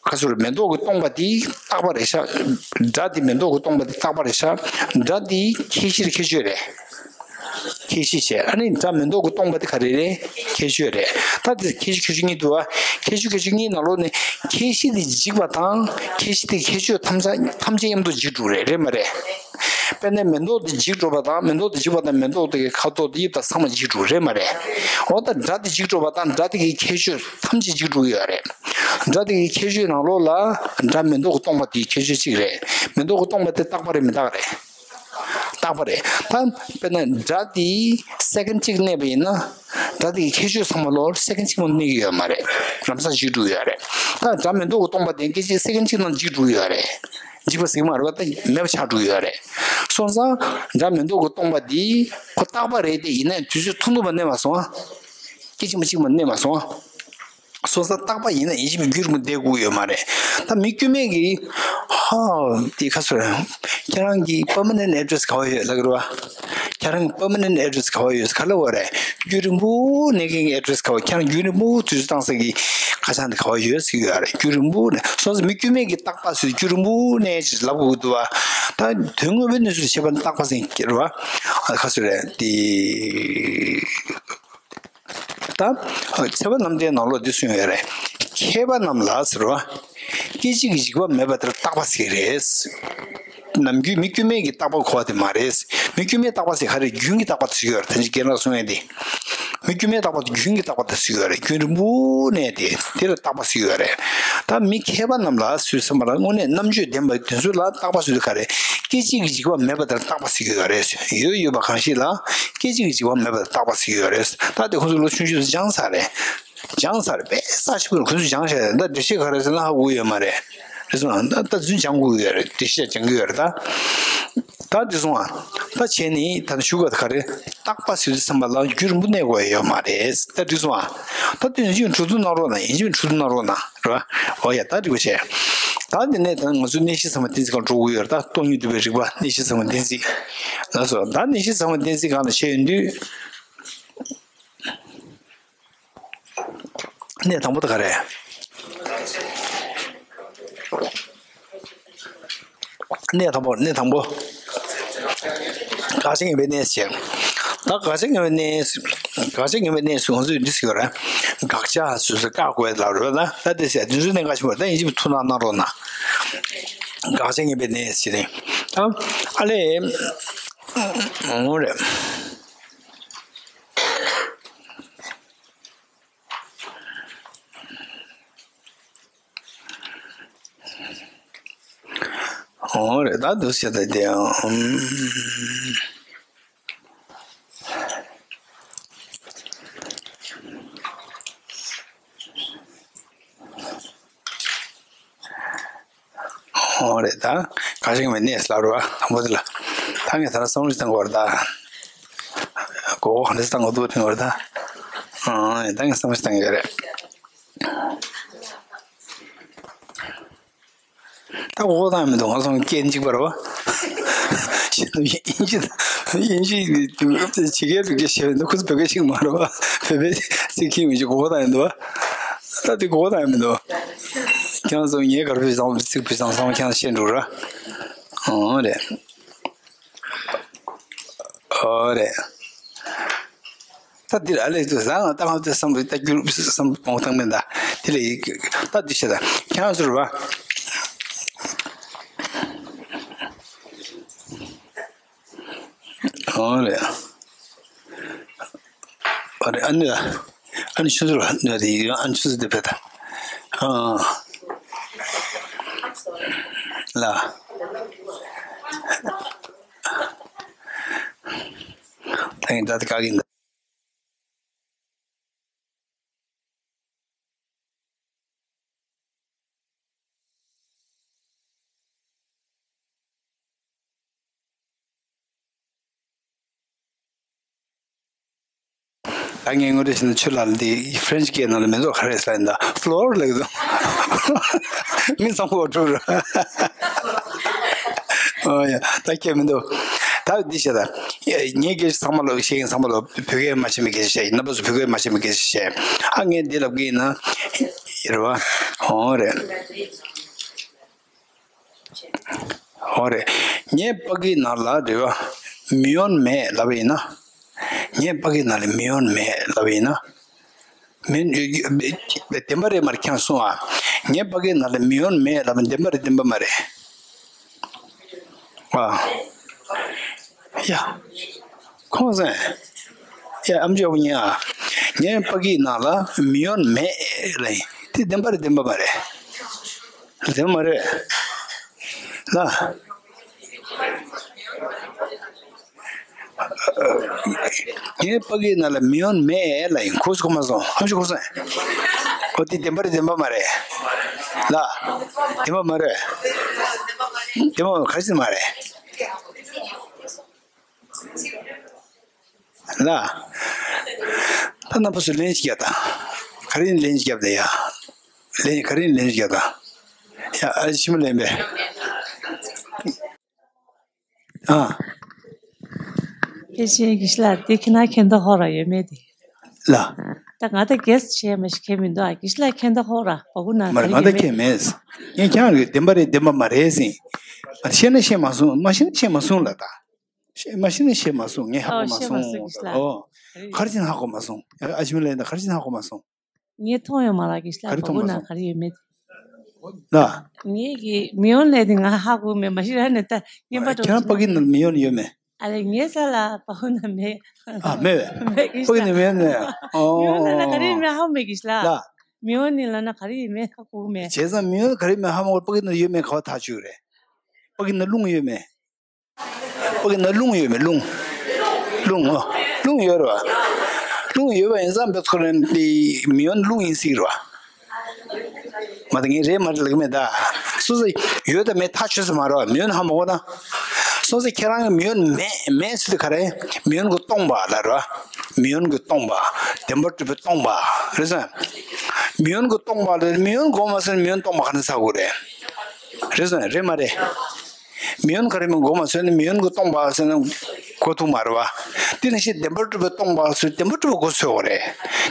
ཁ་ཟུར་མེ་ཏོག་གི་སྟོང་པ་དེ་རྟག་པ་རེད་ཤག་སྒྲ་དེ་མེ་ཏོག་གི་སྟོང་པ་དེ་རྟག་པ་རེད་ཤག་སྒྲ་དེ་ཁྱད་གཤིས་རེད་ཁྱད་ཆོས་རེད། ཁྱད་གཤིས་བྱས་ཨ་ནི་སྒྲ་མེ་ཏོག་གི་སྟོང་པ་དེ་ག་རེ་རེད་ཁྱད་ཆོས་རེད། ད་དེ་ཁྱད་གཤིས་ཁྱད་ཆོས་གཉིས་འདུག་བ། ཁྱད་ཆོས་ཁྱད་ཆོས་གཉིས་ནང་ལོགས་ནས་ཁྱད་གཤིས་དེ་འཇིག་པ་དང་ཁྱད་གཤིས་དེ་ཁྱད་ཆོས་ཐམས་ཅད་ཐམས་ཅད་མཉམ་དུ་འཇིག་འགྲོ་རེད་རེད་མ་རེད། དཔེར་ན་མེ་ཏོག་དེ་འཇིག་འགྲོ་བ་དང་མེ་ཏོག་དེ་འཇིག་པ་དང་མེ་ཏོག་དེ་གི་ཁ་དོག་དེ་དབྱིབས་དང་ཚང་མ་འཇིག་འགྲོ་རེད་མ་རེད། འོ་ད་སྒྲ་དེ་འཇིག་འགྲོ་བ་དང་སྒྲ་དེ་གི་ཁྱད་ཆོས་ཐམས་ཅད་འཇིག་འགྲོ་གི་ཡོད་རེད། སྒྲ་དེ་གི་ཁྱད་ཆོས་ནང་ལོགས་ལ་སྒྲ་མེ་ཏོག་གི་སྟོང་པ་དེའི་ཁྱད་ཆོས་གཅིག་རེད། མེ་ཏོག་གི་སྟོང་པ་དེ་རྟག་པ་རེད་མི་རྟག་རེད། རྟག་པ་རེད། ད་དཔེར་ན་སྒྲ་དེ་སེ་ཀན་གཅིག་གནས་པ་ཡིན་ན། སྒྲ་དེ་གི་ཁྱད་ཆོས་ཚང་མ་ལོགས་སེ་ཀན་གཅིག་མ་གནས་ཀྱི་ཡོད་མ་རེད། ལམ་སང་འཇིག་འགྲོ་གི་ཡོད་རེད། ད་སྒྲ་མེ་ཏོག་གི་སྟོང་པ་དེ་སྐད་ཅིག་སེ་ཀན་གཅིག་ནང་འཇིག་འགྲོ་གི་ཡོད་རེད། འཇིག་པ་ཟེར་གྱི་མ་རེད་པ་ད་མེད་པ་ཆགས་འགྲོ་གི་ཡོད་རེད། སོང་ཙང་སྒྲ་མེ་ཏོག་གི་སྟོང་པ་དེ་ཁོ་རྟག་པ་རེད་དེ་ཡིན་ན་དུས་ཚོད་ཐུང་ཐུང་བ་གནས་མ་སོང་ཨ། སྐད་ཅིག་མ་གཅིག་མ་གནས་མ་སོང་ཨ། སོང་ཙང་རྟག་པ་ཡིན་ན་ཡིན་གཅིག་མིན་རྒྱུན་རིང་པོ་བསྡད་དགོས་ཡོད་མ་རེད། ད་མི་དཀྱུས་མས་ཀྱིས་ཧ་དེ་ཁ་སོ་རེད། ཁྱེད་རང་གི་permanent address ག་བ་ཡོད་ལབ་ཀྱི་རེད་བ། ཁྱེད་རང་གི་permanent address ག་བ་ཡོད་ག་ལ་བ་རེད། རྒྱུན་རིང་པོ་གནས་མཁན་གྱི་address ག་བ་ཁྱེད་རང་རྒྱུན་རིང་པོ་དུས་ཚོད་བཏང་ས་གི་ཁ་བྱང་དེ་ག་བ་ཡོད་ཟེར་གྱི་ཡོད་རེད། རྒྱུན་རིང་པོ་ནས་སོང་ཙང་མི་དཀྱུས་མས་ཀྱིས་རྟག་པ་ཟེར་རྒྱུན་རིང་པོ་གནས་ཅིག་ལབ་དགོས་འདུག་བ། ད་དོན་དངོས་པོའི་གནས་ཚུལ་བཤད་པ་ནི་རྟག་པ་ཟེར་གྱི་རེད་བ། ཁ་སོ་རེད་དེ། ད་ཚེ་དཔག་རྣམ་འདྲེན་ནང་ལོགས་འདི་གསུངས་ཡོད་རེད། མཁས་པ་རྣམས་ལ་ཟེར་བ། སྐད་ཅིག་གི་འཇིག་པ་མེད་པ་དེར་རྟག་པ་ཟེར་གྱི་རེད། ནམ་རྒྱུན་མི་དཀྱུས་མས་ཀྱིས་རྟག་པ་གོ་བ་དེ་མ་རེད། མི་དཀྱུས་མས་རྟག་པ་ཟེར་ག་རེ་རྒྱུན་གྱི་རྟག་པ་དེ་ཟེར་གྱི་ཡོད་རེད་ད་ཅི་རྒན་ལགས་གསུངས་ཡོད་དེ། མི་དཀྱུས་མས་རྟག་པ་དེ་རྒྱུན་གྱི་རྟག་པ་དེ་ཟེར་གྱི་ཡོད་རེད་རྒྱུན་རིང་པོ་གནས་ཏེ་དེ་ལ་རྟག་པ་ཟེར་གྱི་ཡོད་རེད། ད་མི་མཁས་པ་རྣམས་ལ་སུས་བསམ་པ་ལ་དངོས་གནས་རྣམ་དཔྱོད་ལྡན་པ་དེ་ཚོ་ལ་རྟག་པ་ཟེར་དུས་ག་རེ། སྐད་ཅིག་གི་འཇིག་པ་མེད་པ་དེར་རྟག་པ་ཟེར་གྱི་ཡོད་རེད། ཡོད་ཡོད་པ་གང་ཞིག་ལ་སྐད་ཅིག་གི་འཇིག་པ་མེད་པ་དེར་རྟག་པ་ཟེར་གྱི་ཡོད་རེད། ད་དེ་ཁོང་ཚོ་ལོ་ཆུང་ཆུང་དུ་སྦྱངས་ཚར་རེད། སྦྱངས་ཚར་རེད་དཔེ་ས་ཞིག་པུར་ཁོང་ཚོ་སྦྱངས་བཞག་རེད་ད་འགྲེལ་བཤད་ག་རེ་ཟེར་ན་ཧ་གོ་ཡོད་མ་རེད། རེད་སོང་ད་ད་རྫུན་སྦྱང་དགོས་ཡོད་རེད་འགྲེལ་བཤད་སྦྱང་གི་ཡོད་རེད་ད། ད་འགྲིག་སོང་ཨ། ད་བྱས་ནི་ད་ནི་ཞུ་དགོས་ད་ག་རེ། རྟག་པ་ཟེར་དུས་ཙམ་པ་ལ་རྒྱུ་རིང་པོ་གནས་དགོས་ཡ་ཡོད་མ་རེད། ད་འགྲིག་སོང་ཨ། ད་དེ་ཡིན་གཅིག་འཕྲོ་མཐུད་གནང་རོགས་གནང་། ཡིན་གཅིག་འཕྲོ་མཐུད་གནང་རོགས་གནང་རེད་བ། འོ་ཡ། ད་འགྲིག་པ་བྱས། ད་འདི་ནས་ད་ང་ཚོ་གནས་གཞི་ཚང་མ་གཏན་ཚིགས་སྒང་འགྲོ་དགོས་ཡོད་རེད། ད་སྟོང་ཉིད་རྟོགས་པའི་རིགས་པ་གནས་གཞི་ཚང་མ་གཏན་ཚིགས། ལགས་སོ། ད་གནས་གཞི་ཚང་མ་གཏན་ཚིགས་སྒང་ལ་བྱས་ཡོང་དུས། གནས་དང་པོ་དེ་ག་རེ། གནས་དང་པོ། གནས་དང་པོ། དགག་བྱ་ངེས་པའི་གནས་ཟེར། ད་དགག་བྱ་ངེས་པའི་གནས། དགག་བྱ་ངེས་པའི་གནས་སུ་ང་ཚོས་འདི་ཟེར་གྱི་ཡོད་རེད། དགག་བྱ་སོ་སོ་བཀག་དགོས་ལབ་རེད་ལ། ད་དེ་ཟེར་དེ་ཚོའི་གནད་འགག་ཆེན་པོ་རེད། ད་ཡིན་གཅིག་མཐུད་གནང་གནང་རོགས་གནང་། དགག་བྱ་ངེས་པའི་གནས་ཟེར་ནས། ད་ཨ་ལས། འོ་རེད། འོ་རེད། ད་འདུག་བྱས་ད་དེ་ཡང་། འོ་རེད། ད་དགག་བྱ་ངེས་པའི་གནས་ལབ་རེད་བ། དང་པོ་དེ་ལ། ད་ངས་ད་ལྟ་བསམ་བློ་ཞིག་བཏང་དགོས་རེད་ད། མགོ་སྐོར་ག་འདྲ་ཞིག་བཏང་དགོས་འདུག་དྲན་དགོས་རེད་ད། ཨང་། ད་ངས་བསམ་བློ་ཞིག་བཏང་གི་ཡོད་རེད། ད་མགོ་སྐོར་བཏང་ཡ་མི་འདུག་ང་ཚོ་སྐད་གཅིག་པ་རེད་བ། དབྱིན་ཇི། དབྱིན་ཇི་ཇི་སྐད་དུ་སྐད་བཤད་པ་འདུག་ཁོ་ཚོ་བོད་སྐད་ཤེས་ཀྱི་མ་རེད་བ། བོད་པའི་ཚིག་ཁྱེར་ཡོང་ཅིག་མགོ་སྐོར་བཏང་ཡ་འདུག་བ། ད་དེ་མགོ་སྐོར་བཏང་ཡ་མི་འདུག་ཁྱེད་རང་ཚོ་ངས་ག་རེ་བུད་སོང་། ཚིག་བུད་སོང་། ཚང་མ་ཁྱེད་རང་ཤེས་འགྲོ་ར། ཨོ་རེད། ཨོ་རེད། ད་འདིར་ཨ་ལས་དུ་བཟང་ང་ཏང་ཧ་ཏེ་བསམ་རེ་ལྟ་རྒྱུ་བསམ་པོ་བཏང་མེད་ད། དེ་ལས་ཡིག་ད་འདི་བྱེད་ད་ཁྱེད་རང་ཚོར་བ། ཨོ་རེད། ཨོ་རེད། ཨ་ནི་ལ། ཨ་ནི་ཆུ་ཚོད་ལ་ནི་རེད། ཨ་ནི་ཆུ་ཚོད་དེ་བེད་ད། ཨ། ལ། ད་ཡིན་ད་དེ་ག་གིན་ད། ད་ངས་ངོ་སྤྲོད་བྱས་ན་ཆུ་ལ་འདི་ཧྥ་རན་ཆི་སྐད་ནང་ལ་མེ་ཏོག་ག་རེ་ཟེར་ཡིན་ད། ཕློ་ཝར་ལབ་ཀྱི་འདུག་མི་ཚང་མ་འགྲོ་ར། ཨོ་ཡ། ད་སྐད་མི་འདུག་ད་འདི་བྱས་ད། ངས་སྐད་ཆ་ཚང་མ་ལོ་བཤད་མཁན་ཚང་མ་ལོ་བོད་སྐད་མ་ཤེས་པའི་སྐད་ཆ་བཤད་ཡིན། རྣམ་པ་ཚོ་བོད་སྐད་མ་ཤེས་པའི་སྐད་ཆ་བཤད། ཨ་ངས་འདི་ལབ་ཀྱི་ཡིན་ན། རེད་བ། ཨོ་རེད། ཨོ་རེད། ངས་ཕ་གིའི་ནང་ལ་རེད་བ། མི་ཡོན་མེད་ལབ་པ་ཡིན་ན། ངས་ཕ་གིའི་ནང་ལ་མི་ཡོན་མེད་ལབ་པ་ཡིན་ན། མི་བདེན་པ་རེད་མ་རེད་ཁྱེད་གསུང་ཨ། ངས་ཕ་གིའི་ནང་ལ་མི་ཡོན་མེད་ལབ་པ་བདེན་པ་རེད་བདེན་པ་མ་རེད། ཨ། ཡ། ཁོང་ཚོས། ཡ་ཨམ་ཅོག་པོ་ཉན་ཨ། ངའི་ཕ་གིའི་ནང་ལ་མི་ཡོན་མེད་ལབ་ཡིན། དེ་བདེན་པ་རེད་བདེན་པ་མ་རེད། བདེན་པ་མ་རེད། ལ། ངའི་ཕ་གིའི་ནང་ལ་མི་ཡོན་མེད་ལབ་ཡིན། ཁོ་ཚོ་གོ་མ་སོང་། ཨམ་ཅོག་གོ་སོང་། ཨོ་དེ་བདེན་པ་རེད་བདེན་པ་མ་རེད། ལ། བདེན་པ་མ་རེད། བདེན་པ་ག་རེ་ཟེར་མ་རེད། ལ། ད་རྣམ་པ་ཚོ་ལན་ཅིག་རྒྱབ་དང་། ག་རེ་ཡིན་ལན་ཅིག་རྒྱབ་དང་ཡ། ལན་ག་རེ་ཡིན་ལན་ཅིག་རྒྱབ་དང་། ཡ་ཨ་ཕྱི་མ་ལན་པས། ཨ། ཨེ་ཤེ་གི་ཤི་ལ་དེ་ཁྱེད་ན་ཁྱེད་ད་ཧོ་ར་ཡོད་མེད་དེ། ལ། ད་ང་ད་གེ་སི་བྱས་མ་ཤི་ཁྱེད་མི་འདུག་ཨ་གི་ཤི་ལ་ཁྱེད་ད་ཧོ་ར་བ་གུ་ན་མ་རེད། ང་ད་ཁྱེད་མེད། ངས་ཁྱེད་རང་གི་བདེན་པ་རེད་བདེན་པ་མ་རེད་ཟིན། ཤེས་ན་ཤེས་མ་སོང་མ་ཤེས་ན་ཤེས་མ་སོང་ལ་ད། ཤེས་མ་ཤེས་ན་ཤེས་མ་སོང་། ངས་ཧ་གོ་མ་སོང་། ཨོ། ག་རེ་བྱས་ན་ཧ་གོ་མ་སོང་། ཨ་ཞི་མི་ལ་ཡིན་ད་ག་རེ་བྱས་ན་ཧ་གོ་མ་སོང་། ངས་མཐོང་ཡོད་མ་རེད་གི་ཤི་ལ་ག་རེ་མཐོང་མ་སོང་། ག་རེ་ཡོད་མེད། ལ། ངས་གི་མི་ཡོང་ལས་དེ་ང་ཧ་གོ་མེད་མ་ཤེས་ར་ནས་ད་ངན་པ་ཁྱེད་རང་ཕ་གི་ནང་མི་ཡོང་ཡོད་མེད། ཨ་ལས་ངས་ས་ལ་ཕ་གུ་ན་མེད། ཨ་མེད་བས། མེད་གི་ཕ་གི་ནང་མི་ཡོང་ནས། ཨོ། མི་ཡོང་ན་ག་རེ་ཡོད་མེད་ཧ་གོ་མེད་གི་ཤི་ལ། ལ། མི་ཡོང་ནི་ལ་ན་ག་རེ་ཡོད་མེད་ཧ་གོ་མེད། བྱས་ཙང་མི་ཡོང་ག་རེ་མེད་ཧ་མ་གོ་ཕ་གི་ནང་ཡོད་མེད་ག་བ་ཐག་ཆོད་རེད། ཕ་གི་ནང་རླུང་ཡོད་མེད། ཕ་གི་ན་རླུང་ཡོད་མེད་རླུང་། རླུང་ཨོ། རླུང་ཡོད་རེད་བ། རླུང་ཡོད་པ་ཡིན་ཙང་བེ་ཚོ་རེན་དེ་མི་ཡོན་རླུང་ཡིན་སྲིད་རེད་བ། མ་ད་ངས་རེད་མ་རེད་ལབ་ཀྱི་མེད་ད། སོ་སོ་ཡོད་དང་མེད་ཐག་ཆོད་ས་མ་རེད་བ། མི་ཡོན་ཧ་མ་གོ་ན། སོང་ཙང་ཁྱེད་རང་གི་མི་ཡོན་མེད་མེད་ཟེར་དུས་ག་རེ། མི་ཡོན་གྱིས་སྟོང་པ་ལ་རེད་བ། མི་ཡོན་གྱིས་སྟོང་པ། བདེན་པར་གྲུབ་པས་སྟོང་པ། རེད་སོང་། མི་ཡོན་གྱིས་སྟོང་པ་ལ་མི་ཡོན་གོ་མ་ཟིན་ན་མི་ཡོན་སྟོང་པ་ག་ནས་ཚར་དགོས་རེད། རེད་སོང་། རེད་མ་རེད། མི་ཡོན་ག་རེ་མིན་གོ་མ་ཟིན་ན་མི་ཡོན་གྱིས་སྟོང་པ་ཟེར་ན་གོ་ཐུབ་མ་རེད་བ། དེ་ནང་བཞིན་བདེན་པར་གྲུབ་པས་སྟོང་པ་ཟེར་བདེན་པར་གྲུབ་པ་གོ་ཚོད་དགོས་རེད།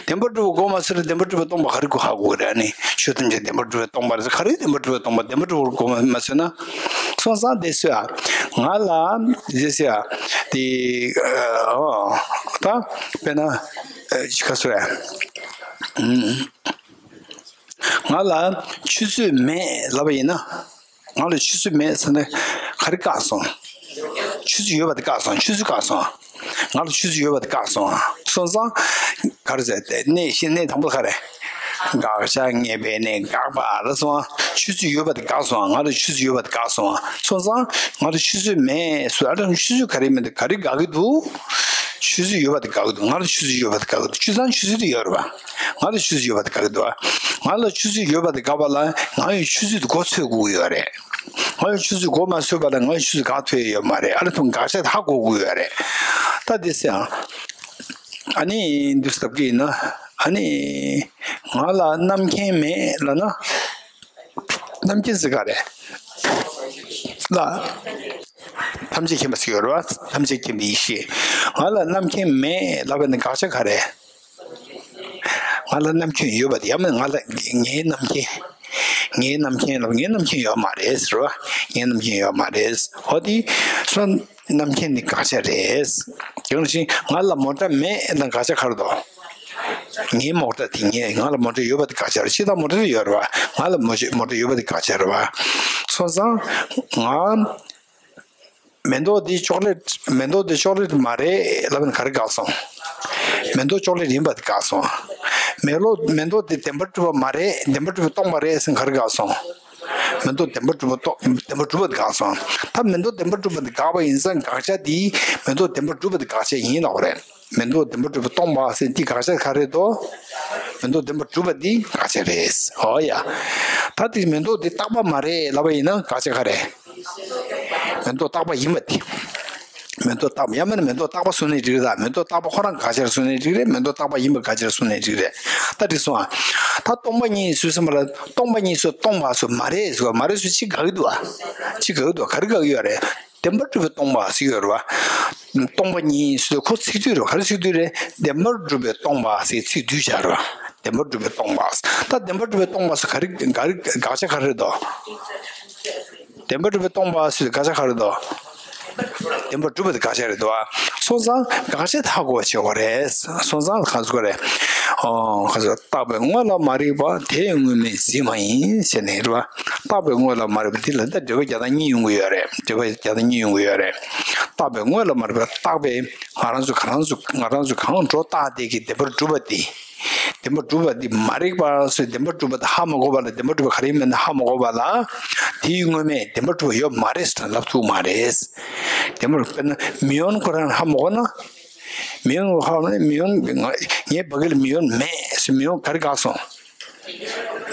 བདེན་པར་གྲུབ་པ་གོ་མ་ཟིན་ན་བདེན་པར་གྲུབ་པས་སྟོང་པ་ག་རེ་གོ་ཧ་གོ་རེད། ཨ་ནི་ཆོས་ཐམས་ཅད་བདེན་པར་གྲུབ་པས་སྟོང་པ་རེད་ཟེར། ག་རེ་བདེན་པར་གྲུབ་པས་སྟོང་པ། བདེན་པར་གྲུབ་པ་གོ་མ་ཟིན་ན། སོང་ཙང་དེ་སུ་ཡ། ང་ལ་དེ་སུ་ཡ། དེ་ཨ་ད་དཔེར་ན་ཨ་ཅི་ག་སུ་ཡ། ང་ལ་ཆུ་ཚོད་མེད་ལབ་པ་ཡིན་ན། ང་ལ་ཆུ་ཚོད་མེད་ཟེར་ན་ག་རེ་བཀག་སོང་། ཆུ་ཚོད་ཡོད་པ་དེ་བཀག་སོང་། ཆུ་ཚོད་བཀག་སོང་། ང་ལ་ཆུ་ཚོད་ཡོད་པ་དེ་བཀག་སོང་། སོང་ཙང་ག་རེ་ཟེར་ཏེ་གནས་ཤིང་གནས་དང་པོ་ག་རེ། དགག་བྱ་ངེས་པའི་གནས་དགག་པ་ལ་སོང་། ཆུ་ཚོད་ཡོད་པ་དེ་བཀག་སོང་། ང་ལ་ཆུ་ཚོད་ཡོད་པ་དེ་བཀག་སོང་། སོང་ཙང་ང་ལ་ཆུ་ཚོད་མེད་ཟེར། ཨ་ལ་ཆུ་ཚོད་ག་རེ་མེད་དེ་ག་རེ་དགག་གི་འདུག་ཆུ་ཚོད་ཡོད་པ་དེ་དགག་གི་འདུག་ང་ལ་ཆུ་ཚོད་ཡོད་པ་དེ་དགག་གི་འདུག་ཆུ་ཚོད་ཆུ་ཚོད་དེ་ཡོད་རེད་པ། ང་ལ་ཆུ་ཚོད་ཡོད་པ་དེ་དགག་གི་འདུག་ང་ལ་ཆུ་ཚོད་ཡོད་པ་དེ་དགག་པ་ལ་ང་ཡི་ཆུ་ཚོད་དེ་གོ་ཚོད་དགོས་ཀྱི་ཡོད་རེད། ང་ཡི་ཆུ་ཚོད་གོ་མ་ཚོད་པ་ལ་ང་ཡི་ཆུ་ཚོད་དགག་ཐུབ་ཡ་ཡོད་མ་རེད། ཨ་ལ་ཐུང་དགག་བྱ་དེ་ཧ་གོ་དགོས་ཡོད་རེད། ད་དེ་སེ་ཨ་ནི་འདུག་སྟབས་ཀྱི་ཡིན་ན། ཨ་ནི་ང་ལ་རྣམ་མཁྱེན་མེད་ལབ་ན། རྣམ་མཁྱེན་ཟེར་ག་རེ། ལ། ཐམས་ཅད་མཁྱེན་པ་ཟེར་ཡོད་རེད་བ། ཐམས་ཅད་མཁྱེན་པའི་ཡེ་ཤེས། ང་ལ་རྣམ་མཁྱེན་མེད་ལབ་པ་ནི་དགག་བྱ་ག་རེ། ང་ལ་རྣམ་མཁྱེན་ཡོད་པ་དེ་ཡང་མིན་ང་ལ་ངའི་རྣམ་མཁྱེན། ངའི་རྣམ་མཁྱེན་ལབ་ངའི་རྣམ་མཁྱེན་ཡོད་མ་རེད་ཟེར་བ། ངའི་རྣམ་མཁྱེན་ཡོད་མ་རེད། འོ་དེ་སོ་རྣམ་མཁྱེན་ནི་དགག་བྱ་རེད། དེ་ནང་བཞིན་ང་ལ་མོ་ཊ་མེད་ལབ་ན་དགག་བྱ་ག་རེ་འདུག་ངའི་མོ་ཊ་དེ་ངས་ང་ལ་མོ་ཊ་ཡོད་པ་དེ་དགག་བྱ་རེད། སྤྱིར་བཏང་མོ་ཊ་དེ་ཡོད་རེད་བ། ང་ལ་མོ་ཊ་མོ་ཊ་ཡོད་པ་དེ་དགག་བྱ་རེད་བ། སོང་ཙང་ང་མེ་ཏོག་འདི་ཅོག་ལེ་ཊི་མེ་ཏོག་འདི་ཅོག་ལེ་ཊི་མ་རེད་ལབ་ན་ག་རེ་དགག་སོང་། མེ་ཏོག་ཅོག་ལེ་ཊི་ཡིན་པ་དེ་དགག་སོང་། མེ་ལོ་མེ་ཏོག་འདི་བདེན་པར་གྲུབ་པ་མ་རེད། བདེན་པར་གྲུབ་པས་སྟོང་པ་རེད་ཟེར་ན་ག་རེ་དགག་སོང་། མེ་ཏོག་བདེན་པར་གྲུབ་པ་སྟོང་བདེན་པར་གྲུབ་པ་དེ་དགག་སོང་། ད་མེ་ཏོག་བདེན་པར་གྲུབ་པ་དེ་དགག་པ་ཡིན་ཙང་དགག་བྱ་འདི་མེ་ཏོག་བདེན་པར་གྲུབ་པ་དེ་དགག་བྱ་ཡིན་ལབ་པ་རེད། མེ་ཏོག་བདེན་པར་གྲུབ་པས་སྟོང་པ་ཟེར་འདི་དགག་བྱ་ག་རེ་འདུག་མེ་ཏོག་བདེན་པར་གྲུབ་པ་འདི་དགག་བྱ་རེད། འོ་ཡ། ད་དེ་མེ་ཏོག་འདི་རྟག་པ་མ་རེད་ལབ་པ་ཡིན་ན་དགག་བྱ་ག་རེ། མེ་ཏོག་རྟག་པ་ཡིན་པ་འདི། མེ་ཏོག་རྟག་པ་ཡང་མིན་ན་མེ་ཏོག་རྟག་པ་བཟུང་ནའི་འགྲིག་རེད། ད་མེ་ཏོག་རྟག་པ་ཁོ་རང་དགག་བྱར་བཟུང་ནའི་འགྲིག་རེད། མེ་ཏོག་རྟག་པ་ཡིན་པ་དགག་བྱར་བཟུང་ནའི་འགྲིག་རེད། ད་འགྲིག་སོང་ཨ། ད་སྟོང་པ་ཉིད་ཟེར་སོང་བ་ལ་སྟོང་པ་ཉིད་ཟེར་སྟོང་པ་ཟེར་མ་རེད་ཟེར་བ་མ་རེད་ཟེར་ཅི་དགག་གི་འདུག་ཨ། ཅི་དགག་གི་འདུག་ག་རེ་དགག་གི་ཡོད་རེད། བདེན་པར་གྲུབ་པས་སྟོང་པ་ཟེར་ཡོད་རེད་བ། སྟོང་པ་ཉིད་ཟེར་ཁོ་ཚིག་སྡུད་རེད། ག་རེ་ཚིག་སྡུད་རེད། བདེན་པར་གྲུབ་པས་སྟོང་པ་ཟེར་ཚིག་སྡུད་བྱ་རེད་བ། བདེན་པར་གྲུབ་པས་སྟོང་པ། ད་བདེན་པར་གྲུབ་པས་སྟོང་པ་ཟེར་ག་རེ་ག་རེ་དགག་བྱ་ག་རེ་འདུག་བདེན་པར་གྲུབ་པས་སྟོང་པ་ཟེར་དགག་བྱ་ག་རེ་འདུག་བདེན་པར་གྲུབ་པ་དེ་དགག་བྱ་རེད་འདུག་བ། སོང་ཙང་དགག་བྱ་ཧ་གོ་བ་བྱེད་དགོས་རེད། སོང་ཙང་ག་ཚོད་རེད། ཨོ་ག་ཚོད་རྟག་པའི་དངོས་ལ་མ་རིག་པ་དེ་ཡང་དངོས་མེད་གཟིགས་མ་ཡིན་ཟེར་ནས་རེད་བ། རྟག་པའི་དངོས་ལ་མ་རིག་པ་འདི་ལ་ད་འགྲེལ་པ་རྒྱག་སྟངས་གཉིས་ཡོང་གི་ཡོད་རེད། འགྲེལ་པ་རྒྱག་སྟངས་གཉིས་ཡོང་གི་ཡོད་རེད། རྟག་པའི་དངོས་ལ་མ་རིག་པ་རྟག་པའི་ང་རང་ཚོ་ག་རང་ཚོ་ང་རང་ཚོ་གང་འགྲོ་རྟག་དེ་གི་བདེན་པར་གྲུབ་པ་དེ། བདེན་པར་གྲུབ་པ་འདི་མ་རིག་པ་སོགས་བདེན་པར་གྲུབ་པ་དེ་ཧ་མ་གོ་བ་ལ་བདེན་པར་གྲུབ་པ་ག་རེ་ཡིན་མིན་ཧ་མ་གོ་བ་ལ། དེའི་དངོས་མེད་བདེན་པར་གྲུབ་པ་ཡོད་མ་རེད་ཟེར་ལབ་ཐུབ་མ་རེད། བདེན་པར་དཔེར་ན་མི་ཡོན་ཁོ་རང་ཧ་མ་གོ་ན། མི་ཡོན་ཧ་མ་གོ་ན་མི་ཡོན་ང་ངའི་བ་གི་ལ་མི་ཡོན་མེད་ཟེར་མི་ཡོན་ག་རེ་དགག་སོང་།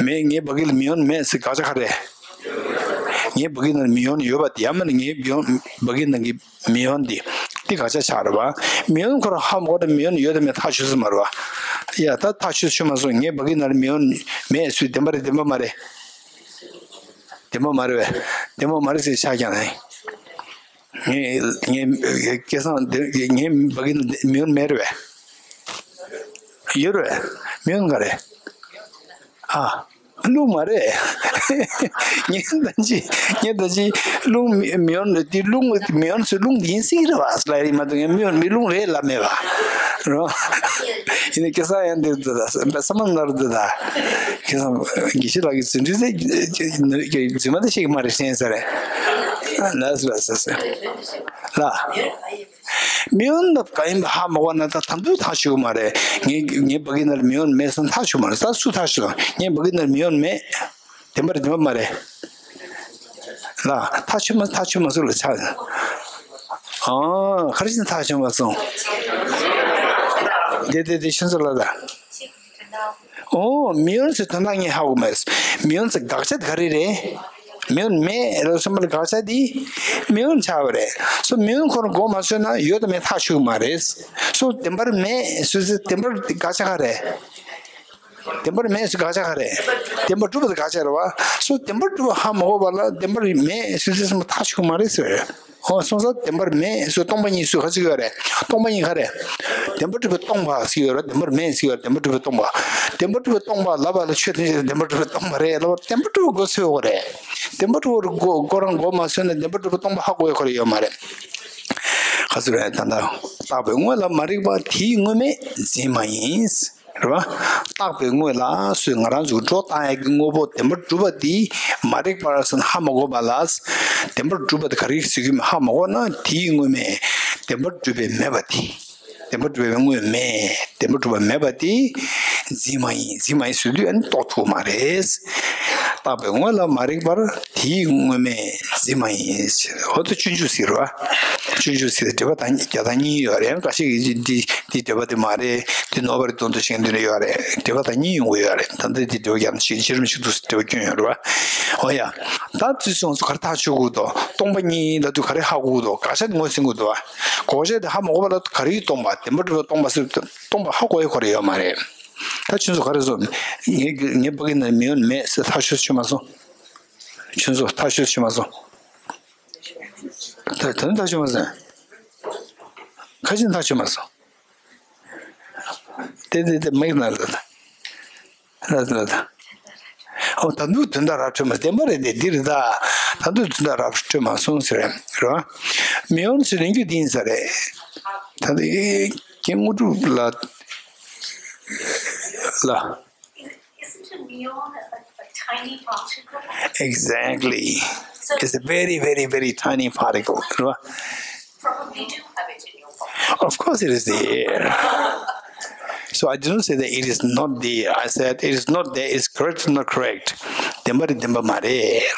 མེད་ངའི་བ་གི་ལ་མི་ཡོན་མེད་ཟེར་དགག་བྱ་ག་རེ། ངའི་བ་གི་ནང་ལ་མི་ཡོན་ཡོད་པ་དེ་ཡང་མིན་ན་ངའི་བ་གི་ནང་གི་མི་ཡོན་འདི། འདི་དགག་བྱ་ཆགས་རེད་བ། མི་ཡོན་ཁོ་རང་ཧ་མ་གོ་ན་མི་ཡོན་ཡོད་དམ་མེད་ཐག་ཆོད་ས་མ་རེད་བ། ཡ་ད་ཐག་ཆོད་ཆོད་མ་སོང་། ངའི་བ་གི་ནང་ལ་མི་ཡོན་མེད་ཟེར་བདེན་པ་རེད་བདེན་པ་མ་རེད། བདེན་པ་མ་རེད་བས། བདེན་པ་མ་རེད་ཟེར་ཆགས་ཀྱང་ནས། ངའི་ངའི་སྐལ་བཟང་འདི་ངའི་བ་གི་ནང་མི་ཡོན་མེད་རེད་བས། ཡོད་རེད་བས། མི་ཡོན་ག་རེད། ཨ། རླུང་མ་རེད། ངས་ད་ཅི་ངས་ད་ཅི་རླུང་མི་མི་ཡོན་འདི་རླུང་མི་ཡོན་ཚོས་རླུང་འདི་ཡིན་སྲིད་རེད་བ་ལབ་རེད་མ་གཏོགས་ངས་མི་ཡོན་མི་རླུང་རེད་ལབ་མེད་བ། རོ། ཡིན་ནའི་སྐལ་བཟང་ཡང་འདིར་འདུག་ད་བསམ་བློ་ནར་འདུག་ད། སྐལ་བཟང་དགེ་བཤེས་ལགས་ཀྱི་རྫུ་འཕྲུལ་དེ་རྫུན་མ་དེ་ཤེས་ཀྱི་མ་རེད་ཤེས་ས་རེད། ལ་སི་ལ་སི་སི། ལ། མི་ཡོན་ད་ག་ཡིན་པ་ཧ་མ་གོ་ན་ད་དམ་དུས་ཐག་ཆོད་མ་རེད། ངའི་ངའི་བ་གི་ནང་ལ་མི་ཡོན་མེད་སོང་ཐག་ཆོད་མ་རེད། ད་སུ་ཐག་ཆོད། ངའི་བ་གི་ནང་ལ་མི་ཡོན་མེད། བདེན་པ་རེད་བདེན་པ་མ་རེད། ལ་ཐག་ཆོད་མ་ཐག་ཆོད་མ་སོང་ལ་ཆགས། ཨང་ག་རེ་བྱས་ནས་ཐག་ཆོད་མ་སོང་། དེ་དེ་དེ་ཤིན་ཚོ་ལ་ད། ཨོ་མི་ཡོན་ཚོའི་དོན་དག་ངས་ཧ་གོ་མ་རེད། མི་ཡོན་ཚོའི་དགག་བྱ་དེ་ག་རེ་རེད། མི་དབང་མེད་ལབ་སོང་བ་ལ་དགག་བྱ་དེ་མི་དབང་ཆགས་པ་རེད། སོ་མི་དབང་ཁོ་རང་མགོ་མ་ཚོས་ན་ཡོད་དང་མེད་ཐག་ཆོད་ཀྱི་མ་རེད། སོ་བདེན་པར་མེད་ཟེར་ཚེ་བདེན་པར་དེ་དགག་བྱ་ག་རེ། བདེན་པར་མེད་ཟེར་དགག་བྱ་ག་རེ། བདེན་པར་གྲུབ་པ་དེ་དགག་བྱ་རེད་བ། སོ་བདེན་པར་གྲུབ་པ་ཧ་མ་གོ་བ་ལ་བདེན་པར་མེད་ཟེར་ཚེ་སོང་བ་ཐག་ཆོད་ཀྱི་མ་རེད་ཟེར། ཨོ་སོང་ཙང་བདེན་པར་མེད་ཟེར་སྟོང་པ་ཉིད་ཟེར་ག་ཚོད་ཡོད་རེད། སྟོང་པ་ཉིད་ག་རེ། བདེན་པར་གྲུབ་པའི་སྟོང་པ་ཟེར་ཡོད་རེད། བདེན་པར་མེད་ཟེར་ཡོད་རེད། བདེན་པར་གྲུབ་པའི་སྟོང་པ། བདེན་པར་གྲུབ་པའི་སྟོང་པ་ལབ་པ་ལ་ཆོས་ཐམས་ཅད་བདེན་པར་གྲུབ་པའི་སྟོང་པ་རེད་ལབ་པ་བདེན་པར་གྲུབ་པའི་མགོ་ཚོས་ཡོད་རེད། བདེན་པར་གྲུབ་པའི་མགོ་ཁོ་རང་མགོ་མ་ཚོས་ན་བདེན་པར་གྲུབ་པའི་སྟོང་པ་ཧ་གོ་ཡ་ཁོ་རང་ཡོད་མ་རེད། ག་ཚོད་རེད་ད་ལྟ། རྟག་པའི་དངོས་ལ་མ་རིག་པ་དེའི་དངོས་མེད་འཛིན་མ་ཡིན། རེད་བ། རྟག་པའི་དངོས་ལ་སོས་ང་རང་ཚོ་སྒྲོ་བཏགས་ཡག་གི་དངོས་པོ་བདེན་པར་གྲུབ་པ་འདི་མ་རིག་པར་སོན་ཧ་མ་གོ་བ་ལ། བདེན་པར་གྲུབ་པ་དེ་ག་རེ་ཟེར་གྱི་ཧ་མ་གོ་ན་དེའི་དངོས་མེད་བདེན་པར་གྲུབ་པའི་མེད་པ་དེ། བདེན་པར་གྲུབ་པའི་དངོས་མེད་བདེན་པར་གྲུབ་པ་མེད་པ་དེ་འཛིན་མ་ཡིན། འཛིན་མ་ཡིན་ཟེར་དུས་ཨ་ནི་རྟོགས་ཐུབ་མ་རེད། རྟག་པའི་དངོས་ལ་མ་རིག་པར་དེའི་དངོས་མེད་འཛིན་མ་ཡིན། འོ་ད་སྤྱོད་འཇུག་ཟེར་བ། སྤྱོད་འཇུག་ཟེར་འགྲེལ་པ་དང་རྒྱག་སྟངས་གཉིས་ཡོད་རེད། འགའ་ཞིག་གིས་འདི་འདི་འགྲེལ་པ་དེ་མ་རེད། འདི་ནོར་བ་རེད་དོན་དུ་བྱེད་མཁན་འདི་འདྲ་ཡོད་རེད། འགྲེལ་པ་དང་གཉིས་ཡོང་གི་ཡོད་རེད། ད་ལྟ་འདི་འགྲེལ་པ་རྒྱག་ན་ཞིག་ཕྱི་རིམ་ཞིག་འདུག་འགྲེལ་པ་སྐྱོན་ཡོད་རེད་བ། འོ་ཡ། ད་དུས་སོང་ཚོ་ག་རེ་ཐག་ཆོད་དགོས་འདུག་སྟོང་པ་ཉིད་ལབ་དུས་ག་རེ་ཧ་གོ་དགོས་འདུག་དགག་བྱ་དེ་ངོས་ཟིན་དགོས་འདུག་བ། དགག་བྱ་དེ་ཧ་མ་གོ་བ་ལ་ག་རེ་ཡིན་སྟོང་པ་བདེན་པར་གྲུབ་པ་སྟོང་པ་ཟེར་སྟོང་པ་ཧ་གོ་ཡ་ཁོ་རེ་ཡོད་མ་རེད། ད་ཁྱོད་ཚོ་ག་རེ་བཟོ། ངའི་ངའི་ཕ་གི་ན་མི་ཡོང་མེད་ཟེར་ཐག་ཆོད་ཆོད་མ་སོང་། ཁྱོད་ཚོ་ཐག་ཆོད་ཆོད་མ་སོང་། ད་ད་ནི་ཐག་ཆོད་མ་སོང་། ཁ་ཅིག་ཐག་ཆོད་མ་སོང་། དེ་དེ་དེ་མིག་ན་ལ་ད་ལ་ད་ལ་ད། ཨོ་ད་དུང་དོན་དག་ར་འཕྲོད་མ་བདེན་པ་རེད་དེ་འདི་རེད་ད། ད་དུང་དོན་དག་ར་འཕྲོད་མ་སོང་ཟེར་རེད་རོ། མི་ཡོང་ཟེར་ནས་རྒྱུ་འདི་ཡིན་ས་རེད། ད་ལྟ་ཁྱེད་དངོས་གྲུབ་ལ་ལ། Isn't a muon a, a tiny particle? Exactly. So it's a very, very, very tiny particle. Right? Probably do have it in your pocket. Of course it is there. So I didn't say that it is not there. I said it is not there. It's correct, not correct. བདེན་པ་རེད་བདེན་པ་མ་རེད།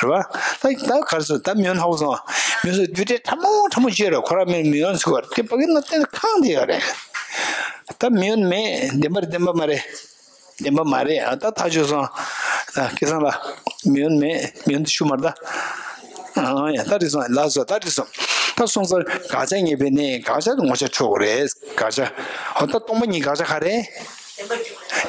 རེད་བ། ད་ད་ག་རེ་ཟེར་ད་མི་ཡོང་ཧ་གོ་སོང་། མི་ཚོ་རྒྱུ་འབྲས་ཕྲ་མོ་ཕྲ་མོ་བཤད་རོགས་ཁོ་རང་མི་མི་ཡོང་ཟེར་གོ་རེད། དེ་ཕ་གི་ནང་བསྟན་ཁང་དེ་ཡོད་རེད། ད་མི་ཡོང་མེད་བདེན་པ་རེད་བདེན་པ་མ་རེད། བདེན་པ་མ་རེད་ཨ། ད་ཐག་ཆོད་སོང་། ཨ་སྐལ་བཟང་ལགས། མི་ཡོང་མེད་མི་ཡོང་དུ་ཤུ་མར་ད། ཨ་ཡ་ད་རིག་སོང་ལགས་སོ་ད་རིག་སོང་། ད་སོང་ཙང་དགག་བྱ་ངེས་པའི་གནས་དགག་བྱ་དུ་ངོ་ཆ་འཕྲོད་དགོས་རེད་དགག་བྱ། ཨ་ད་སྟོང་པ་ཉིད་དགག་བྱ་ག་རེད།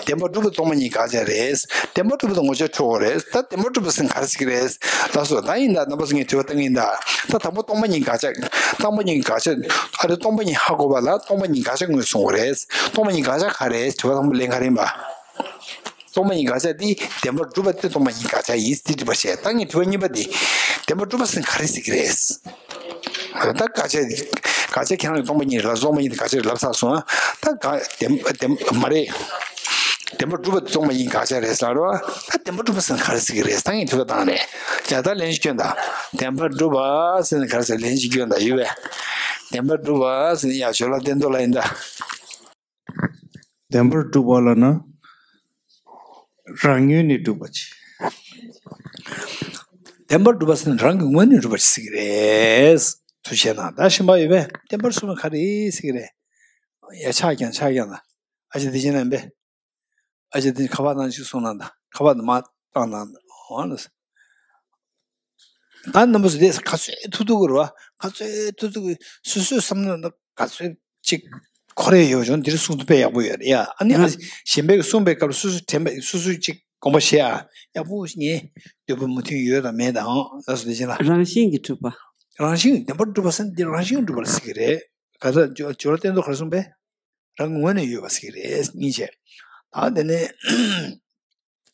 བདེན་པར་གྲུབ་པ་སྟོང་པ་ཉིད་དགག་བྱ་རེད། བདེན་པར་གྲུབ་པ་དུ་ངོ་ཆ་འཕྲོད་དགོས་རེད། ད་བདེན་པར་གྲུབ་པ་ཟེར་ན་ག་རེ་ཟེར་གི་རེད། ལགས་སོ་ད་ཡིན་ད་རྣམ་པ་ཚོ་ངས་དྲི་བ་བཏང་གི་ཡིན་ད། ད་དང་པོ་སྟོང་པ་ཉིད་དགག་བྱ་སྟོང་པ་ཉིད་དགག་བྱ་ཨ་རེ་སྟོང་པ་ཉིད་ཧ་གོ་བ་ལ་སྟོང་པ་ཉིད་དགག་བྱ་ངོས་བཟུང་དགོས་རེད། སྟོང་པ་ཉིད་དགག་བྱ་ག་རེད་དྲི་བ་དང་པོ་ལན་ག་རེ་ཡིན་པ། སྟོང་པ་ཉིད་དགག་བྱ་འདི་བདེན་པར་གྲུབ་པ་སྟེ་སྟོང་པ་ཉིད་དགག་བྱ་ཡིན་ཟེར་དྲི་བ་བཤད་ད་ངས་དྲི་བ་གཉིས་པ་འདི། བདེན་པར་གྲུབ་པ་ཟེར་ན་ག་རེ་ཟེར་གི་རེད། ད་དགག་བྱ་དགག་བྱ་ཁྱེད་རང་གི་སྟོང་པ་ཉིད་རེད་ལ་སྟོང་པ་ཉིད་དགག་བྱ་རེད་ལབ་ཚར་སོང་ཨ། ད་དགག་བདེན་བདེན་མ་རེད། བདེན་པར་གྲུབ་པ་སྟོང་པ་ཉིད་དགག་བྱ་རེད་ཟེར་རོ། ད་བདེན་པར་གྲུབ་པ་ཟེར་ན་ག་རེ་ཟེར་གི་རེད་ད་ངས་དྲི་བ་བཏང་རེད། ཡ་ད་ལན་ཞིག་སྐྱོན་དང་། བདེན་པར་གྲུབ་པ་ཟེར་ན་ག་རེ་ཟེར་ལན་ཞིག་སྐྱོན་དང་ཡོད་པས། བདེན་པར་གྲུབ་པ་ཟེར་ན་ཡ་ཞོར་ལ་བསྟན་དོ་ལ་ཡིན་ད། བདེན་པར་གྲུབ་པ་ལབ་ན་རང་ངོས་ནས་གྲུབ་པ་ཅིག་བདེན་པར་གྲུབ་པ་ཟེར་ན་རང་གི་ངོས་ནས་གྲུབ་པ་ཅིག་ཟེར་གི་རེད། ཐུགས་རྗེ་གནང་ད་ཤེས་པ་ཡོད་པས་བདེན་པར་གསུངས་ན་ག་རེ་ཟེར་གི་རེད། ཡ་ཆག་ཀྱང་ཆག་ཀྱང་ད་ཨ་ཅེ་དེ་བྱས་ན་ཡིན་པས། ཨ་ཅེ་དེ་ཁ་པར་ནང་ཞིག་གསུངས་ན་ད་ཁ་པར་ནང་མ་བཏང་ན་འོང་ལ། ད་རྣམ་པ་ཚོ་དེ་ག་ཚོད་ཐུབ་ཐུབ་ཀྱི་རེད་བ། ག་ཚོད་ཐུབ་ཐུབ་ཀྱི་སོ་སོས་བསམ་ན་ད་ག་ཚོད་ཅིག་གོ་རེ་ཡོད་བྱུང་འདིར་གསུང་ཐུབ་པས་ཡག་པོ་ཡོད་རེད་ཡ། ཨ་ནི་ཨ་གཞན་པས་གསུངས་པའི་སྐབས་སོ་སོ་དྲན་པ་སོ་སོས་ཅིག་དགོངས་པ་བཞེས་ཨ་ཡག་པོ་ངས་འདོད་པ་མུ་མཐུད་ཡོད་དང་མེད་དང་ལ་སོ་དེ་བཞིན་ལ། རང་བཞིན་གྱིས་གྲུབ་པ། རང་བཞིན་བདེན་པར་གྲུབ་པ་ཟེར་ན་འདི་རང་བཞིན་གྱིས་གྲུབ་པ་ལ་ཟེར་གི་རེད། ག་ཚོད་སྦྱོར་བ་བསྟན་ཏོ་ག་རེ་གསུངས་པས། རང་གི་ངོས་ནས་ཡོད་པ་ཟེར་གི་རེད་སྙིང་རྗེ། ད་དེ་ནས་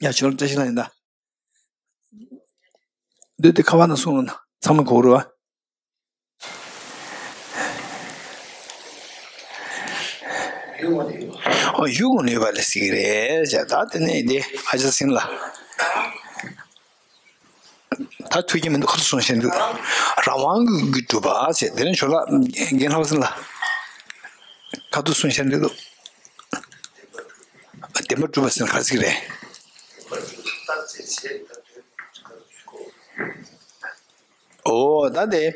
ཡ་ཇོ་ལགས་བཀྲ་ཤིས་ལགས་ཡིན་ད། འདི་དེ་ཁ་པར་ནང་གསུངས་ལ་ན་ཚང་མ་གོ་རུ་བ། ཨོ་ཡུལ་ངོ་ནས་ཡོད་པ་ལ་ཟེར་གི་རེད་ཅེས་ད་དེ་ནས་འདི་ཨ་ཅག་སིན་ལ། ད་ཐུགས་རྗེ་མི་འདུག་ཁ་ཐུག་གསུང་བཤད་འདུག་རང་དབང་གིས་གྲུབ་པ་ཟེར་དེ་ནས་ཇོ་ལགས་རྒན་ལྷ་པ་སྲིན་ལ་ཁ་ཐུག་གསུང་བཤད་འདུག་བདེན་པར་གྲུབ་པ་ཟེར་ན་ག་རེ་ཟེར་གི་རེད། ཨོ་ད་དེ་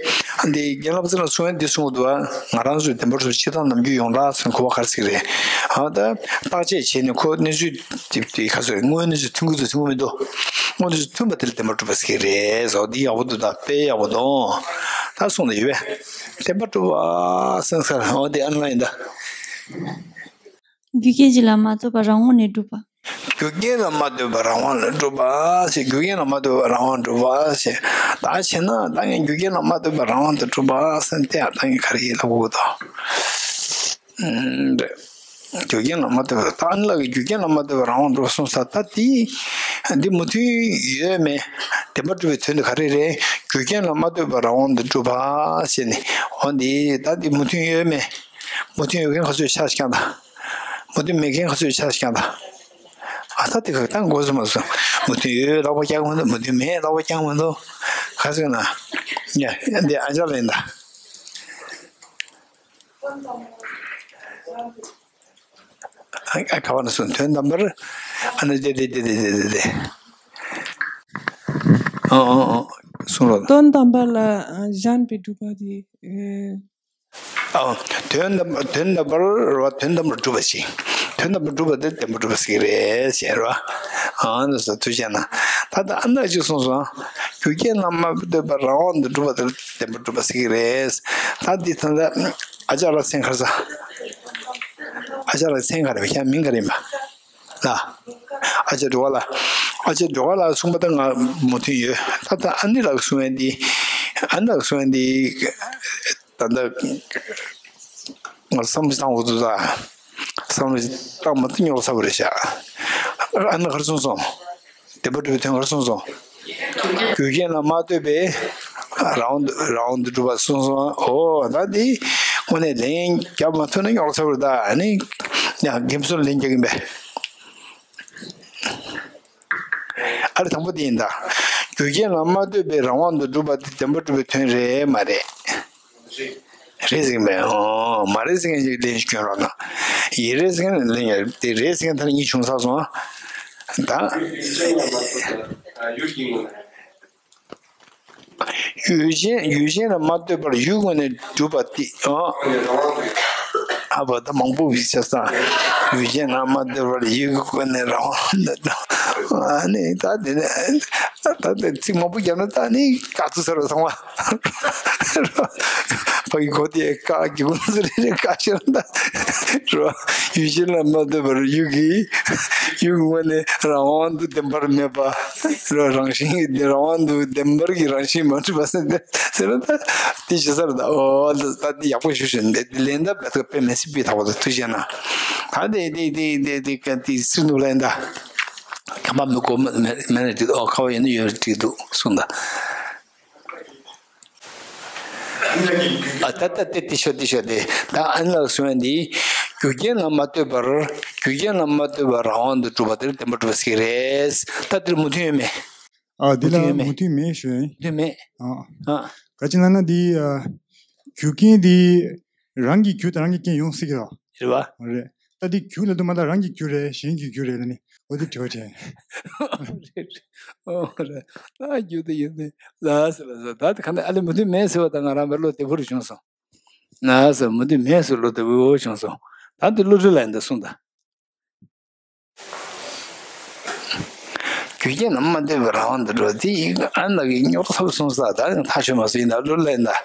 འདི་རྒན་ལྷ་པ་སྲིན་ལ་གསུང་ཡ་འདི་གསུང་གི་འདུག་བ། ང་རང་ཚོས་བདེན་པར་གྲུབ་པ་སྤྱིར་བཏང་ནམ་རྒྱུན་ཡོངས་གྲགས་ཟེར་ན་གོ་བ་ག་རེ་ཟེར་གི་རེད། ཨ་ད་བརྟག་དཔྱད་བྱས་ནས་ཁོ་གནས་ཚུལ་དེ་དེ་ག་ཚོད་དངོས་གནས་ཚུལ་མཐུན་གི་འདུག་མཐུན་གི་མི་འདུག་སྔོན་དུ་མཐུན་པ་དེ་ལ་བདེན་པར་གྲུབ་པ་ཟེར་གྱི་རེད་ཟེར། འོ་འདི་ཡག་པོ་འདུག་ད་དཔེ་ཡག་པོ་འདུག་ད་གསུངས་ནས་ཡོད་པས། བདེན་པར་གྲུབ་པ་སེམས་ཁར་འོ་འདི་ཨ་ནི་ལ་ཡིན་ད། རྒྱུ་རྐྱེན་གཅིག་ལ་མ་ལྟོས་པར་རང་དབང་ནས་གྲུབ་པ། རྒྱུ་རྐྱེན་ལ་མ་ལྟོས་པར་རང་དབང་ལ་གྲུབ་པ་ཞེས། རྒྱུ་རྐྱེན་ལ་མ་ལྟོས་པར་རང་དབང་གྲུབ་པ་ཞེས། ད་བྱས་ན་ད་ངས་རྒྱུ་རྐྱེན་ལ་མ་ལྟོས་པར་རང་དབང་དུ་གྲུབ་པ་ཟེར་ཏེ་ད་ངས་ག་རེ་ཡིན་ལབ་དགོས་དོ། ཨུམ། རེད། རྒྱུ་རྐྱེན་ལ་མ་ལྟོས་པར། ད་ཨ་ནི་ལ་གི་རྒྱུ་རྐྱེན་ལ་མ་ལྟོས་པར་རང་དབང་གྲུབ་གསུངས་ས་ད་དེ་འདི་མོས་མཐུན་ཡོད་མེད། བདེན་པར་གྲུབ་པའི་དོན་དེ་ག་རེ་རེད། རྒྱུ་རྐྱེན་ལ་མ་ལྟོས་པར་རང་དབང་དུ་གྲུབ་པ་ཞེས་ནི། འོ་འདི་ད་འདི་མོས་མཐུན་ཡོད་མེད། མོས་མཐུན་ཡོད་མཁན་ག་ཚོད་ཆ་ཞིག་ཀྱང་ད། མོས་མཐུན་མེད་མཁན་ག་ཚོད་ཆ་ཞིག་ཀྱང་ད། ཨ་ད་དེ་ག་ད་འགོ་སུ་མ་སོང་། མོས་མཐུན་ཡོད་ལབ་པ་ཀྱང་མི་འདུག་མོས་མཐུན་མེད་ལབ་པ་ཀྱང་མི་འདུག་ག་ཚོད་ན། ཡ་འདི་ཨ་ཅག་ལེན་ད། ཨ་ཨ་ག་བ་ན་སོང་དོན་དམ་པར། ཨ་ནི་དེ་དེ་དེ། ཨོ་ཨོ་ཨོ། གསུང་རོགས། དོན་དམ་པར་ལ་ཨ་གཞན་པའི་སྒྲུབ་པ་དེ། ཨོ། དོན་དམ་དོན་དམ་པར་རོ། དོན་དམ་པར་སྒྲུབ་པ་ཞིག་དོན་དམ་པར་སྒྲུབ་པ་དེ་བདེན་པར་གྲུབ་པ་ཟེར་གྱི་རེད་ཟེར་རོ། ཨ་ནི་ས་ཐུགས་རྗེ་གནང་། ད་ལྟ་ཨ་ནི་ཅིག་གསུངས་སོང་། རྒྱུ་རྐྱེན་ལ་མ་ལྟོས་པར་རང་དབང་དུ་གྲུབ་པ་དེ་བདེན་པར་གྲུབ་པ་ཟེར་གྱི་རེད། ད་འདི་ད་ལྟ་ཨ་ཅག་ལགས་མཚན་ག་རེ་ཟ། ཨ་ཅག་ལགས་མཚན་ག་རེ་བ་ཁྱེད་མིང་ག་རེ་ཡིན་པ། ལ། ཨ་ཅག་འགྲོ་བ་ལ། ཨ་ཅག་འགྲོ་བ་ལ་གསུངས་པ་ད་ང་མོས་མཐུན་ཡོད། ད་ལྟ་ཨ་ནི་ལགས་གསུང་བའི་འདི། ཨ་ནི་ལགས་གསུང་བའི་འདི། ད་ལྟ་ང་བསམ་བློ་བཏང་འོ་ཚོ་ད། བསམ་བློ་བཏང་མ་ཐུབ་རྙོག་ཚ་པོ་རེད་ཤག་ཨ་ནི་ག་རེ་གསུངས་སོང་། བདེན་པར་གྲུབ་པའི་དོན་ག་རེ་གསུངས་སོང་། རྒྱུ་རྐྱེན་ལ་མ་ལྟོས་པའི་རང་དབང་དུ་རང་དབང་དུ་གྲུབ་པ་གསུངས་སོང་། འོ་ད་འདི་དངོས་གནས་ལན་རྒྱབ་མ་ཐུབ་ན་རྙོག་ཚ་པོ་རེད་ད། ཨ་ནི་ཡང་རྒན་གསུམ་ལན་རྒྱག་གིན་པས། ཨ་རེ་དང་པོ་དེ་ཡིན་ད། རྒྱུ་རྐྱེན་ལ་མ་ལྟོས་པའི་རང་དབང་དུ་གྲུབ་པ་དེ་བདེན་པར་གྲུབ་པའི་དོན་རེད་མ་རེད། རེད་ཟེར་གྱི་མེད། ཨོ་མ་རེད་ཟེར་མཁན་ཞིག་ལན་ཞིག་སྐྱོན་རོགས་གནང་། ཡིན་རེད་ཟེར་མཁན་ལན་ཡ་དེ་རེད་ཟེར་མཁན་ད་ནི་གཉིས་བྱུང་ཚར་སོང་ཨ། ད། ཡུལ་ཅན་ཡུལ་ཅན་ལ་མ་ལྟོས་པར་ཡུལ་ངོས་ནས་གྲུབ་པ་དེ་ཨ། ཨ་བ་ད་མང་པོ་བི་ཆ་ས། ཡུལ་ཅན་ལ་མ་ལྟོས་པར་ཡུལ་གྱི་སྒོ་ནས་རང་དབང་དུ། ཨ་ནི་ད་དེ་ནས་ད་དེ་ཚིག་མང་པོ་རྒྱབ་ན་ད་ནི་བཀག་ཏུ་ཟེར་བ་ཚང་མ། ཕ་གི་གོ་དེ་བཀག་གི་ཀུན་ཟེར་རེ་བཀག་ཤེར་ད། རོ། ཡུལ་ཅན་ལ་མ་ལྟོས་པར་ཡུལ་གྱི་ཡུལ་ངོས་ནས་རང་དབང་དུ་བདེན་པར་མེད་པ། རང་བཞིན་གྱི་རང་དབང་དུ་བདེན་པར་གྱི་རང་བཞིན་མ་གྲུབ་པ་ཟེར་ཏེ་ཟེར་ན་ད་དེ་ཇི་ལྟར་ད། འོ་ད་ད་དེ་ཡག་པོ་ཞུ་ཞུ་འདི་ལན་ད་བེད་ཀ་དཔེ་མི་སྲིད་པའི་ཐག་པ་ད་ཐུགས་རྗེ་གནང་། ད་དེ་དེ་དེ་དེ་དེ་ག་དེ་སྲིད་ནུ་ལན་ད་ཁམས་པ་མི་གོ་མི་མི་ནི་འགྲིག་འདུག་ཨོ་ཁ་བ་ཡིན་ན་ཡོད་འགྲིག་འདུག་གསུངས་ད། ཨ་ད་ད་དེ་དེ་ཤོ་དེ་ཤོ་དེ་ད་ཨ་ནི་ལ་གསུང་བ་འདི་རྒྱུ་རྐྱེན་ལ་མ་ལྟོས་པར་རྒྱུ་རྐྱེན་ལ་མ་ལྟོས་པར་རང་དབང་དུ་གྲུབ་པ་དེར་བདེན་པར་གྲུབ་པ་ཟེར་གྱི་རེད། ད་དེར་མོས་མཐུན་ཡོད་མེད། ཨ་འདི་མོས་མཐུན་ལ་ཡོད་མེད། མོས་མཐུན་མེད་ཞུ་ཡིན། མོས་མཐུན་མེད། ཨ་ཨ། ག་ཅི་ལབ་ན་འདི་ཨ་རྒྱུ་རྐྱེན་འདི་རང་གི་རྒྱུ་དང་རང་གི་རྐྱེན་ཡོང་སྲིད་ཀྱི་རེད། རེད་པ། རེད། ད་འདི་རྒྱུ་ལ་དུ་མ་ད་རང་གི་རྒྱུ་རེད་གཞན་གྱི་རྒྱུ་རེད་ལ་ནི་འོ་དེ་དྲི་བ་དྲན། རེད་རེད། ཨོ་རེད། ད་རྒྱུ་དེ་ཡོད་དེ་ལ་ཟེར་ལ་ཟེར་ད་དེ་ག་ནས་ཨ་ལེ་མོས་མཐུན་མེད་ཟེར་བ་ད་ང་རང་བའི་བློ་བདེ་པོ་རུ་བྱུང་སོང་། ན་ཟེར་མོས་མཐུན་མེད་ཟེར་བློ་བདེ་པོ་བྱུང་སོང་། ད་འདི་བློ་གྲོས་ལ་ཡིན་ད་གསུངས་ད། རྒྱུ་རྐྱེན་ལ་མ་ལྟོས་པའི་རང་དབང་དུ་འགྲོ་དེ་ཡིན་ཨ་ན་གི་རྙོག་ཚ་པོ་གསུངས་ས་ད་ཐག་ཆོད་མ་སོང་ཡིན་ད་བློ་གྲོས་ལ་ཡིན་ད། ཨ་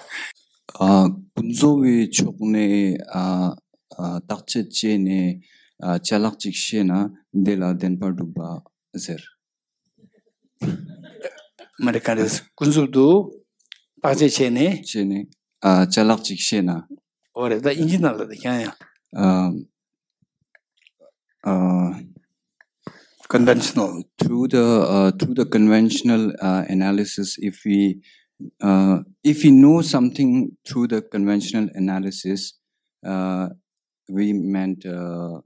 ཀུན་རྫོབ་པའི་ཕྱོགས་ནས་ཨ་ཨ་བརྟག་དཔྱད་བྱས་ནས་ཨ་ཅ་ལག་ཅིག་ཤེས་ན་དེ་ལ་བདེན་པར་གྲུབ་པ་ཟེར། མ་རེད་ག་རེ་ཀུན་རྫོབ་ཏུ་བརྟག་དཔྱད་བྱས་ནས། བྱས་ནས་ཨ་ཅ་ལག་ཅིག་ཤེས་ན། འོ་རེད་ད་ཨིན་ཇི་ནང་ལ་ད་ཀྱང་ཡང་། ཨ་ཨ། Conventional. Through the uh, through the conventional uh, analysis, if we uh, if we know something through the conventional analysis, uh, we meant uh,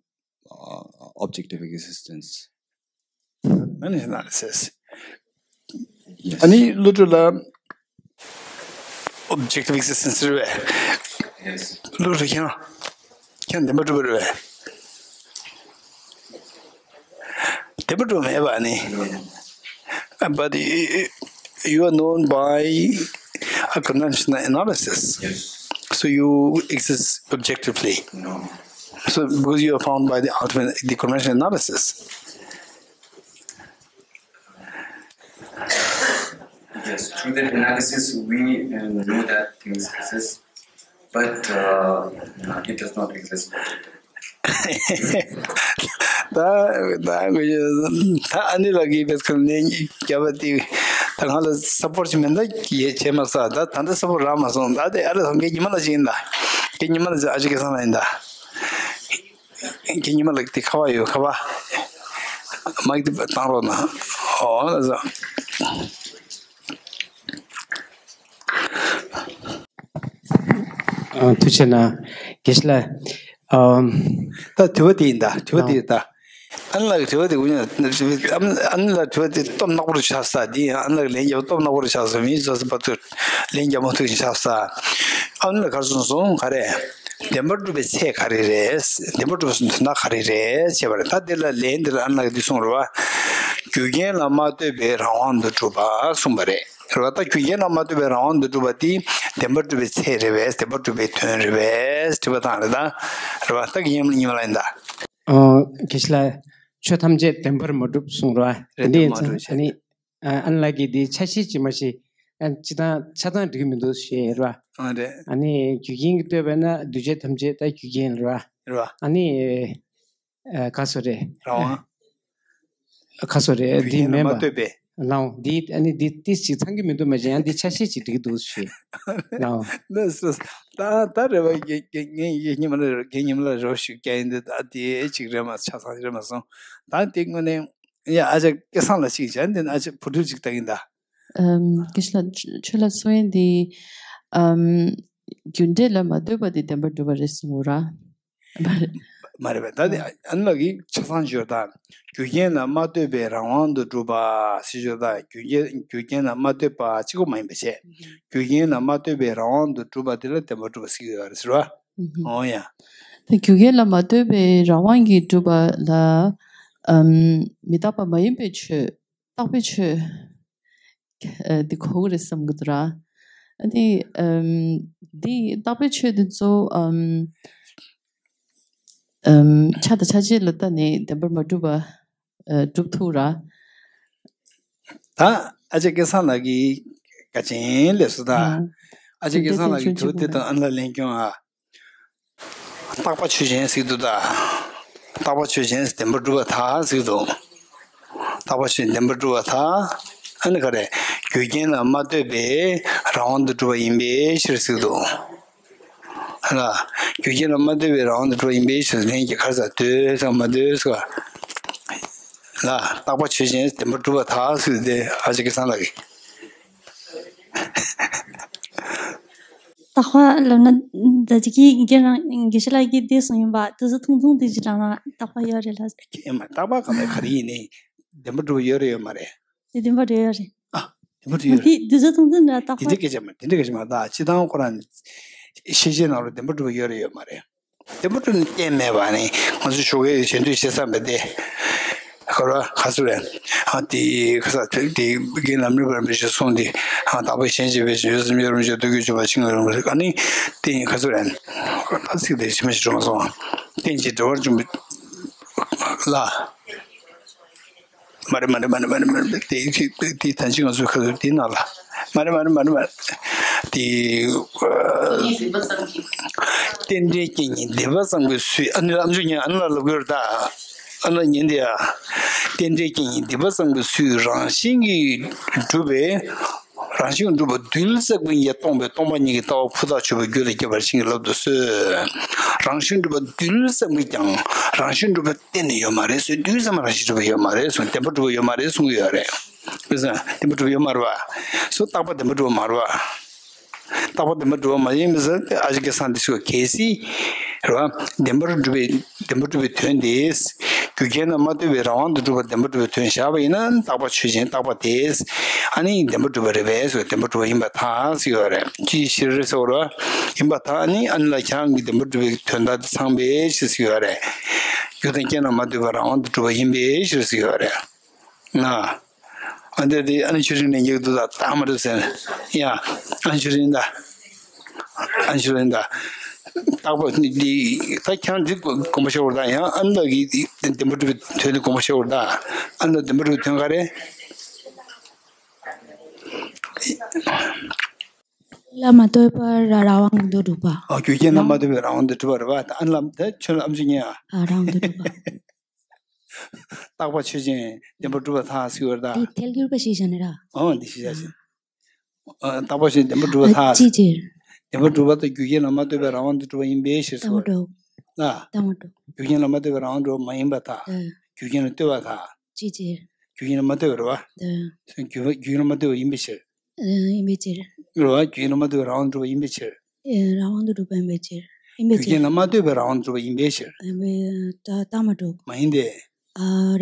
uh, objective existence. Conventional analysis. Yes. ཨ་ནི་བློ་གྲོས་ལ་objective existence རེད་པས། Yes. བློ་གྲོས་ཁྱེད་ཁྱེད་བདེན་པ་གྲུབ་པ་རེད་པས། བདེན་པ་གྲུབ་པ་མེད་པ་ནི། But you, you are known by a conventional analysis. Yes. So you exist objectively. No. So because you are found by the ultimate, the conventional analysis. Through that analysis, we uh, know that things exist, but uh, it does not exist. ད་ད་ད་ཨ་ནི་ལགས་ཀྱིས་བེད་ཁོ་ནས་རྒྱབ་པ་དེ་ད་ང་ལ་སབ་པོར་ཊི་བྱེད་མེད་ད་ཡེ་བྱས་མ་སོང་། ད་ད་ལྟ་སབ་པོར་ཊི་རག་མ་སོང་། ད་དེ་ཨ་ལ་ངའི་ཉི་མ་ལ་ཅིག་ཡིན་ད། ངའི་ཉི་མ་ལ་ཅིག་ཨ་ཅེ་སྐལ་བཟང་ལགས་ཡིན་ད། ངའི་ཉི་མ་ལ་དེ་ཁ་པར་ཡོད། ཁ་པར་མ་གི་དེ་བཏང་རོགས་གནང་། ཨོ་ལ་ཟ། ཨ། ཐུགས་རྗེ་གནང་། དགེ་བཤེས་ལགས། ཨམ། ད་དྲི་བ་དེ་ཡིན་ད། དྲི་བ་དེ་ཡིན་ད། ཨ་ནི་ལགས་ཀྱི་དྲི་བ་དེ་དགོས་ན། ཨ་ནི་ལགས་དྲི་བ་དེ་སྟོབས་ནག་པོ་རུ་ཆགས་ས་དེ་ཡང་ཨ་ནི་ལགས་ལན་རྒྱབ་སྟོབས་ནག་པོ་རུ་ཆགས་ས། མི་ཚོ་བར་དུ་ལན་རྒྱབ་མ་ཐུབ་ཀྱི་ཆགས་ས། ཨ་ནི་ལགས་ག་རེ་གསུངས་སོང་། ག་རེ། བདེན་པར་གྲུབ་པའི་ཚད་ག་རེ་རེད། བདེན་པར་གྲུབ་པ་གསུམ་དོན་དག་ག་རེ་རེད་ཅེས་པ་རེད། ད་དེ་ལ་ལན་འདིར་ཨ་ནི་ལགས་ཀྱིས་འདི་གསུངས་རེད་བ། རྒྱུ་རྐྱེན་ལ་མ་ལྟོས་པའི་རང་དབང་དུ་གྲུབ་པ་གསུངས་པ་རེད། རེད་བ། ད་རྒྱུ་རྐྱེན་ལ་མ་ལྟོས་པའི་རང་དབང་དུ་གྲུབ་པ་དེ་བདེན་པར་གྲུབ་པའི་ཚད་རེད་པས། བདེན་པར་གྲུབ་པའི་དོན་རེད་པས་དྲིས་པ་དང་རེད་ད། རེད་བ། ད་ངའི་ཉི་མ་ལ་ཡིན་ད། ཨོ། དགེ་བཤེས་ལགས། ཆོས་ཐམས་ཅད་བདེན་པར་མ་གྲུབ་གསུངས་རེད་བ། རེད། དེ་འདྲ་ཡིན་ཙང་ཨ་ནི། ཨ་ཨ་ནི་ལགས་ཀྱིས་འདི་ཆ་ཤས་ཅིག་མ་ཤེས། ཨ་སྤྱིར་བཏང་ཆ་ཚང་འགྲིག་གི་མི་འདུག་ཞེས་རེད་བ། ཨ་རེད། ཨ་ནི་རྒྱུ་རྐྱེན་གྱིས་ལྟོས་པས་ན་འདུས་བྱས་ཐམས་ཅད་ད་རྒྱུ་རྐྱེན་རེད་བ། རེད་བ། ཨ་ནི་ཨ་ག་སོ་རེད། རང་དབང་། ག་སོ་རེད། རྒྱུ་འདི་རྐྱེན་ལ་མེད་མ་པ། ལྟོས་པའི། ལའོ། འདི་ཨ་ནི་འདི་ཏིས་ཅིག་ཚང་གི་མི་འདུག་མ་གཞི་ཡང་འདི་ཆ་ཤས་ཅིག་འགྲིག་གི་འདུག་ཞེས། ལའོ། ལགས་སོ། ད་ད་རེད་བ། ངས་ངས་ངས་ཉི་མ་ལ་ངས་ཉི་མ་ལ་རོ་ཞུ་རྒྱ་ཡིན་འདི་ད་དེ་ཅིག་རེད་མ། ཆ་ཚང་རེད་མ་སོང་། ད་དེ་དངོས་གནས། ཡ། ཨ་ཅག་སྐལ་བཟང་ལ་གཅིག་བྱས། འདི་ཨ་ཅག་བུ་ཕྲུག་གཅིག་ལྟ་གིན་ད། ཨམ། དགེ་བཤེས་ལགས། ཆོས་ལ་གསུང་ཡས་འདི། ཨམ། རྒྱུ་འབྲས་ལ་མ་ལྟོས་པ་དེ་བདེན་པར་གྲུབ་པ་རེད་གསུངས་ར། མ་རེད། མ་རེད་པས། ད་དེ་ཨ་ནི་ལགས་ཀྱིས་ཆ་ཚང་ཞོར་ད། རྒྱུ་རྐྱེན་ལ་མ་ལྟོས་པའི་རང་དབང་དུ་གྲུབ་པ་ཞེས་ཞོར་ད། རྒྱུ་རྐྱེན་རྒྱུ་རྐྱེན་ལ་མ་ལྟོས་པ་གཅིག་པོ་མ་ཡིན་པ་བྱས། རྒྱུ་རྐྱེན་ལ་མ་ལྟོས་པའི་རང་དབང་དུ་གྲུབ་པ་དེ་ལ་བདེན་པར་གྲུབ་པ་ཟེར་གྱི་ཡོད་རེད་ཟེར་བ། ཨོ་ཡ། ད་རྒྱུ་རྐྱེན་ལ་མ་ལྟོས་པའི་རང་དབང་གིས་གྲུབ་པ་ལ། ཨམ། མི་རྟག་པ་མ་ཡིན་པའི་ཆོས། རྟག་པའི་ཆོས། ཨ། འདི་གོ་གི་རེད་བསམ་གྱི་འདུག་ར། ཨ་ནི། ཨམ། འདི་རྟག་པའི་ཆོས་འདི་གཙོ་བོ། ཨམ། ཨམ། ཆ་དང་ཆ་བྱད་ལ་ལྟ་ནས་བདེན་པར་མ་གྲུབ་པ། ཨ། གྲུབ་ཐུབ་ར། ད་ཨ་ཅག་སྐལ་བཟང་ལགས་ཀྱིས་དགའ་ཆེན་ལས་སུ་ད། ཨ། ཨ་ཅག་སྐལ་བཟང་ལགས་ཀྱིས་དྲི་བ་དེ་དང་ཨ་ནི་ལ་ལན་སྐྱོན་ཨ། རྟག་པ་ཆོས་ཅན་ཟེར་འདུག་ད། རྟག་པ་ཆོས་ཅན་བདེན་པར་གྲུབ་པར་ཐལ་ཟེར་འདུག་རྟག་པ་ཆོས་ཅན་བདེན་པར་གྲུབ་པར་ཐལ། ཨ་ནི་ག་རེ། རྒྱུ་རྐྱེན་ལ་མ་ལྟོས་པའི་རང་དབང་དུ་གྲུབ་པ་ཡིན་པའི་ཕྱིར་ཟེར་འདུག་ལ། རྒྱུ་རྐྱེན་ལ་མ་ལྟོས་པའི་རང་དབང་དུ་གྲུབ་པ་ཡིན་པའི་ཕྱིར། ལན་གྱི་ཁར་ས་ལྟོས་ས་མ་ལྟོས་ས། ལ། རྟག་པ་ཆོས་ཅན་བདེན་པར་གྲུབ་པར་ཐལ་ཟེར་ཏེ་ཨ་ཅག་སྐལ་བཟང་ལགས་ཀྱིས། རྟག་པ་ལབ་ན་ད་ཅིག་གིས་རྒན་རང་དགེ་བཤེས་ལགས་ཀྱིས་འདི་གསུངས་ཡིན་པ། དུས་ཚོད་ཐུང་ཐུང་དེ་ཅིག་རང་རང་རྟག་པ་ཡོད་རེད་ལ། ཨེ་མ། རྟག་པ་གང་ལ་ག་རེ་ཡིན་ནའི་བདེན་པར་གྲུབ་པ་ཡོད་རེད་ཡོད་མ་རེད། དེ་བདེན་པར་གྲུབ་ཡོད་རེད། ཨ། བདེན་པར་གྲུབ་ཡོད་རེད། དེ་དུས་ཚོད་ཐུང་ཐུང་འདྲ་རྟག་པ། དེ་འདྲ་སྐད་ཆ་མ། དེ་འདྲ་སྐད་ཆ་མ། ད་སྤྱིར་བཏང་ཁོ་རང་ཤེས་བྱའི་ནང་ལ་བདེན་པར་གྲུབ་པ་ཡོད་རེད་ཡོད་མ་རེད། བདེན་པར་གྲུབ་ནས་བསྟན་མེད་པ་ནི་ང་ཚོ་ཞོགས་ཀའི་ཞལ་འདོན་བྱེད་བསམ་པ་དེ། ག་རེ་ག་ཚོད་རེད། ཨ། དེ་ཁ་ས་དེ་རྒན་ལམ་རིམ་པར་མི་ཞིག་གསུངས་ཏེ། ཨ། བདག་པོས་གཞན་གཅེས་པའི་ཕྱིར། ཡུལ་ཙམ་གཡོ་རུ་མི་འཇུག །ལྟོ་གོས་གྱོན་པ་ཕྱིར་ངོས་རུ་མི་འཇུག །ཨ་ནི་དེ་ཡིན། ག་ཚོད་རེད། ད་ཚིག་དེ་ཇི་མ་ཞིག་འགྲོ་མ་སོང་། རྟེན་ཅིང་འབྲེལ་བར་འབྱུང་བའི་ལ། མ་རེད་མ་རེད་མ་རེད་མ་རེད་མ་རེད། དེ་དེ་དེ་ད་ཅི་ང་ཚོའི་ཁ་ཐུག་དེ་ནང་ལ། མ་རེད་མ་རེད་མ་རེད་མ་རེད། དེ། རྟེན་འབྲེལ་རྐྱེན་གཉིས་སྡེ་པ་གཙང་པོའི་ཚུལ། ཨ་ནི་ཨ་མཆོག་ཉན། ཨ་ནི་ལ་ལབ་དགོས་རེད་ད། ཨ་ནི་ཉན་དེ་ཡ། རྟེན་འབྲེལ་རྐྱེན་གཉིས་སྡེ་པ་གཙང་པོའི་ཚུལ་རང་བཞིན་གྱིས་གྲུབ་པའི། རང་བཞིན་གྲུབ་པ་རྡུལ་གཙང་པོ་ཡིན་ཡང་སྟོང་པའི་སྟོང་པ་ཉིད་ཀྱི་ལྟ་བ་ཕུ་ཐག་ཆོད་པའི་རྒྱུད་ལ་སྐྱེས་པར་བྱིན་གྱིས་བརླབ་ཏུ་གསོལ། རང་བཞིན་གྲུབ་པ་རྡུལ་གཙང་པོས་ཀྱང་རང་བཞིན་གྲུབ་པ་གཏན་ནས་ཡོད་མ་རེད་ཟེར། རྡུལ་ཙམ་རང་བཞིན་གྲུབ་པ་ཡོད་མ་རེད་གསུངས། བདེན་པར་གྲུབ་པ་ཡོད་མ་རེད་གསུངས་ཡོད་རེད། བདེན་པར་གྲུབ་པ་ཡོད་མ་རེད་བ། སོ་རྟག་པ་བདེན་པར་གྲུབ་པ་མ་རེད་བ། རྟག་པ་བདེན་པར་གྲུབ་པ་མ་ཡིན་མི་ཟེར་ཏེ་ཨ་ཅག་སྐལ་བཟང་འདི་ཚོས་གལ་སྲིད་རེད་བ། བདེན་པར་གྲུབ་པའི་བདེན་པར་གྲུབ་པའི་དོན་དེ། རྒྱུ་རྐྱེན་ལ་མ་ལྟོས་པའི་རང་དབང་དུ་གྲུབ་པ་བདེན་པར་གྲུབ་པའི་དོན་བཞག་པ་ཡིན་ན་རྟག་པ་ཆོས་ཅན་རྟག་པ་དེ། ཨ་ནི་བདེན་པར་གྲུབ་པ་རེད་པས་ཟེར། བདེན་པར་གྲུབ་པ་ཡིན་པར་ཐལ་ཟེར་ཡོད་རེད། ཅིའི་ཕྱིར་ཟེར་བ་རེད་བ། ཡིན་པར་ཐལ། ཨ་ནི་ཨ་ནི་ལ་ཁྱེད་རང་གིས་བདེན་པར་གྲུབ་པའི་དོན་དག་དེ་ཚང་པའི་ཕྱིར་ཟེར་ཡོད་རེད། རྒྱུ་དང་རྐྱེན་ལ་མ་ལྟོས་པར་རང་དབང་དུ་གྲུབ་པ་ཡིན་པའི་ཕྱིར་ཟེར་ཡོད་རེད། ན། ཨ་འདི་དེ་ཨ་ནི་ཆུ་རིན་ནས་ཉེག་འདུག་ད་ད་མ་འགྲོ་ཟེར། ཡ། ཨ་ནི་ཆུ་རིན་ད། ཨ་ནི་ཆུ་རིན་ད། རྟག་པ་འདི་ད་ཁྱེད་རང་འདི་དགོངས་པ་ཞུ་བར་ད། ཡང་ཨ་ནི་ལ་གི་བདེན་པར་གྲུབ་པའི་དོན་དེ་དགོངས་པ་ཞུ་བར་ད། ཨ་ནི་ལ་བདེན་པར་གྲུབ་པའི་དོན་ག་རེ། ལ་མ་ལྟོས་པར་རང་དབང་དུ་གྲུབ་པ། ཨ། རྒྱུ་རྐྱེན་ལ་མ་ལྟོས་པའི་རང་དབང་དུ་གྲུབ་པ་རེད་བ། ད་ཨ་ནི་ལ་ད་ཁྱོད་ལ་ཨམ་ཆི་ཉན་ཨ། ཨ། རང་དབང་དུ་གྲུབ་པ། རྟག་པ་ཆོས་ཅན། བདེན་པར་གྲུབ་པར་ཐལ་ཟེར་བ་རེད་ད། འདི་ཐལ་འགྱུར་བ་ཞེས་བྱ་ནི་ར། ཨོ། འདི་ཞེས་བྱ་ཞིག་ཨ། རྟག་པ་ཆོས་ཅན། བདེན་པར་གྲུབ་པར་ཐལ། ཅིའི་ཕྱིར། བདེན་པར་གྲུབ་པ་དང་རྒྱུ་རྐྱེན་ལ་མ་ལྟོས་པའི་རང་དབང་དུ་གྲུབ་པ་ཡིན་པའི་ཕྱིར་ཟེར་བ་རེད། ལྟ་མ་གྲུབ། རྒྱུ་རྐྱེན་ལ་མ་ལྟོས་པའི་རང་དབང་གྲུབ་པ་མ་ཡིན་པར་ཐལ། རྒྱུ་རྐྱེན་ལ་ལྟོས་པར་ཐལ། ཅིའི་ཕྱིར། རྒྱུ་རྐྱེན་ལ་མ་ལྟོས་པ་རེད་བ། རྒྱུ་རྒྱུ་རྐྱེན་ལ་མ་ལྟོས་པ་ཡིན་པའི་ཕྱིར། ཡིན་པའི་ཕྱིར། རེད་བ། རྒྱུ་རྐྱེན་ལ་མ་ལྟོས་པའི་རང་དབང་གྲུབ་པ་ཡིན་པའི་ཕྱིར། རང་དབང་དུ་གྲུབ་པ་ཡིན་པའི་ཕྱིར། ཡིན་པའི་རྒྱུ་རྐྱེན་ཕྱིར། ལ་མ་ལྟོས་པའི་རང་དབང་གྲུབ་པ་ཡིན་པའི་ཕྱིར། ཡིན་པའི་ལྟ་ལྟ་མ་གྲུབ། མ་ཡིན་ཏེ།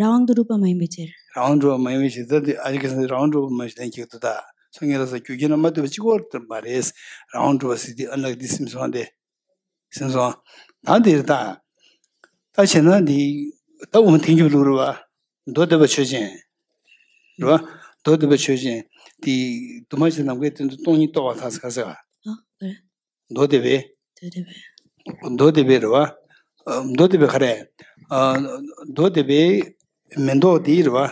རང་དབང་དུ་གྲུབ་པ་མ་ཡིན་པའི་ཕྱིར། རང་དབང་གྲུབ་པ་མ་ཡིན་པའི་ཕྱིར། ད་དེ་ཨ་ཅག་གིས་རང་དབང་གྲུབ་པ་མ་ཡིན་ཞེས་ལན་འཁྱེར་འདུག་ད་སངས་རྒྱས་ལགས་སོ། རྒྱུ་རྐྱེན་ལ་མ་ལྟོས་པ་གཅིག་པོ་མ་རེད། རང་དབང་གྲུབ་པ་ཟེར་དུས་ཨ་ནི་ལགས་འདི་སེམས་སོང་སྟེ། སེམས་སོང་། ད་འདིར་ད། ད་བྱས་ན་འདི། ད་དབུ་མ་ཐལ་འགྱུར་ལུགས་རེད་བ། མདོ་སྡེ་པ་ཆོས་ཅན། རེད་བ། མདོ་སྡེ་པ་ཆོས་ཅན། དེ་དུ་མ་ཞིག་ནམ་མཁའི་སྟེང་དུ་སྟོང་ཉིད་རྟོགས་པར་ཐལ་ཟེར་ག་ཟེར་བ། ཨ། མདོ་སྡེ་པའི། མདོ་སྡེ་པའི། མདོ་སྡེ་པའི་རེད་བ། ཨ། མདོ་སྡེ་པའི་ག་རེ། ཨ། མདོ་སྡེ་པའི་མེ་ཏོག་དེ་རེད་བ། ཨུམ།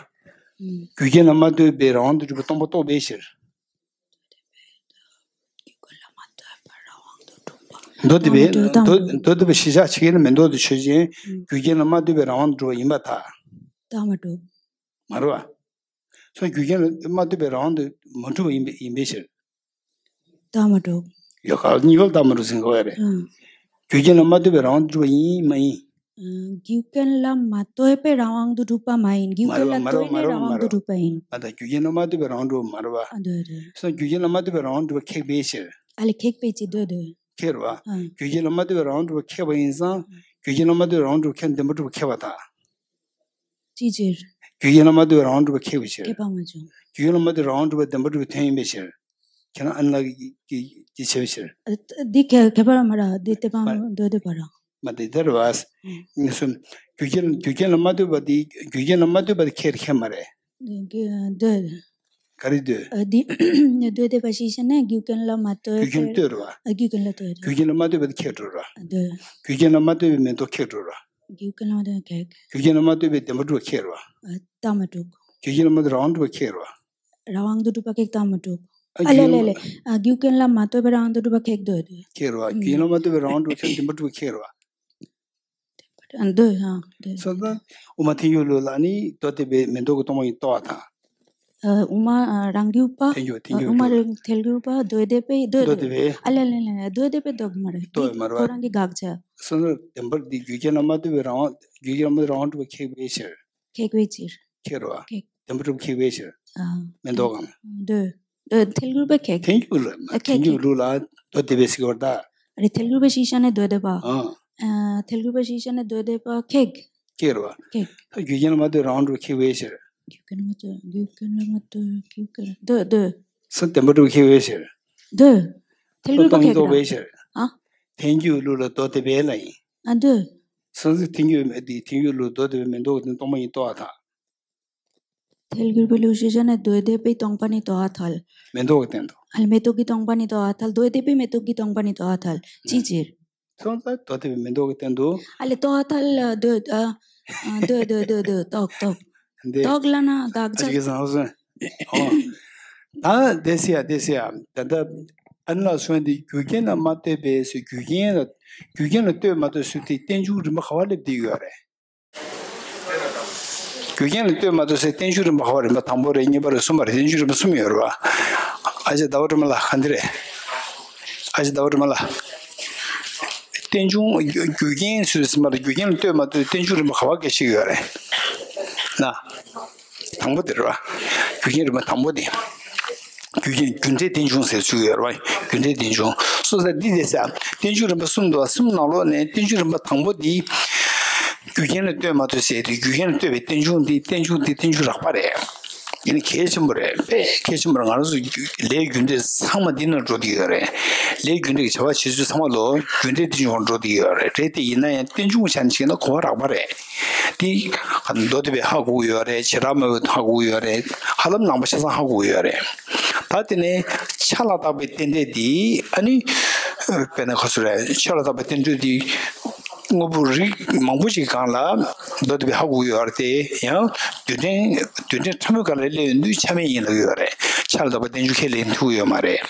རྒྱུ་རྐྱེན་ལ་མ་ལྟོས་པའི་རང་དབང་དུ་གྲུབ་པའི་སྟོང་པ་རྟོགས་པའི་ཕྱིར། མདོ་སྡེ་པའི་རྟགས་མ་གྲུབ། རང་དབང་དུ་གྲུབ་པ། མདོ་སྡེ་པའི། རྟགས་མ་གྲུབ། མདོ་སྡེ་པའི་ཤེས་བྱ་ཆེ་གེ་ནི་མེ་ཏོག་དེ་ཆོས་ཅན། ཨུམ། རྒྱུ་རྐྱེན་ལ་མ་ལྟོས་པའི་རང་དབང་དུ་གྲུབ་པ་ཡིན་པར་ཐལ། རྟགས་མ་གྲུབ། མ་རེད་བ། སོ་རྒྱུ་རྐྱེན་ལ་མ་ལྟོས་པའི་རང་དབང་དུ་མ་གྲུབ་པ་ཡིན་པའི་ཡིན་པའི་ཕྱིར། རྟགས་མ་གྲུབ། ཡོད་ག་གཉིས་ཀ་ལ་རྟགས་མ་གྲུབ་ཟེར་གོ་ཡ་རེད། ཨང་། རྒྱུ་རྐྱེན་ལ་མ་ལྟོས་པའི་རང་དབང་དུ་གྲུབ་པ་ཡིན་མ་ཡིན། ཨང་། རྒྱུ་རྐྱེན་ལ་མ་ལྟོས་པའི་རང་དབང་དུ་གྲུབ་པ་མ་ཡིན། རྒྱུ་རྐྱེན་ལ་ལྟོས་ནས་རང་དབང་དུ་གྲུབ་པ་ཡིན། ཨ། ད་རྒྱུ་རྐྱེན་ལ་མ་ལྟོས་པའི་རང་དབང་དུ་གྲུབ་པ་མ་རེད་བ། ཨ། འདོད་འདོད། སོ་རྒྱུ་རྐྱེན་ལ་མ་ལྟོས་པའི་རང་དབང་དུ་གྲུབ་པ་ཁེགས་པའི་ཕྱིར། ཨ་ལས་ཁེགས་པའི་ཕྱིར་འདོད་འདོད། ཁེགས་རེད་བ། ཨང་། རྒྱུ་རྐྱེན་ལ་མ་ལྟོས་པའི་རང་དབང་དུ་གྲུབ་པ་ཁེགས་པ་ཡིན་ཙང་། རྒྱུ་རྐྱེན་ལ་མ་ལྟོས་པའི་རང་དབང་དུ་གྲུབ་པ་ཁེགས་བདེན་པར་གྲུབ་པ་ཁེགས་པར་ཐལ། ཅིའི་ཕྱིར། རྒྱུ་རྐྱེན་ལ་མ་ལྟོས་པའི་རང་དབང་གྲུབ་པ་ཁེགས་པའི་ཕྱིར། ཁེགས་པ་མ་བྱུང་། རྒྱུ་རྐྱེན་ལ་མ་ལྟོས་པའི་རང་དབང་གྲུབ་པ་བདེན་པར་གྲུབ་པའི་དོན་ཡིན་པའི་ཕྱིར། ཁྱེད་རང་ཨ་ནི་ལགས་ཀྱིས་ཀྱིས་ཀྱིས་བྱས་པའི་ཕྱིར། ཨ། འདི་ཁེགས་ཁེགས་པ་མ་རེད། འདི་དེ་མ་པང་འདོད་འདོད་པ་རང་། མ་དེ་ལྟར་བ། ཨང་། ངེས་སོ། རྒྱུ་རྐྱེན་རྒྱུ་རྐྱེན་ལ་མ་ལྟོས་པ་དེ་རྒྱུ་རྐྱེན་ལ་མ་ལྟོས་པ་དེ་ཁེགས་ཁེགས་མ་རེད། འདོད། ག་རེ་འདོད། ཨ། འདི་འདོད་འདོད་པ་ཞིག་བྱས་ན་རྒྱུ་རྐྱེན་ལ་མ་ལྟོས་རྒྱུ་རྐྱེན་ལ་ལྟོས་རེད་བ། ཨ། རྒྱུ་རྐྱེན་ལ་ལྟོས་རེད། རྒྱུ་རྐྱེན་ལ་མ་ལྟོས་པ་དེ་ཁེགས་འགྲོ་རེད་བ། འདོད། རྒྱུ་རྐྱེན་ལ་མ་ལྟོས་པའི་མེ་ཏོག་ཁེགས་འགྲོ་རེད་བ། རྒྱུ་རྐྱེན་ལ་མ་ལྟོས་ཁེགས། རྒྱུ་རྐྱེན་ལ་མ་ལྟོས་པའི་བདེན་པར་གྲུབ་པ་ཁེགས་རེད་བ། ཨ། རྟགས་མ་གྲུབ། རྒྱུ་རྐྱེན་ལ་མ་ལྟོས་རང་དབང་གྲུབ་པ་ཁེགས་རེད་བ། རང་དབང་དུ་གྲུབ་པ་ཁེགས། རྟགས་མ་གྲུབ། ཨ། ཨ་ལེ་ལེ་ལེ། ཨ། རྒྱུ་རྐྱེན་ལ་མ་ལྟོས་པའི་རང་དབང་དུ་གྲུབ་པ་ཁེགས་འདོད་འདོད། ཁེགས་རེད་བ། རྒྱུ་རྐྱེན་ལ་མ་ལྟོས་པའི་རང་དབང་དུ་གྲུབ་པ་ཁེགས་བདེན་པར་གྲུབ་པ་ཁེགས་རེད་བ། འདོད། ཨང་། འདོད། ཨ། འདོད། སོང་ཙང་དབུ་མ་ཐལ་འགྱུར་ལུགས་ལ་ནི་མདོ་སྡེ་པའི་མེ་ཏོག་གི་སྟོང་པ་ཉིད་རྟོགས་པར་ཐལ། ཨ། དབུ་མ་རང་རྒྱུད་པ། ཐལ་འགྱུར་ཐལ་འགྱུར། དབུ་མ་རང་ཐལ་འགྱུར་པ་མདོ་སྡེ་པས་མདོ་སྡེ་པས། ཨ་ལེ་ལེ་ལེ་ལེ། མདོ་སྡེ་པས་རྟོགས་ཀྱི་མ་རེད། རྟོགས་ཀྱི་མ་རེད་བ། ཁོ་རང་གི་དགག་བྱ། སོང་ཙང་བདེན་པར་འདི་རྒྱུ་རྐྱེན་ལ་མ་ལྟོས་པའི་རང་དབང་རྒྱུ་རྐྱེན་ལ་མ་ལྟོས་པའི་རང་དབང་གྲུབ་པ་ཁེགས་པའི་ཕྱིར། ཁེགས་པའི་ཕྱིར། ཁེགས་རེད་བ། ཁེགས། བདེན་པར་གྲུབ་པ་ཁེགས་པའི་ཕྱིར། ཨ། མེ་ཏོག་གམ། འདོད། འདོད། ཐལ་འགྱུར་པས་ཁེགས། ཐལ་འགྱུར་ལ། ཨ། ཁེགས། ཐལ་འགྱུར་ལུགས་ལ་མདོ་སྡེ་པས་ཟེར་བ་རེད་ད། རེད། ཐལ་འགྱུར་པ་ཞིག་བྱས་ན་མདོ་སྡེ་པ། ཨ། ཨ། ཐལ་འགྱུར་པ་ཞིག་བྱས་ན་མདོ་སྡེ་པ་ཁེགས། ཁེགས་རེད་བ། ཁེགས། ད་རྒྱུ་རྐྱེན་ལ་མ་ལྟོས་རང་དབང་གྲུབ་པ་ཁེགས་པའི་ཕྱིར། རྒྱུ་རྐྱེན་ལ་མ་ལྟོས། རྒྱུ་རྐྱེན་ལ་མ་ལྟོས། རྒྱུ་རྐྱེན་ལ་འདོད། འདོད། སོ་བདེན་པར་གྲུབ་པ་ཁེགས་པའི་ཕྱིར། འདོད། ཐལ་འགྱུར་པ་ཁེགས་རེད། རྟོགས་པའི་ཕྱིར། ཨ། ཐལ་འགྱུར་ལུགས་ལ་མདོ་སྡེ་པས་ལ་ཡིན། ཨ། འདོད། སོང་ཙང་ཐལ་འགྱུར་མེད་དེ་ཐལ་འགྱུར་ལུགས་མདོ་སྡེ་པས་མེ་ཏོག་གི་སྟོང་པ་ཉིད་རྟོགས་པར་ཐལ། ཐལ་འགྱུར་པའི་ལུགས་ཤེས་བྱ་ནི་མདོ་སྡེ་པས་སྟོང་པ་ཉིད་རྟོགས་པར་ཐལ། མེ་ཏོག་གི་སྟེང་དུ། ཨ་ལེ། མེ་ཏོག་གིས་སྟོང་པ་ཉིད་རྟོགས་པར་ཐལ། མདོ་སྡེ་པས་མེ་ཏོག་གིས་སྟོང་པ་ཉིད་རྟོགས་པར་ཐལ། ཅིའི་ཕྱིར། སོང་ཙང་མདོ་སྡེ་པས་མེ་ཏོག་གི་སྟེང་དུ། ཨ་ལེ། རྟོགས་པར་ཐལ། འདོད། ཨ། ཨ། འདོད་འདོད་འདོད་འདོད། རྟོགས་རྟོགས། འདི། རྟོགས་ལབ་ན་དགག་བྱ། ཨ་ཅིག་གིས་བཟང་སོང་། ཨོ། ད་དེ་སེ་ཡ་དེ་སེ་ཡ། ད་ལྟ་ཨ་ནི་ལ་སོང་འདི་རྒྱུ་རྐྱེན་ལ་མ་ལྟོས་པའི་སོ་རྒྱུ་རྐྱེན་ལ་རྒྱུ་རྐྱེན་ལ་ལྟོས་མ་ལྟོས་སུ་དེ་རྟེན་འབྱུང་རིམ་པ་ག་བ་སླེབས་བསྡད་ཡོད་རེད། རྒྱུ་རྐྱེན་ལ་ལྟོས་མ་ལྟོས་སའི་རྟེན་འབྱུང་རིམ་པ་ག་བ་རེད། རིམ་པ་དང་པོ་རེད། གཉིས་པ་རེད། གསུམ་པ་རེད། རྟེན་འབྱུང་རིམ་པ་གསུམ་ཡོད་རེད་བ། ཨ་ཅེ་ཟླ་བ་སྒྲོལ་མ་ལགས་ག་འདི་རེད། ཨ་ཅེ་ཟླ་བ་སྒྲོལ་མ་ལགས། རྟེན་འབྱུང་རྒྱུ་རྒྱུ་རྐྱེན་ཟེར་ཟེར་མ་རེད། རྒྱུ་རྐྱེན་ལ་ལྟོས་མ་ལྟོས་རྟེན་འབྱུང་རིམ་པ་ག་བ་སྐད་ཆ་ཡོད་རེད། ན། དང་པོ་དེ་རེད་བ། རྒྱུ་རྐྱེན་རིམ་པ་དང་པོ་དེ། རྒྱུ་རྐྱེན་རྒྱུ་འབྲས་རྟེན་འབྱུང་ཟེར་ཚུལ་ཡོད་རེད་བ། རྒྱུ་འབྲས་རྟེན་འབྱུང་། སོ་སོ་འདི་དེ་ཟེར། རྟེན་འབྱུང་རིམ་པ་གསུམ་འདུག་གསུམ་ནང་ལོགས་ནས་རྟེན་འབྱུང་རིམ་པ་དང་པོ་འདི། རྒྱུ་རྐྱེན་ལ་ལྟོས་མ་ལྟོས་ཟེར་དུས་རྒྱུ་རྐྱེན་ལ་ལྟོས་པའི་རྟེན་འབྱུང་འདི་རྟེན་འབྱུང་འདི་རྟེན་འབྱུང་རགས་པ་རེད། ཡིན་ན་གལ་ཆེན་པོ་རེད། དཔེ་གལ་ཆེན་པོ་རེད། ང་རང་ཚོ་ལས་རྒྱུ་འབྲས་ཚང་མ་འདི་ནང་འགྲོ་བསྡད་ཡོད་རེད། ལས་རྒྱུ་འབྲས་ཀྱི་བྱ་བ་བྱེད་ཚུལ་ཚང་མ་ལོ་རྒྱུ་འབྲས་རྟེན་འབྱུང་འགྲོ་བསྡད་ཡོད་རེད། རེད་དེ་ཡིན་ན་ཡང་རྟེན་འབྱུང་ཆ་ནས་བཤད་ན་གོ་བ་རགས་པ་རེད། དེ་མདོ་སྡེ་པས་ཧ་གོ་གི་ཡོད་རེད། བྱེ་བྲག་སྨྲ་བས་ཧ་གོ་གི་ཡོད་རེད། ཧ་ལམ་ནང་པ་ཆ་ཚང་ཧ་གོ་གི་ཡོད་རེད། ད་དེ་ནས་ཆ་ལ་བཏགས་པའི་རྟེན་འབྲེལ་འདི་ཨ་ནི་དཔེར་ན་ག་ཚོད་རེད། ཆ་ལ་བཏགས་པའི་རྟེན་འབྲེལ་འདི་དངོས་པོ་རིགས་མང་པོ་ཞིག་སྒང་ལ་མདོ་སྡེ་པས་ཧ་གོ་གི་ཡོད་རེད་དེ། ཡང་རྡུལ་ཕྲན་རྡུལ་ཕྲན་ཕྲ་མོའི་སྒང་ལ་སླེབས་ཡོང་དུས་ཆ་མེད་ཡིན་ལབ་ཀྱི་ཡོད་རེད། ཆ་ ཆར་ལ་བརྟག་པའི་རྟེན་འབྱུང་ཁས་ལེན་ཐུབ་ཀྱི་ཡོད་མ་རེད།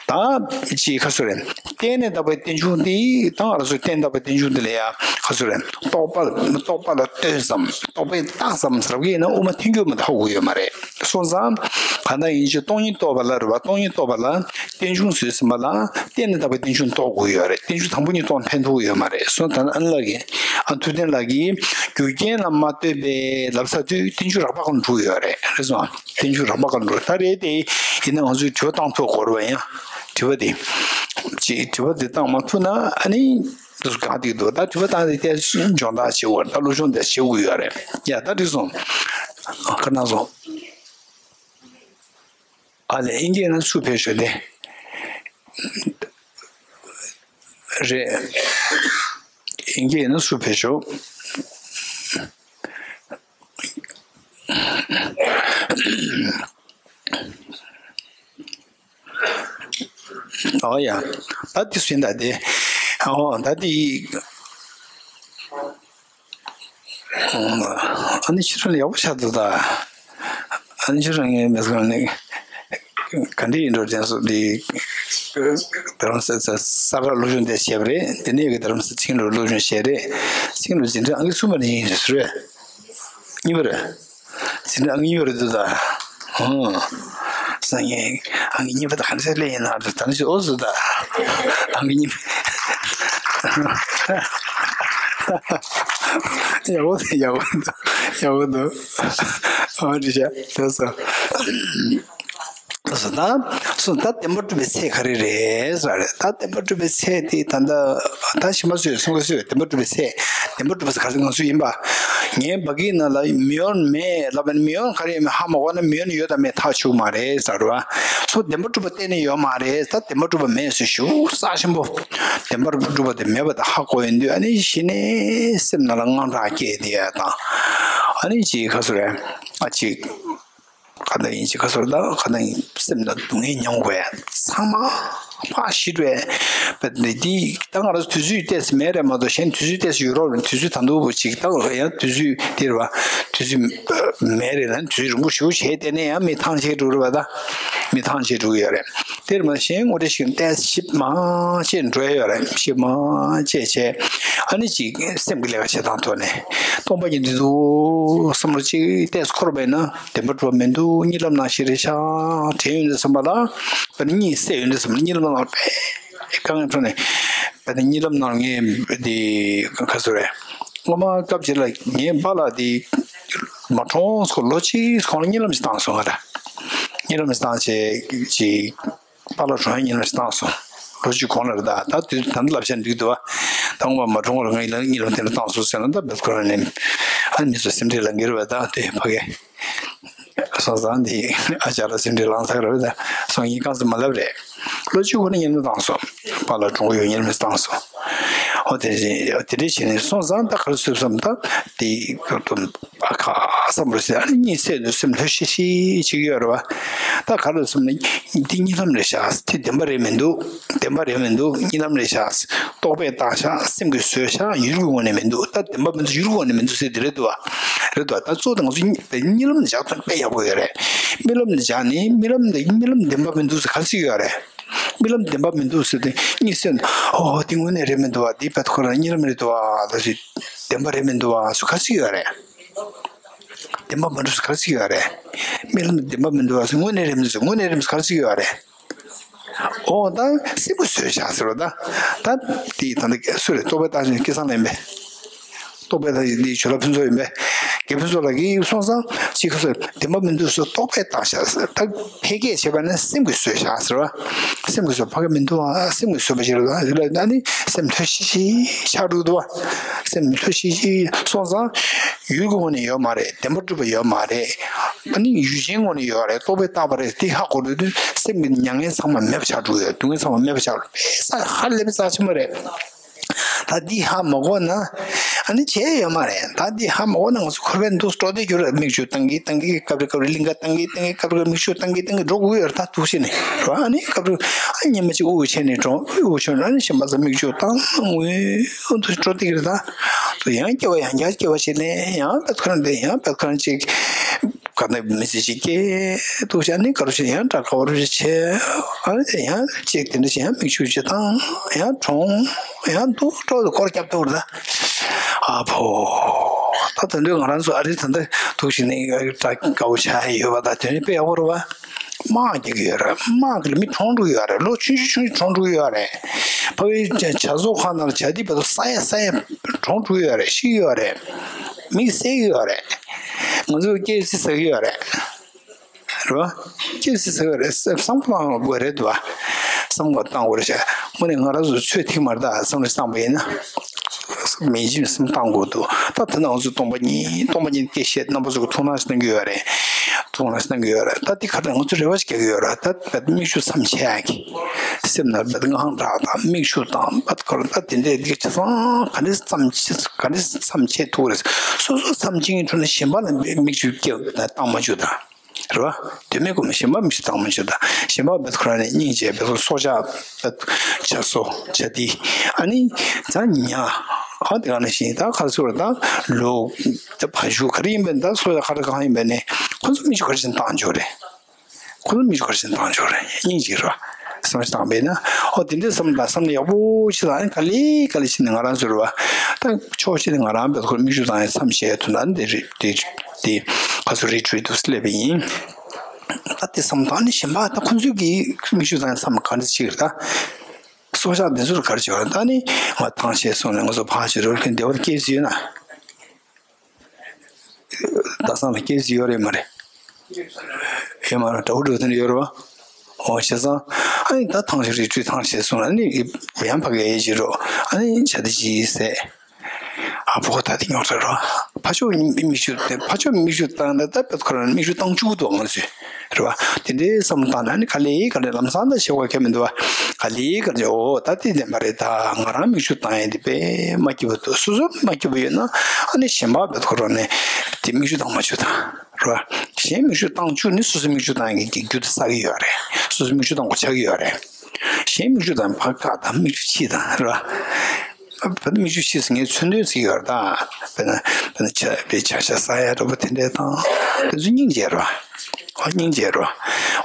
ད་ཅིག་ཁ་སོ་རེད། བརྟེན་ནས་བརྟག་པའི་རྟེན་འབྱུང་དེ་ད་ང་རང་ཚོས་བརྟེན་བརྟག་པའི་རྟེན་འབྱུང་དེ་ལ་ཡ་ཁ་སོ་རེད། རྟོག་པ་རྟོག་པ་ལ་ལྟོས་ཙམ་རྟོག་པས་བརྟགས་ཙམ་ཟེར་བ་ཡིན་ན་དབུ་མ་ཐལ་འགྱུར་མ་གཏོགས་ཧ་གོ་ཡོད་མ་རེད། སོང་ཙང་གང་ལྟར་ཡིན་ཕྱིར་སྟོང་ཉིད་རྟོགས་པ་ལ་རེད་བ། སྟོང་ཉིད་རྟོགས་པ་ལ་རྟེན་འབྱུང་བཟོས་ཟིན་པ་ལ་བརྟེན་ནས་བརྟག་པའི་རྟེན་འབྱུང་རྟོགས་དགོས་ཡོད་རེད། རྟེན་འབྱུང་དང་པོ་ཉིད་རྟོགས་ན་ཕན་ཐོགས་ཡོད་མ་རེད། སོང་ཙང་ཨ་ནི་ལགས་ཀྱིས་ཨ་ཐུབ་བསྟན་ལགས་ཀྱིས་རྒྱུ་རྐྱེན་ལ་མ་ལྟོས་པའི་ལབ་ཚར་དུས་རྟེན་འབྱུང་རགས་པ་གང་འགྲོ་ཡོད་རེད། རེད་སོང་། རྟེན་འབྱུང་རགས་པ་གང་འགྲོ་ད་རེད་དེ། ཡིན་ན་ང་ཚོས་དྲི་བ་བཏང་ཐུབ་དགོས་རེད་བ། ཡང་དྲི་བ་དེ་ཅིག་དྲི་བ་དེ་བཏང་མ་ཐུབ་ན་ཨ་ནི་འདུག་གང་ཐིག་འདུག་ད་དྲི་བ་བཏང་དེ་ཏོག་ཙམ་སྦྱོང་བརྡར་བྱེད་དགོས་རེད། ད་སློབ་སྦྱོང་དེ་བྱེད་དགོས་ཡོད་རེད། ཡ་ད་འགྲིག་སོང་། ཁ་ནང་སོང་། ཨ་ལས་ཨིན་སྐད་ན་སུ་ཕེབས་ཤོག་དེ། རེད། ཨིན་སྐད་ན་སུ་ཕེབས་ཤོག་ཨོ་ཡ། ད་དེ་སུ་ཡིན་ད་དེ། ཨོ་ད་དེ། ཨ་ནི་ཕྱི་དྲོ་ལ་ཡག་པོ་ཆགས་འདུག་ད། ཨ་ནི་ཕྱི་དྲོ་ངའི་མི་ཚང་ནི་ག་འདྲ་ཡིན་འགྲོ་དྲན་སོང་། འདི་རྡ་རམ་ས་ས་ས་ར་སློབ་སྦྱོང་དེ་བྱས་པ་རེད། དེ་ནས་གི་རྡ་རམ་ས་ཆིང་ལོར་སློབ་སྦྱོང་བྱས་རེད། ཆིང་ལོར་འཛིན་གྲྭ་ཨང་ཀི་གསུམ་པ་ནས་ཡིན་རེད་ཟེར་རེད། གཉིས་པ་རེད། འཛིན་གྲྭ་ཨང་ཀི་གཉིས་པ་རེད་འདུག་ད། ཨང་། སང་ཉིན་ཨང་ཀི་གཉིས་པ་ད་ག་འདྲ་སླེབས་ཡིན་ན་ད་ནི་ཨོ་ཟེར་ད། ཨང་ཀི་གཉིས་པ། ཡག་པོ་འདུག་ཡག་པོ་འདུག་ཡག་པོ་འདུག་ཨ་འདྲི་བྱ་ལགས་སོ། ལགས་སོ་ད། སོ་ད་བདེན་པར་གྲུབ་པའི་ཚད་ག་རེ་རེད་ཟེར་རེད། ད་བདེན་པར་གྲུབ་པའི་ཚད་དེ་ད་ལྟ་ད་ཕྱི་མ་ཚོས་གསུང་གི་ཚོས་བདེན་པར་གྲུབ་པའི་ཚད། བདེན་པར་གྲུབ་པ་ཟེར་ག་ཚོད་ང་ཚོ་ཡིན་པ། ངའི་བ་གི་ནང་ལ་མེ་ཡོད་མེད་ལབ་པ་ནི་མེ་ཡོད་ག་རེ་ཡོད་མེད་ཧ་མ་གོ་ན་མེ་ཡོད་ཡོད་དམ་མེད་ཐག་ཆོད་མ་རེད་ཟེར་བ། སོ་བདེན་པར་གྲུབ་པ་གཏན་ནས་ཡོད་མ་རེད། ད་བདེན་པར་གྲུབ་པ་མེད་ཟེར་ཞུ་རྩ་ཆེན་པོ། བདེན་པར་གྲུབ་པ་དེ་མེད་པ་དེ་ཧ་གོ་ཡོང་དུས་ཨ་ནི་གཞི་ནས་སེམས་ནང་ལ་དངངས་སྐྲག་སྐྱེས་དེ་ཡ་དང་། ཨ་ནི་ཅིག་ག་ཚོད་རེད། ཨ་ཅིག་ག་འདྲ་ཡིན་ཅིག་ག་ཚོད་ད་ག་འདྲ་ཡིན་སེམས་ནང་སྡུག་བསྔལ་མྱོང་དགོས་ཚང་མ་ཕར་ཞི་འགྲོ་བས། འདི་ད་ང་རང་ཚོ་དུས་ཚོད་ཏོག་ཙམ་མེད་རེད་མ་གཏོགས་གཞན་དུས་ཚོད་ཏོག་ཙམ་ཡོད་རོགས་རེད། དུས་ཚོད་ད་འདུག་བུ་ཅིག་ད་ཡང་དུས་ཚོད་འདིར་བ་དུས་ཚོད་མེད་རེད་ལ་དུས་ཚོད་རིང་པོ་ཞེ་པོ་བྱས་བསྡད་ནས་ཡང་མི་ཐང་ཆད་འགྲོ་རེད་བ། ད་མི་ཐང་ཆད་འགྲོ་གི་ཡོད་རེད། དེར་མ་གཞན་ངོ་འདྲ་ཞིག་ཏོག་ཙམ་ཞིབ་མ་བྱས་འགྲོ་ཡ་ཡོད་རེད། ཞིབ་མ་བྱས་བྱས་ཨ་ནི་ཅིག་སེམས་ཀྱི་ལས་ཀ་བྱེད་སྟངས་ཐོག་ནས་སྟོང་པ་ཉིད་འདི་འདུག་བསམ་བློ་ཅིག་ཏོག་ཙམ་འཁོར་བས་ན། བདེན་པར་གྲུབ་པ་མི་འདུག་གཉིད་ལམ་ནང་བཞིན་རེད་ཤག་དྲན་ཡོང་དུས་ཙམ་པ་ལ། དཔེར་ན་གཉིད་སད་ཡོང་དུས་ཙམ་པ་ལ་གཉིད་ལམ་ནང་དཔེ་དཀའ་ངལ་འཕྲད་ནས། དཔེར་ན་གཉིད་ལམ་ནང་ངས་འདི་ག་ཚོད་རེད། སྔོན་མ་སྐབས་ཅིག་ལ་ངའི་པཱ་ལགས་འདི་མ་གྲོངས་སྐོར་ལོ་གཅིག་ཁོང་ལ་གཉིད་ལམ་ཞིག་བཏང་སོང་ང་ལ། གཉིད་ལམ་ཞིག་བཏང་བྱས་ཅིག་པཱ་ལགས་གྲོངས་ཡ་གཉིད་ལམ་ཞིག་བཏང་སོང་། ལོ་གཅིག་གོང་ལ་རེད། ད་ད་དུས་ད་ལྟ་ལབ་བྱས་འགྲིག་འདུག་བ། ད་སྔོན་མ་མ་གྲོངས་སྐོར་ལ་ངའི་ལ་གཉིད་ལམ་དེ་འདྲ་བཏང་སོང་ཟེར་ན་ད་བེད་ཁོ་རང་ནས་ཨ་ནི་མི་ཚོ་སེམས་ཁྲལ་ལངས་ཀྱི་རེད་བ། ད་དེ་ཕ་གི་སོང་ཙང་འདི་ཨ་ཅག་ལ་སེམས་ཁྲལ་ལངས་ཚར་རེད་ད། སོང་ཡིན་གང་ཟེར་མ་ལབ་རེད། ལོ་གཅིག་གོང་ནས་གཉིད་ལམ་བཏང་སོང་། པཱ་ལགས་གྲོངས་ཀྱི་ཡོད་གཉིད་ལམ་བཏང་སོང་། ཨོ་དེ་རེད་དེ་འདྲས་བྱས་ནས་སོང་ཙང་ད་ག་རེ་བཟོས་སོང་ད་དེ་ཨ་ཁ་བསམ་རེད་ཟེར། ཨ་ནི་གཉིད་སད་དུས་སེམས་ལྷོད་ཤིག་ཤིག་ཅིག་ཡོད་རེད་བ། ད་ག་རེ་བཟོས་ན་འདི་གཉིད་ལམ་རེད་ཤག་དེ་བདེན་པ་རེད་མི་འདུག་བདེན་པ་རེད་མི་འདུག་གཉིད་ལམ་རེད་ཤག་རྟོག་པས་བཏགས་ཤག་སེམས་ཀྱིས་བཟོས་ཤག་ཡུལ་གྱི་ངོས་ནས་མི་འདུག་ད་བདེན་པ་མི་འདུག་ཡུལ་གྱི་ངོས་ནས་མི་འདུག་ཟེར་དེ་རེད་འདུག་བ། རེད་འདུག་བ། ད་གཙོ་དེ་ང་ཚོ་གཉིད་ལམ་འཇག་ཐོན་དཔེ་ཡག་པོ་ཡོད་རེད། རྨི་ལམ་འདི་འཇག་ནི་རྨི་ལམ་འདི་རྨི་ལམ་བདེན་པ་མི་འདུག་ཟེར་ག་རེ་ཟེར་གྱི་ཡོད་རེད། རྨི་ལམ་བདེན་པ་མི་འདུག་ཟེར་ཏེ་གཉིད་སད་ནས་ཨོ་འདི་དངོས་གནས་རེད་མི་འདུག་བ། འདི་བེད་ཁོ་རང་གཉིད་ལམ་རེད་འདུག་བ། ད་ཅི་བདེན་པ་རེད་མི་འདུག་བ་ཟེར་ག་རེ་ཟེར་གྱི་ཡོད་རེད། བདེན་པ་མི་འདུག་ཟེར་ག་རེ་ཟེར་གྱི་ཡོད་རེད། རྨི་ལམ་བདེན་པ་མི་འདུག་བ་ཟེར་དངོས་གནས་རེད་མི་འདུག་ཟེར་དངོས་གནས་རེད་མི་འདུག་ཟེར་ག་རེ་ཟེར་གྱི་ཡོད་རེད། ཨོ་ད་སེམས་ཀྱིས་བཟོས་བཞག་ཟེར་བ་ད། ད་དེ་ད་ལྟ་སུ་རེད། རྟོག་པས་བཏགས་ཤིང་སྐལ་བཟང་ལེན་པས། རྟོག་པས་བཏགས་ཤིང་འདི་ཇོ་ལགས་ཕུན་ཚོགས་ཡིན་པས། རྒན་ཕུན་ཚོགས་ལགས་ཀྱིས་སོང་ཙང་ཅིག་ཁ་སོ་བདེན་པ་མི་འདུག་སོ་རྟོག་པས་བཏགས་བཞག་ཟེར། ད་འཕེལ་རྒྱས་བྱེད་པ་ནི་སེམས་ཀྱིས་བཟོས་བཞག་ཟེར་བ། སེམས་ཀྱིས་བཟོས་ཕ་གི་མི་འདུག་ཨ། སེམས་ཀྱིས་བཟོས་པ་ཞིག་ལ་ཨ་ནི་སེམས་ལྷོད་ཤིག་ཤིག་ཆགས་འགྲོ་འདུག་བ། སེམས་ལྷོད་ཤིག་ཤིག་སོང་ཙང་ཡུལ་གྱི་ངོས་ནས་ཡོད་མ་རེད། བདེན་པར་གྲུབ་པ་ཡོད་མ་རེད། ཨ་ནི་ཡུལ་ཅན་ངོས་ནས་ཡོད་རེད། རྟོག་པས་བཏགས་པ་རེད། དེ་ཧ་གོ་འགྲོ་དུས་སེམས་ཀྱི་མྱ་ངན་ཚང་མ་མེད་པ་ཆགས་འགྲོ་ཡོད། སྡུག་བསྔལ་ཚང་མ་མེད་པ་ཆགས་འགྲོ། དཔེ་ས་ཧ་ལས་པའི་རྩ་ཆེན་པོ་རེད། ད་འདི་ཧ་མ་གོ་ན་ཨ་ནི་བྱས་ཡོད་མ་རེད། ད་འདི་ཧ་མ་གོ་ན་ང་ཚོ་འཁོར་བའི་འདུག་སྤྲོ་བདེ་གྱུར་ར། མིག་ཆུ་བཏང་གི་བཏང་གི་སྐབས་རེ་སྐབས་རེ་གླིང་ག་བཏང་གི་བཏང་གི་སྐབས་རེ་མིག་ཆུ་བཏང་གི་བཏང་གི་འགྲོ་དགོས་ཡོད་རེད། ད་འདུག་བྱས་ནས་རོ། ཨ་ནི་སྐབས་རེ་ཨ་ཉི་མ་གཅིག་དབུགས་ཆད་ནས་འགྲོ། དབུགས་ཆད་ནས་ཨ་ནི་གཞན་པ་ཚོ་མིག་ཆུ་བཏང་ངུས་འདུག་སྤྲོ་བདེ་གྱུར་རེད། ད་དུ་ཡང་སྐྱེ་བ་ཡང་བསྐྱར་སྐྱེ་བ་བྱས་ནས་ཡང་དཔེ་ཁོ་རང་འདི་ཡང་དཔེ་ཁོ་རང་གཅིག་ག་ནས་མི་ཚེ་ཅིག་སྐྱེལ་འདུག་བྱས་ནས་ག་རེ་བྱས་ཡང་འདྲ་ག་བ་རེ་བྱས། ཨ་ནི་ཡང་ཅིག་དེ་འདྲ་བྱས་ཡང་མིག་ཆུ་ཅིག་བཏང་ཡང་གྲོངས་ཡང་འདུག་འགྲོ་འདུག་སྐོར་རྒྱབ་འདུག་རེད་ད། ཨ་ཕོ། ད་ད་འདོད་ང་རང་ཚོ་ཨ་རི་ད་འདི་འདུག་བྱས་ནས་འདྲ་དགའ་བོ་ཆགས་ཡོད་པ་ད་དེ་ནི་དཔེ་ཡག་པོ་རེད་བ། དམག་རྒྱག་གི་ཡོད་རེད། དམག་གི་ལ་མི་གྲོངས་འགྲོ་གི་ཡོད་རེད། ལོ་ཆུང་ཆུང་ཆུང་ཆུང་གྲོངས་འགྲོ་གི་ཡོད་རེད། ཕ་བའི་བྱ་བཟོ་ཁང་ནང་ལ་བྱ་དེ་བར་དུ་ས་ཡ་ས་ཡ་གྲོངས་འགྲོ་གི་ཡོད་རེད། ཤི་གི་ཡོད་རེད། མིག་གསལ་གི་ཡོད་རེད། ང་ཚོ་སྐེ་ཚི་ཟ་གི་ཡོད་རེད། རེད་བ། སྐེ་ཚི་ཟ་གི་ཡོད་རེད། བསམ་བློ་བཏང་དགོས་རེད་འདུག་བ། བསམ་བློ་བཏང་དགོས་རེད་ཤག་དངོས་གནས་ང་རང་ཚོ་ཚོད་ཐིག་མ་རེད་ད་བསམ་བློ་བཏང་པ་ཡིན་ན། མི་གཞི་བསམ་བཏང་དགོས་འདུག་ད་ད་ནང་ང་ཚོ་སྟོང་པ་ཉིད་སྟོང་པ་ཉིད་སྐད་བཤད་རྣམ་པ་ཚོ་གི་ཐུགས་སྣང་ཞིག་གནང་གི་ཡོད་རེད། ཐུགས་སྣང་ཞིག་གནང་གི་ཡོད་རེད། ད་འདི་ག་རེ་ང་ཚོ་རེ་བ་ཞིག་རྒྱག་གི་ཡོད་རེད། ད་བད་མིག་ཆུ་མཚམས་ཆད་ཡག་གི་སེམས་ནང་བད་དངངས་སྐྲག་དང་མིག་ཆུ་དང་བད་ཁོ་རང་ད་དེ་འདྲས་འདི་ཆ་ཚང་ག་འདྲས་མཚམས་ཆད་ག་འདྲས་མཚམས་ཆད་ཐུབ་རེད། སོ་སོ་མཚམས་ཆད་ཀྱི་ཁྲོད་ནས་གཞན་པ་ལ་མིག་ཆུ་སྐྱེ་བཏང་མ་བཅུག་དང་། རེད་བ། དོན་མེད་ཀུན་གཞན་པ་མི་ཞིག་བཏང་མ་ཆོད་ད། གཞན་པ་བེད་ཁོ་རང་ནས་སྙིང་རྗེ་བེད་ཁོ་སྲོག་ཆགས་བེད་བྱ་སོ་བྱ་དེ། ཨ་ནི་ཛ་ཉ། ཨ་དེ་ག་ནང་བཞིན་ད་ཁ་སོར་ད་ལོ་ད་ཕ་ཞུ་ག་རེ་ཡིན་པས་ད་སྲོག་ཆགས་ག་རེ་གང་ཡིན་པས་ནས་ཁོ་ཚོ་མི་ཞིག་ག་རེ་བྱས་བཏང་ཆོག་རེད། ཁོ་ཚོ་མི་ཞིག་ག་རེ་བྱས་བཏང་ཆོག་རེད། སྙིང་རྗེ་རེད་བ། བསམ་བློ་བཏང་པས་ན། ཨོ་དེ་འདྲའི་བསམ་བློ་བཏང་བསམ་བློ་ཡག་པོ་ཞིག་བཏང་ཨ་ནི་ག་ལེ་ག་ལེ་བྱས་ནས་ང་རང་ཚོ་རེད་བ། ད་ཕྱོགས་གཅིག་ནས་ང་རང་བེད་ཁོ་མིག་ཆུ་བཏང་ཡ་མཚམས་བཞག་ཡ་དུ་ན་འདི་རེད་དེ། དེ་ཁ་སོ་རི་ཁྲོད་དུ་སླེབས་པ་ཡིན། ད་དེ་བསམ་སྟངས་ནི་གཞན་པ་ད་ཁོ་ཚོས་ཀྱིས་མིག་ཆུ་བཏང་མཚམས་ག་འདྲ་ཅིག་རེད་ད། སྲོག་ཆགས་འདི་ཚོར་ག་རེ་བྱེད་པ་རེད་ད་ནི་ང་ཐང་ཆད་སོང་ནས་ང་ཚོ་ཕར་བྱེད་རོགས་ལྷན་བདེ་བར་སྐྱེས་ཟིན་ཡོད་ན། ད་སང་ལ་སྐྱེས་ཟིན་ཡོད་རེད་མ་རེད། ཡོད་མ་རེད་དྲ་བ་འགྲོ་དེ་འདྲ་ཡོད་རེད་བ། འོ་བྱས་ཙང་ཨ་ནི་ད་ཐང་ཆད་རི་ཁྲོད་ཐང་ཆད་སོང་ན་ནི་ཡང་ཕ་གི་ཡས་བྱེད་རོགས་ཨ་ནི་བྱ་དེ་ཅི་ཟེར། ཨ་ཕོ་ད་དེ་ཉོག་དྲ་རོ། ཕ་ཕྱོགས་མིག་ཆུ་དེ་ཕ་ཕྱོགས་མིག་ཆུ་བཏང་ན་ད་བེད་ཁོ་རང་མིག་ཆུ་བཏང་བཅུག་འདུག་ང་ཚོས་རེད་བ། དེ་འདྲའི་བསམ་བཏང་ན་ནི་ག་ལེ་ག་ལེ་ལམ་སང་ད་ཤེས་པ་ཁྱད་མི་འདུག་བ། ག་ལེ་ག་ལེ་འོ་ད་དེ་བདེན་པ་རེད་ད། ང་རང་མིག་ཆུ་བཏང་ཡས་དེ་དཔེ་མ་སྐྱིད་པོ་འདུག་སོ་སོ་མ་སྐྱིད་པོ་ཡོད་ན་ཨ་ནི་གཞན་པ་བེད་ཁོ་རང་ནས་དེ་མིག་ཆུ་བཏང་མ་བཅུག་ད་རེད་བ། གཞན་མིག་ཆུ་བཏང་བཅུག་ནི་སོ་སོ་མིག་ཆུ་བཏང་ཡས་ཀྱི་རྒྱུ་དེ་བསགས་ཀྱི་ཡོད་རེད། སོ་སོ་མིག་ཆུ་བཏང་དགོས་ཆགས་ཀྱི་ཡོད་རེད། གཞན་མིག་ཆུ་བཏང་ཕར་བཀག་དང་མིག་ཆུ་ཕྱིས་དང་རེད་བ། བོད་མི་ཆོས་ཤེས་སུ་ངས་མཚོན་དོན་ཟིག་ཡོད་རེད་ད། དཔེར་ན་དཔེར་ན་ཆ་དཔེ་ཆ་ཤ་ཟ་ཡ་འདྲ་པོ་དེ་འདྲས་དང་། དེ་ཚོ་སྙིང་རྗེ་རེད་བ། ཨོ་སྙིང་རྗེ་རེད་བ།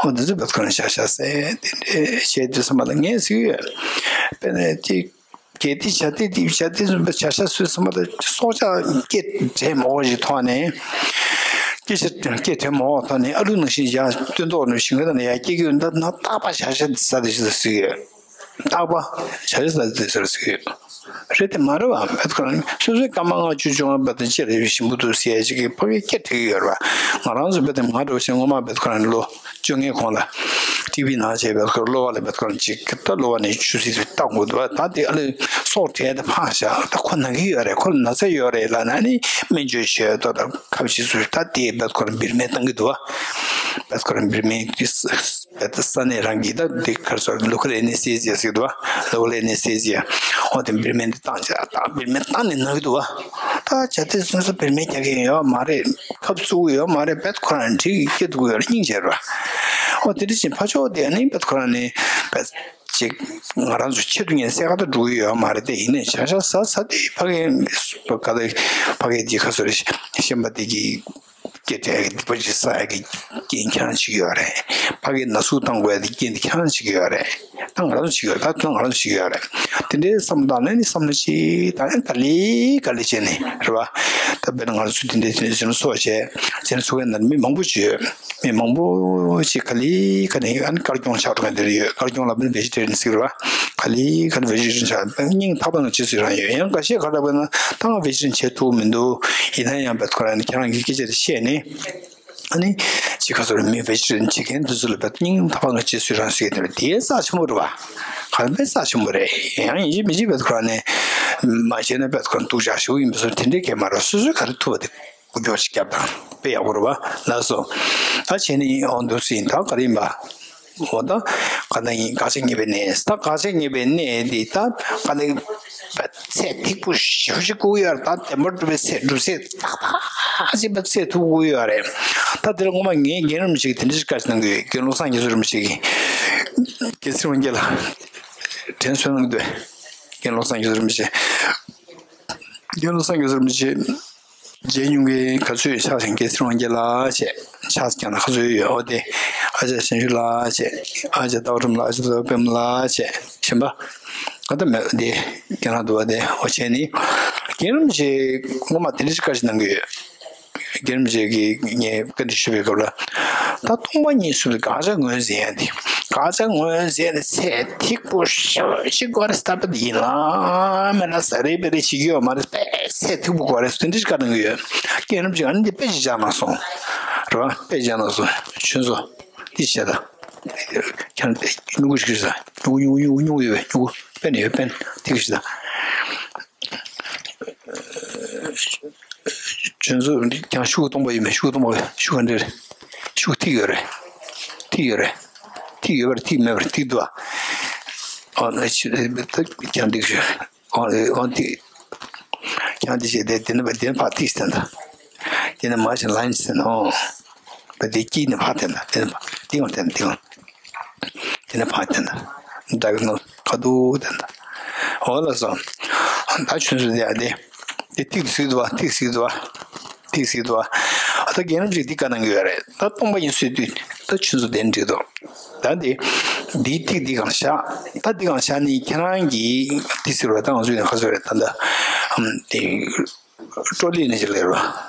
ཨོ་དེ་ཚོ་བོད་ཁོ་ན་ཆ་ཤ་ཟ་ཡ་དེ་འདྲས་བྱས་དུས་ཙམ་པ་ལ་ངས་ཟིག་ཡོད། དཔེར་ན་དེ་གལ་ཏེ་བྱ་དེ་དེ་བྱ་དེ་ཚོ་ཆ་ཤ་ཟོས་ཙམ་པ་ལ་སྲོག་ཆགས་སྐད་དྲན་མ་འོ་ཞིག་ཐོག་ནས། སྐད་ཆ་སྐད་དྲན་མ་འོ་ཐོག་ནས་ཨ་ལུ་ནང་བཞིན་ཡ་སྟོན་ཐོག་ནས་ཞིང་ཁ་ནང་ཡ་སྐྱེ་གི་ཡོད་ད་ན་རྟག་པ་བྱ་ཤ་ཟ་དེ་ཞིག་ཟིག་ཡོད། རྟག་པ་བྱ་ཡུལ་ལ་བརྩི་ཟེར་ཟེར་གྱི་ཡོད། རེད་དེ་མ་རེད་བ། བེད་ཁོ་རང་སོ་སོའི་སྐར་མ་ལྔ་བཅུ་བཅོ་ལྔ་བར་དུ་ལྕེ་རེ་ཞིམ་པོ་འདུག་ཟེར་ཡ་ཅིག་གིས་ཕ་གིའི་སྐད་བྲིས་ཀྱི་ཡོད་རེད་བ། ང་རང་ཚོ་བེད་དེ་ང་འགྲོ་ཞིང་སྔོན་མ་བེད་ཁོ་རང་ལོ་བཅོ་ལྔའི་གོང་ལ་ཊི་བི་ནང་བྱས་བེད་ཁོ་གློ་བ་ལ་བེད་ཁོ་རང་ཅིག་ད་གློ་བ་ནས་ཆུ་སྲིད་དུ་བཏང་དགོས་འདུག་བ། ད་དེ་ཨ་ལས་སྲོག་བྲལ་ཏེ་ཕངས་བཞག་ད་ཁོ་ན་གི་ཡོད་རེད། ཁོ་ལ་ན་ཚ་ཡོད་རེད་ལབ་ན་ནི་སྨན་བཅོས་བྱས་ཏོ་ད་ཁབ་ཅིག་ཚུར་ད་དེ་བེད་ཁོ་རང་བིར་མེ་བཏང་གི་འདུག་བ། བེད་ཁོ་རང་བིར་མེ་གི་ས་ས་གནས་རང་གི་ད་འདི་གར་སོར་ལོ་ཀལ་ཨེ་ནེ་སི་ཟི་ཡ་ཟེར་གི་འདུག་བ། ལོ་ཀལ་ཨེ་ནེ་སི་ཟི་ཡ། འོ་དེ་བིར་མེ་འདི་བཏང་བྱས་ད་བིར་མེ་བཏང་ནས་ན་གི་འདུག་བ། ད་བྱ་དེ་སོ་སོ་བིར་མེ་རྒྱག་གི་ཡོད་མ་རེད། ཁབ་བཙུགས་ཡོད་མ་རེད། བེད་ཁོ་རང་འགྲིག་སྐྱེ་འདུག་ཡོད་སྙིང་རྗེ་ར། འོ་དེ་འདྲ་བཞིན་ཕ་ཕྱོགས་དེ་ནི་བེད་ཁོ་རང་ནི་བེད་ཅིག་ང་རང་ཚོ་ཆེད་དུ་ངས་གསལ་ཁ་དུ་འགྲོ་གི་ཡོད་མ་རེད་དེ། ཡིན་ནའི་བྱ་བྱ་ཟ་ཟ་དེ་ཕ་གི་ག་ད་ཕ་གི་འདི་ཁ་སོ་རེ་ཤན་པ་དེ་གི་སྐད་བྲལ་གྱི་སྡིག་པ་ཅིག་བསགས་ཡ་གི་རྐྱེན་ཁྱེད་རང་ཅིག་ཡོད་རེད། ཕ་གིའི་ན་ཟུག་བཏང་དགོས་ཡ་དེ་རྐྱེན་དེ་ཁྱེད་རང་ཅིག་ཡོད་རེད། ད་ང་རང་ཅིག་ཡོད་རེད། ད་ང་རང་ཅིག་ཡོད་རེད། དེ་འདྲའི་བསམ་བློ་བཏང་ནས་ནི་བསམ་བློ་ཅིག་ད་ཡང་ག་ལེ་ག་ལེ་བྱས་ནས་རེད་བ། ད་དཔེར་ན་ང་རང་ཚོ་དེ་འདྲའི་དེ་འདྲའི་ཚོགས་བྱས་དེ་འདྲའི་ཚོགས་ཡ་ན་མི་མང་པོ་ཅིག་ཡོད། མི་མང་པོ་ཅིག་ག་ལེ་ག་ལེ་ཡོད། ཨ་ནི་དཀར་གྱོང་ཆགས་འགྲོ་མཁན་དེ་འདྲ་ཡོད། དཀར་གྱོང་ལབ་ན་བེ་ཇི་ཊེ་རི་ཡན་ཟེར་གི་རེད་བ། ག་ལེ་ག་ལེ་བེ་ཇི་ཊེ་རི་ཡན་ཆགས་སྙིང་ཐག་པ་ནས་ཅི་ཟེར་རང་ཡོད། ཡང་འགའ་ཤས་ག་རེ་ལབ་ན་ད་ང་བེ་ཇི་ཊེ་རི་ཡན་བྱེད་ཐུབ་མི་འདུག་ཡིན་ན་ཡང་བེད་ཁོ་རང་ནི་ཁྱེད་རང་གི་སྐད་ཆ་དེ་བཤད་ནས། ཨ་ནི་ཅི་ག་ཚོད་རེད། མི་བེ་ཇི་ཊེ་རི་ཡན་བྱེད་མཁན་དེ་ཚོ་ལ་བེད་སྙིང་ཐག་པ་ནས་ཅི་ཟེར་རང་ཟེར་གི་དེ་རེད། དེ་རྩ་ཆེན་པོ་རེད་བ། ག་ལ་བེད་རྩ་ཆེན་པོ་རེད། ཡང་ཡིན་གཅིག་མིན་གཅིག་བེད་ཁོ་རང་ནས་མ་བྱས་ན་བེད་ཁོ་རང་སྡུག་ཅག་ཞིག་ཡིན་པ་སོགས་དེ་འདྲའི་སྐད་མ་རེད། སོ་སོས་ག་རེ་ཐུབ་པ་དེ། སྐུ་སྒྱུར་ཞིག་བརྒྱབ་དང་དཔེ་ཡག་པོ་རེད་བ། ལགས་སོ། ད་བྱས་ནས་འོང་འདུག་སེ་ཡིན། ད་ག་རེ་ཡིན་པ། འོ་ད་ག་ན་ཡིན། དགག་བྱ་ངེས་པའི་གནས། ད་དགག་བྱ་ངེས་པའི་གནས་འདི་ད་ག་ནས་ཚད་ཐིག་པོ་ཞེ་པོ་ཅིག་དགོས་ཀྱི་ཡོད་རེད། ད་བདེན་པར་གྲུབ་པའི་ཚད་སྒྲུབ་ཚད་ཏག་ཏག་ཅིག་བ་ཚད་ཐུབ་དགོས་ཀྱི་ཡོད་རེད། ད་དེ་ལ་སྔོན་མ་ངའི་རྒན་རིན་པོ་ཆེ་གིས་དེ་འདྲ་ཞིག་བཀའ་གནང་གི་ཡོད། དགེ་སློང་སངས་རྒྱས་སུ་རིན་པོ་ཆེ་གིས། རྒྱལ་སྲས་དབང་རྒྱལ་ལ་དྲན་གསོ་གནང་གི་འདུག་དགེ་སློང་སངས་རྒྱས་སུ་རིན་པོ་ཆེ། དགེ་སློང་སངས་རྒྱས་སུ་རིན་པོ་ཆེ། མཇལ་མྱོང་མཁན་ག་ཚོད་ཆགས་ཤིང་། རྒྱལ་སྲས་དབང་རྒྱལ་ལགས་བྱས། ཐག་ཀྱང་ན་ཁ་ཚོད་ཡོད། འོ་དེ་ཨ་ཅག་གཞན་ཞུ་ལ་བྱས། ཨ་ཅག་ལྟ་བ་ཁྲིམས་ལ། ཨ་ཅག་ལྟ་བ་པད་མ་ལ་བྱས། གཞན་པ་ག་ད་མེད། དེ་ཁྱེད་རང་འདུག་པ། དེ་འོ་བྱས་ནི། རྒན་རིན་པོ་ཆེ་ངོ་མ་དེ་འདྲ་ཞིག་བཀའ་ཞིག་གནང་གི་ཡོད། རྒན་རིན་པོ་ཆེ་གིས་ངས་བཀའ་འདྲི་ཞུས་པའི་སྐབས་ལ། ད་སྟོང་པ་ཉིད་སུ་ལ་དགག་བྱ་ངོས་འཛིན་ཡ་དེ། དགག་བྱ་ངོས་འཛིན་ཡ་དེ་ཚད་ཐིག་པོ་ཞེ་པོ་ཅིག་དགོས་རེད་ཟེར་བ་དེ་ཡིན་ལ། མེད་ན་ཟ་རེ་པེ་རེ་བྱེད་ཀྱི་ཡོད་མ་རེད། དཔེ་ཚད་ཐིག་པོ་དགོས་རེད་ཟེར་དེ་འདྲ་ཞིག་བཀའ་གནང་གི་ཡོད། རྒན་རིན་པོ་ཆེ་ཨ་ནི་དེ་དཔེ་ཅིག་བཞག་གནང་སོང་། རེད་བ། དཔེ་ཅིག་བཞག་གནང་སོང་། ཁྱོད་ཚོ་འདི་བྱས་ད། ཁྱེད་རང་སྨྱུ་གུ་ཞིག་ཟ། སྨྱུ་གུ་སྨྱུ་གུ་སྨྱུ་གུ་སྨྱུ་གུ་ཡོད་པས། སྨྱུ་གུ་པེན་ཡོད་པེན་ཐིག་ཞིག་ཟ། ཁྱོད་ཚོ་ཀྱང་ཤུགས་གཏོང་པ་ཡིན་པས། ཤུགས་གཏོང་པ། ཤུགས་ག་འདྲ་རེད། ཤུགས་ཐིག་ཡོད་རེད། ཐིག་ཡོད་རེད། ཐིག་ཡོད་པར་ཐིག་མེད་པར་ཐིག་འདུག་ཨ། ཨོ་ན་ཆི་རེད་ད། ཀྱང་འགྲིག་ཞུ། ཨོ་ཨོ་ཐིག་ཀྱང་འདི་བྱས་ཏེ་དེ་ནི་དེ་ནི་ཕར་ཐིག་ཟེར་ད། དེ་ནི་མ་ཞིག་ལན་ཟེར་ནོ། བ་དེ་དཀྱིལ་ནི་ཕར་དེ་ན་དེ་ནི་ཕར་དེ་ཡང་དེ་ན་དེ་ཡང་། དེ་ནི་ཕར་དེ་ན་འདྲ་གི་ནོ། ཁ་ཐུག་དེ་ན། འོ་ལགས་སོ། ད་ཁྱོད་ཚོ་དེ་ཡ་དེ། དེ་ཐིག་ཟིག་འདུག་བ། ཐིག་ཟིག་འདུག་བ། ཐིག་ཟིག་འདུག་བ། ད་རྒན་རིན་པོ་ཆེས་འདི་བཀའ་གནང་གི་ཡོད་རེད། ད་སྟོང་པ་ཉིད་ཟེར་དུས་ད་ཁྱོད་ཚོ་དེ་འགྲིག་འདུག་ད་འདི་འདིའི་ཐིག་འདི་གང་བཞག་ད་འདི་གང་བཞག་ནི་ཁྱེད་རང་གིས་འདི་ཟེར་བ་ད་ང་ཚོས་ནི་ཁ་ཟེར་རེད། ད་ད་ཨམ་དེ། ཀྲོ་ལི་ནི་ཅི་ལེར་བ།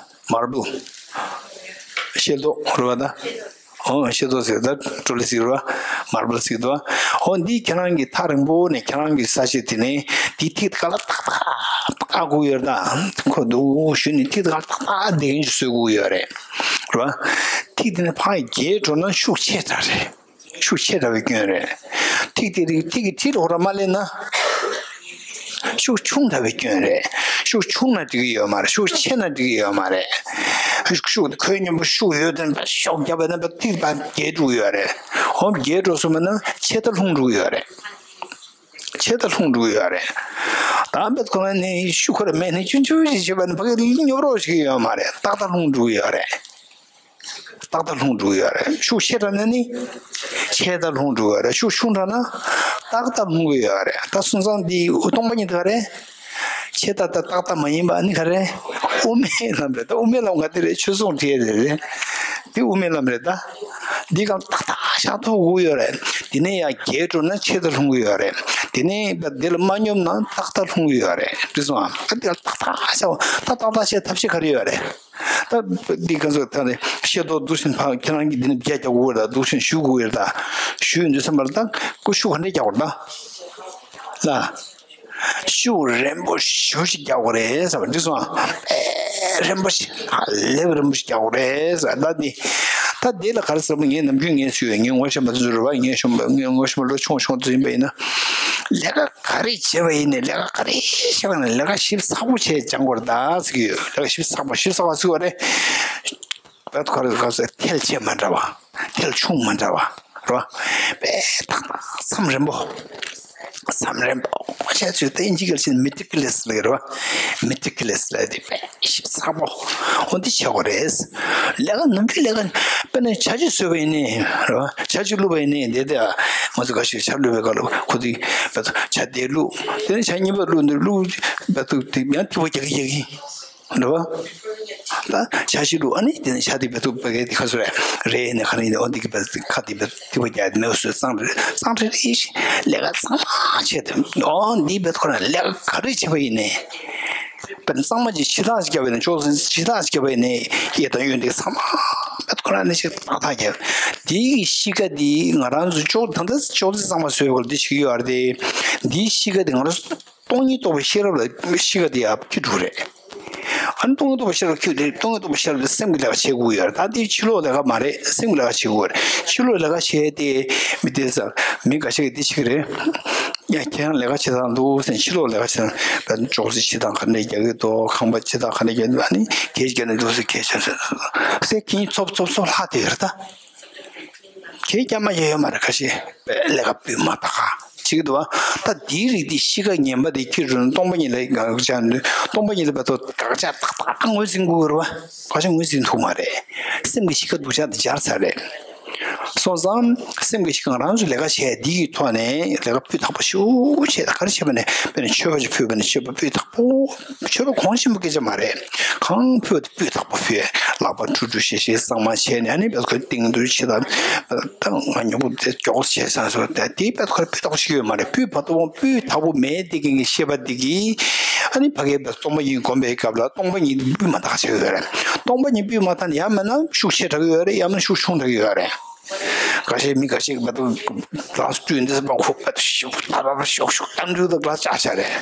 མར་བལ། ཤེལ་ཏོག་རེད་བ་ད། ཨོ་ཤེལ་ཏོག་ཟེར་ད། ཀྲོ་ལི་ཟེར་བ། མར་བལ་ཟེར་དོ། ཨོ་འདི་ཁྱེད་རང་གི་ཐག་རིང་པོ་ནས་ཁྱེད་རང་གི་ས་ཆ་དེ་ནས་འདི་ཐིག་ག་ལ་ཏག་ཏག་ཏག་དགོས་ཡོད་ད། ཁོ་འདུག་ཞུ་ནི་ཐིག་ག་ལ་ཏག་ཏག་བསྡད་མཁན་ཞིག་བཟོ་དགོས་ཡོད་རེད། རེད་བ། ཐིག་དེ་ནས་ཕར་རྒྱས་འགྲོ་ན་ཤུགས་ཆེ་དྲགས་རེད། ཤུགས་ཆེ་དྲགས་པའི་སྐྱོན་རེད། ཐིག་དེ་རིགས་ཐིག་གི་འཁྲིས་ལ་ཧོ་ར་མ་སླེབས་ན། ཤུགས་ཆུང་དྲགས་པའི་སྐྱོན་རེད། ཤུགས་ཆུང་ན་འགྲིག་གི་ཡོད་མ་རེད། ཤུགས་ཆེ་ན་འགྲིག་གི་ཡོད་མ་རེད། ཤུགས་ཁོད་སྙོམས་པོ་ཤུགས་ཡོད་དེ་ན་ཤུགས་རྒྱབ་པ་ན་ཐིག་པ་རྒྱས་འགྲོ་གི་ཡོད་རེད། ཧོ་རྒྱས་འགྲོ་སོང་བ་ན་ཆད་ལྷུང་འགྲོ་གི་ཡོད་རེད། ཆད་ལྷུང་འགྲོ་གི་ཡོད་རེད། ད་འབད་ཁོ་ན་ནི་ཤུགས་ཁོ་ར་མེད་ནས་ཆུང་ཆུང་ཞིག་བྱེད་པ་ན་ཕ་གི་སྙོབ་རོགས་ཞིག་ཡོད་མ་རེད། ཏག་ཏག་ལྷུང་འགྲོ་གི་ཡོད་རེད། ཏག་ཏག་ལྷུང་འགྲོ་གི་ཡོད་རེད། ཤུགས་ཆེ་དྲགས་ན་ནི་ཆད་ལྷུང་འགྲོ་གི་ཡོད་རེད། ཤུགས་ཆུང་དྲགས་ན་ཏག་ཏག་ལྷུང་གི་ཡོད་རེད། ད་སོང་ཙང་འདི་སྟོང་པ་ཉིད་ག་རེད། ཆད་ཏག་ཏག་ཏག་ཏག་མ་ཡིན་པ་ནི་ག་རེད། དབུ་མའི་ལམ་རེད། ད་དབུ་མའི་ལམ་ག་དེ་རེད། ཆོས་ཚོགས་བྲིས་རེད་རེད། འདི་དབུ་མའི་ལམ་རེད་ད། འདི་གང་ཏག་ཏག་ཤག་ཐུག་གི་ཡོད་རེད། དེ་ནས་ཡང་རྒྱས་འགྲོ་ན་ཆད་ཏག་ལྷུང་གི་ཡོད་རེད། དེ་ནས་འདི་ལ་མ་སྙོམས་ན་ཏག་ཏག་ལྷུང་གི་ཡོད་རེད། འགྲིག་སོང་ཨ། ད་འདི་ལ་ཏག་ཏག་ཤག་ད་ཏག་ཏག་ཤག་ཐབས་ཤེས་ག་རེ་ཡོད་རེད། ད་འདི་ག་ཚོད་ད་ནི་ཤེས་རྟོགས་འདུག་སེ་ཕར་ཁྱེད་རང་གིས་འདི་ནས་བརྒྱ་རྒྱག་དགོས་རེད། ད་འདུག་སེ་ཞུ་དགོས་རེད། ད་ཞུས་འདུག་སེ་མར་ད་ཀུ་ཤུ་ག་འདྲས་རྒྱག་དགོས་རེད་ད། ལ། ཤུགས་རན་པོ་ཞེ་པོ་ཞིག་རྒྱག་དགོས་རེད་ཟེར་བ་འདི་སོང་ཨ། དཔེ་རན་པོ་ཞིག་ཨ་ལེབ་རན་པོ་ཞིག་རྒྱག་དགོས་རེད་ཟེར། ད་འདི་ད་འདི་ལ་ག་རེ་ཟེར་བ། ངས་ནམ་རྒྱུན་ངས་ཞུས་ཡོད། ངས་ངོ་ཤེས་པ་ཚོ་རེད་བ། ངས་ཤོང་པ་ངས་ངོ་ཤེས་པ་ལོ་ཆུང་ཆུང་ཚོ་ཡིན་པ་ཡིན་ན། ལས་ཀ་ག་རེ་བྱས་པ་ཡིན་ནའི་ལས་ཀ་ག་རེ་བྱས་པ་ཡིན་ནའི་ལས་ཀ་ཞིབ་ཚགས་པོ་བྱས་སྦྱང་དགོས་རེད་ད་ཟེར་གྱི་ཡོད། ལས་ཀ་ཞིབ་ཚགས་པོ་ཞིབ་ཚགས་པ་ཟེར་བ་རེད། བད་ཁོ་རེ་ཁ་སེ་ཐལ་ཆེ་མ་འདྲ་བ། ཐལ་ཆུང་མ་འདྲ་བ། རོ། པེ་ཏག་ཏག་མཚམས་རན་པོ། མཚམས་རན་པོ་བྱས་ཚུལ་ཏེ་ཨིན་ཇི་སྐད་ཆ་མི་ཊི་ཀུ་ལེ་སི་ལབ་རོ། མི་ཊི་ཀུ་ལེ་སི་ལབ་དེ་པེ་ཞིབ་ཚགས་པོ། འོ་འདི་བྱེད་དགོས་རེད། ལས་ཀ་ནམ་རྒྱུན་ལས་ཀ་དཔེར་ན་ཇ་ཅིག་བཟོས་པ་ཡིན་ནའི་རོ། ཇ་ཅིག་བླུགས་པ་ཡིན་ནའི་དེ་དེ་ང་ཚོ་ག་ཞིག་ཇ་བླུགས་པའི་སྐབས་ལ་ཁོ་དེ་བད་ཇ་དེ་བླུགས། དེ་ནས་ཇ་གཉིས་པ་བླུགས་འདི་བླུགས་བད་དེ་ཡང་ཐིགས་པ་རྒྱག་གི་རྒྱག་གི། འགྲོ་བ། ལ་ཇ་ཞིག་བླུགས། ཨ་ནི་དེ་ནས་ཇ་དེ་བད་དུ་བད་གའི་དེ་ཁ་སོ་རེ་རེ་ནས་ཁ་ནས་འོ་འདི་གི་བད་ཁ་དེ་བད་དེ་བ་རྒྱ་མེའུ་སོ་གཙང་རེ་གཙང་རེ་རེ་ཞིག་ལས་ཀ་ཚང་མ་བྱས་ཏེ། འོ་འདི་བད་ཁོ་རང་ལས་ཀ་ག་རེ་བྱས་པ་ཡིན་ནའི། བད་གཙང་མ་ཅིག་ཕྱི་ཐག་ཅིག་བརྒྱབ་པ་ཡིན་ནའི་ཅོག་ཙེ་ཕྱི་ཐག་ཅིག་བརྒྱབ་པ་ཡིན་ནའི་གཡས་དང་གཡོན་དེ་ཚང་མ་བད་ཁོ་རང་ནས་ཞིག་ཏག་ཏག་བརྒྱབ། དེའི་གཤིས་ཀ་དེ་ང་རང་ཚོ་ཅོག་ད་ལྟ་ཅོག་ཙེ་གཙང་མ་བཟོས་པ་ལ་དེ་བྱེད་ཀྱི་ཡོད་རེད་དེ། དེའི་གཤིས་ཀ་དེ་ང་རང་ཚོ། སྟོང་ཉིད་རྟོགས་པའི་ཤེས་རབ་ལ་གཤིས་ཀ་དེ་ཡར་འཁྱེར་འགྲོ་གི་རེད། ཨ་ནི་སྟོང་ཉིད་རྟོགས་པའི་ཤེས་རབ་འཁྱེར་དེ་སྟོང་ཉིད་རྟོགས་པའི་ཤེས་རབ་དེ་སེམས་ཀྱི་ལས་ཀ་བྱེད་དགོས་ཡོད་རེད། ད་དེ་ཕྱི་ལོགས་ལས་ཀ་མ་རེད། སེམས་ཀྱི་ལས་ཀ་བྱེད་དགོས་རེད། ཕྱི་ལོགས་ལས་ཀ་བྱས་ཏེ་མི་དེ་ས་མི་འགའ་ཤས་ཀྱིས་དེ་བྱེད་ཀྱི་རེད། ཡ་ཁྱེད་རང་ལས་ཀ་བྱེད་སྟངས་འདུག་ཟེར། ཕྱི་ལོགས་ལས་ཀ་བྱེད་སྟངས་ཅོག་ཙེ་ཕྱི་དང་ག་འདྲས་རྒྱག་གི་འདུག་ཁང་པ་ཕྱི་དང་ག་འདྲས་རྒྱག་གི་འདུག་ཨ་ནི་གད་རྒྱག་ནས་འདུག་ཟེར། གད་བྱས་ཟེར་ཟེར་ཁྱེད་ཚོབ་ཚོབ་ཚོབ་ལྷག་བསྡད་ཡོད་རེད་ད། ཁྱེད་སྐྱ་མ་ཡོད་ཡོད་མ་རེད། ཁ་ཤས་ལས་ཀ་སྤུས་མ་དག་ག་བྱེད་ཀྱི་འདུག་བ། ད་དེའི་རིགས་དེ་གཤིས་ཀ་ངན་པ་དེ་ཁྱེར་འགྲོ་ན་སྟོང་པ་ཉིད་ལ་དགག་བྱ་འདུག་སྟོང་པ་ཉིད་ལ་བར་དོ་དགག་བྱ་ཏག་ཏག་ངོས་འཛིན་དགོས་རེད་བ། དགག་བྱ་ངོས་འཛིན་ཐུབ་མ་རེད། སེམས་ཀྱི་གཤིས་ཀ་སྡུག་ཅག་དེ་སྦྱར་ཚར་རེད། སོང་ཙང་སེམས་ཀྱི་གཞི་རྐང་རང་ཚོས་ལས་ཀ་བྱས་འདི་གི་ཐོག་ནས་ལས་ཀ་སྤུས་དག་པོ་ཞེ་པོ་བྱས། ད་ག་རེ་བྱས་པ་ནས་དཔེར་ན་མཆོད་པ་ཅིག་ཕུལ་བ་ནས་མཆོད་པ་སྤུས་དག་པོ། མཆོད་པ་གོང་ཆེན་པོ་སྐད་ཆ་མ་རེད། གང་ཕུལ་དེ་སྤུས་དག་པོ་ཕུལ། ལག་པ་འཁྲུ་འཁྲུ་ཞེ་ཞེ་གཙང་མ་བྱས་ནས། ཨ་ནི་བས་ཁོའི་སྟེང་དུ་ཕྱི་དང་ད་ང་ཉོ་པོ་དེ་མགྱོགས་བྱས་ས་སོ། ད་དེའི་བས་ཁོ་སྤུས་དག་པོ་ཞིག་ཡོད་མ་རེད། སྤུས་བ་དོ་སྤུས་དག་པོ་མེད་དེ་གི་ཤེས་པ་དེ་གིས། ཨ་ནི་ཕ་གིའི་བས་སྟོང་པ་ཉིད་སྒོམ་པའི་སྐབས་ལ་སྟོང་པ་ཉིད་དེ་སྤུས་མ་དག་ཆགས་ཡོད་རེད། སྟོང་པ་ཉིད་སྤུས་མ་དག་ནས་ཡང་མིན་ན་ཤུགས་ཆེ་དྲགས་ཡོད་རེད། ཡང་མིན་ན་ཤུགས་ཆུང་དྲགས་ཡོད་རེད། འགའ་ཤས་མི་འགའ་ཤས་ཀྱིས་བས་དོ་ག་ལ་སི་བཀྲུས་འདི་ས་པ་ཁོ་བས་དོ་ཤུགས་ད་ད་ད་ཤོག་ཤོག་གཏམ་འདྲུ་དང་ག་ལ་སི་བཅག་བྱ་རེད།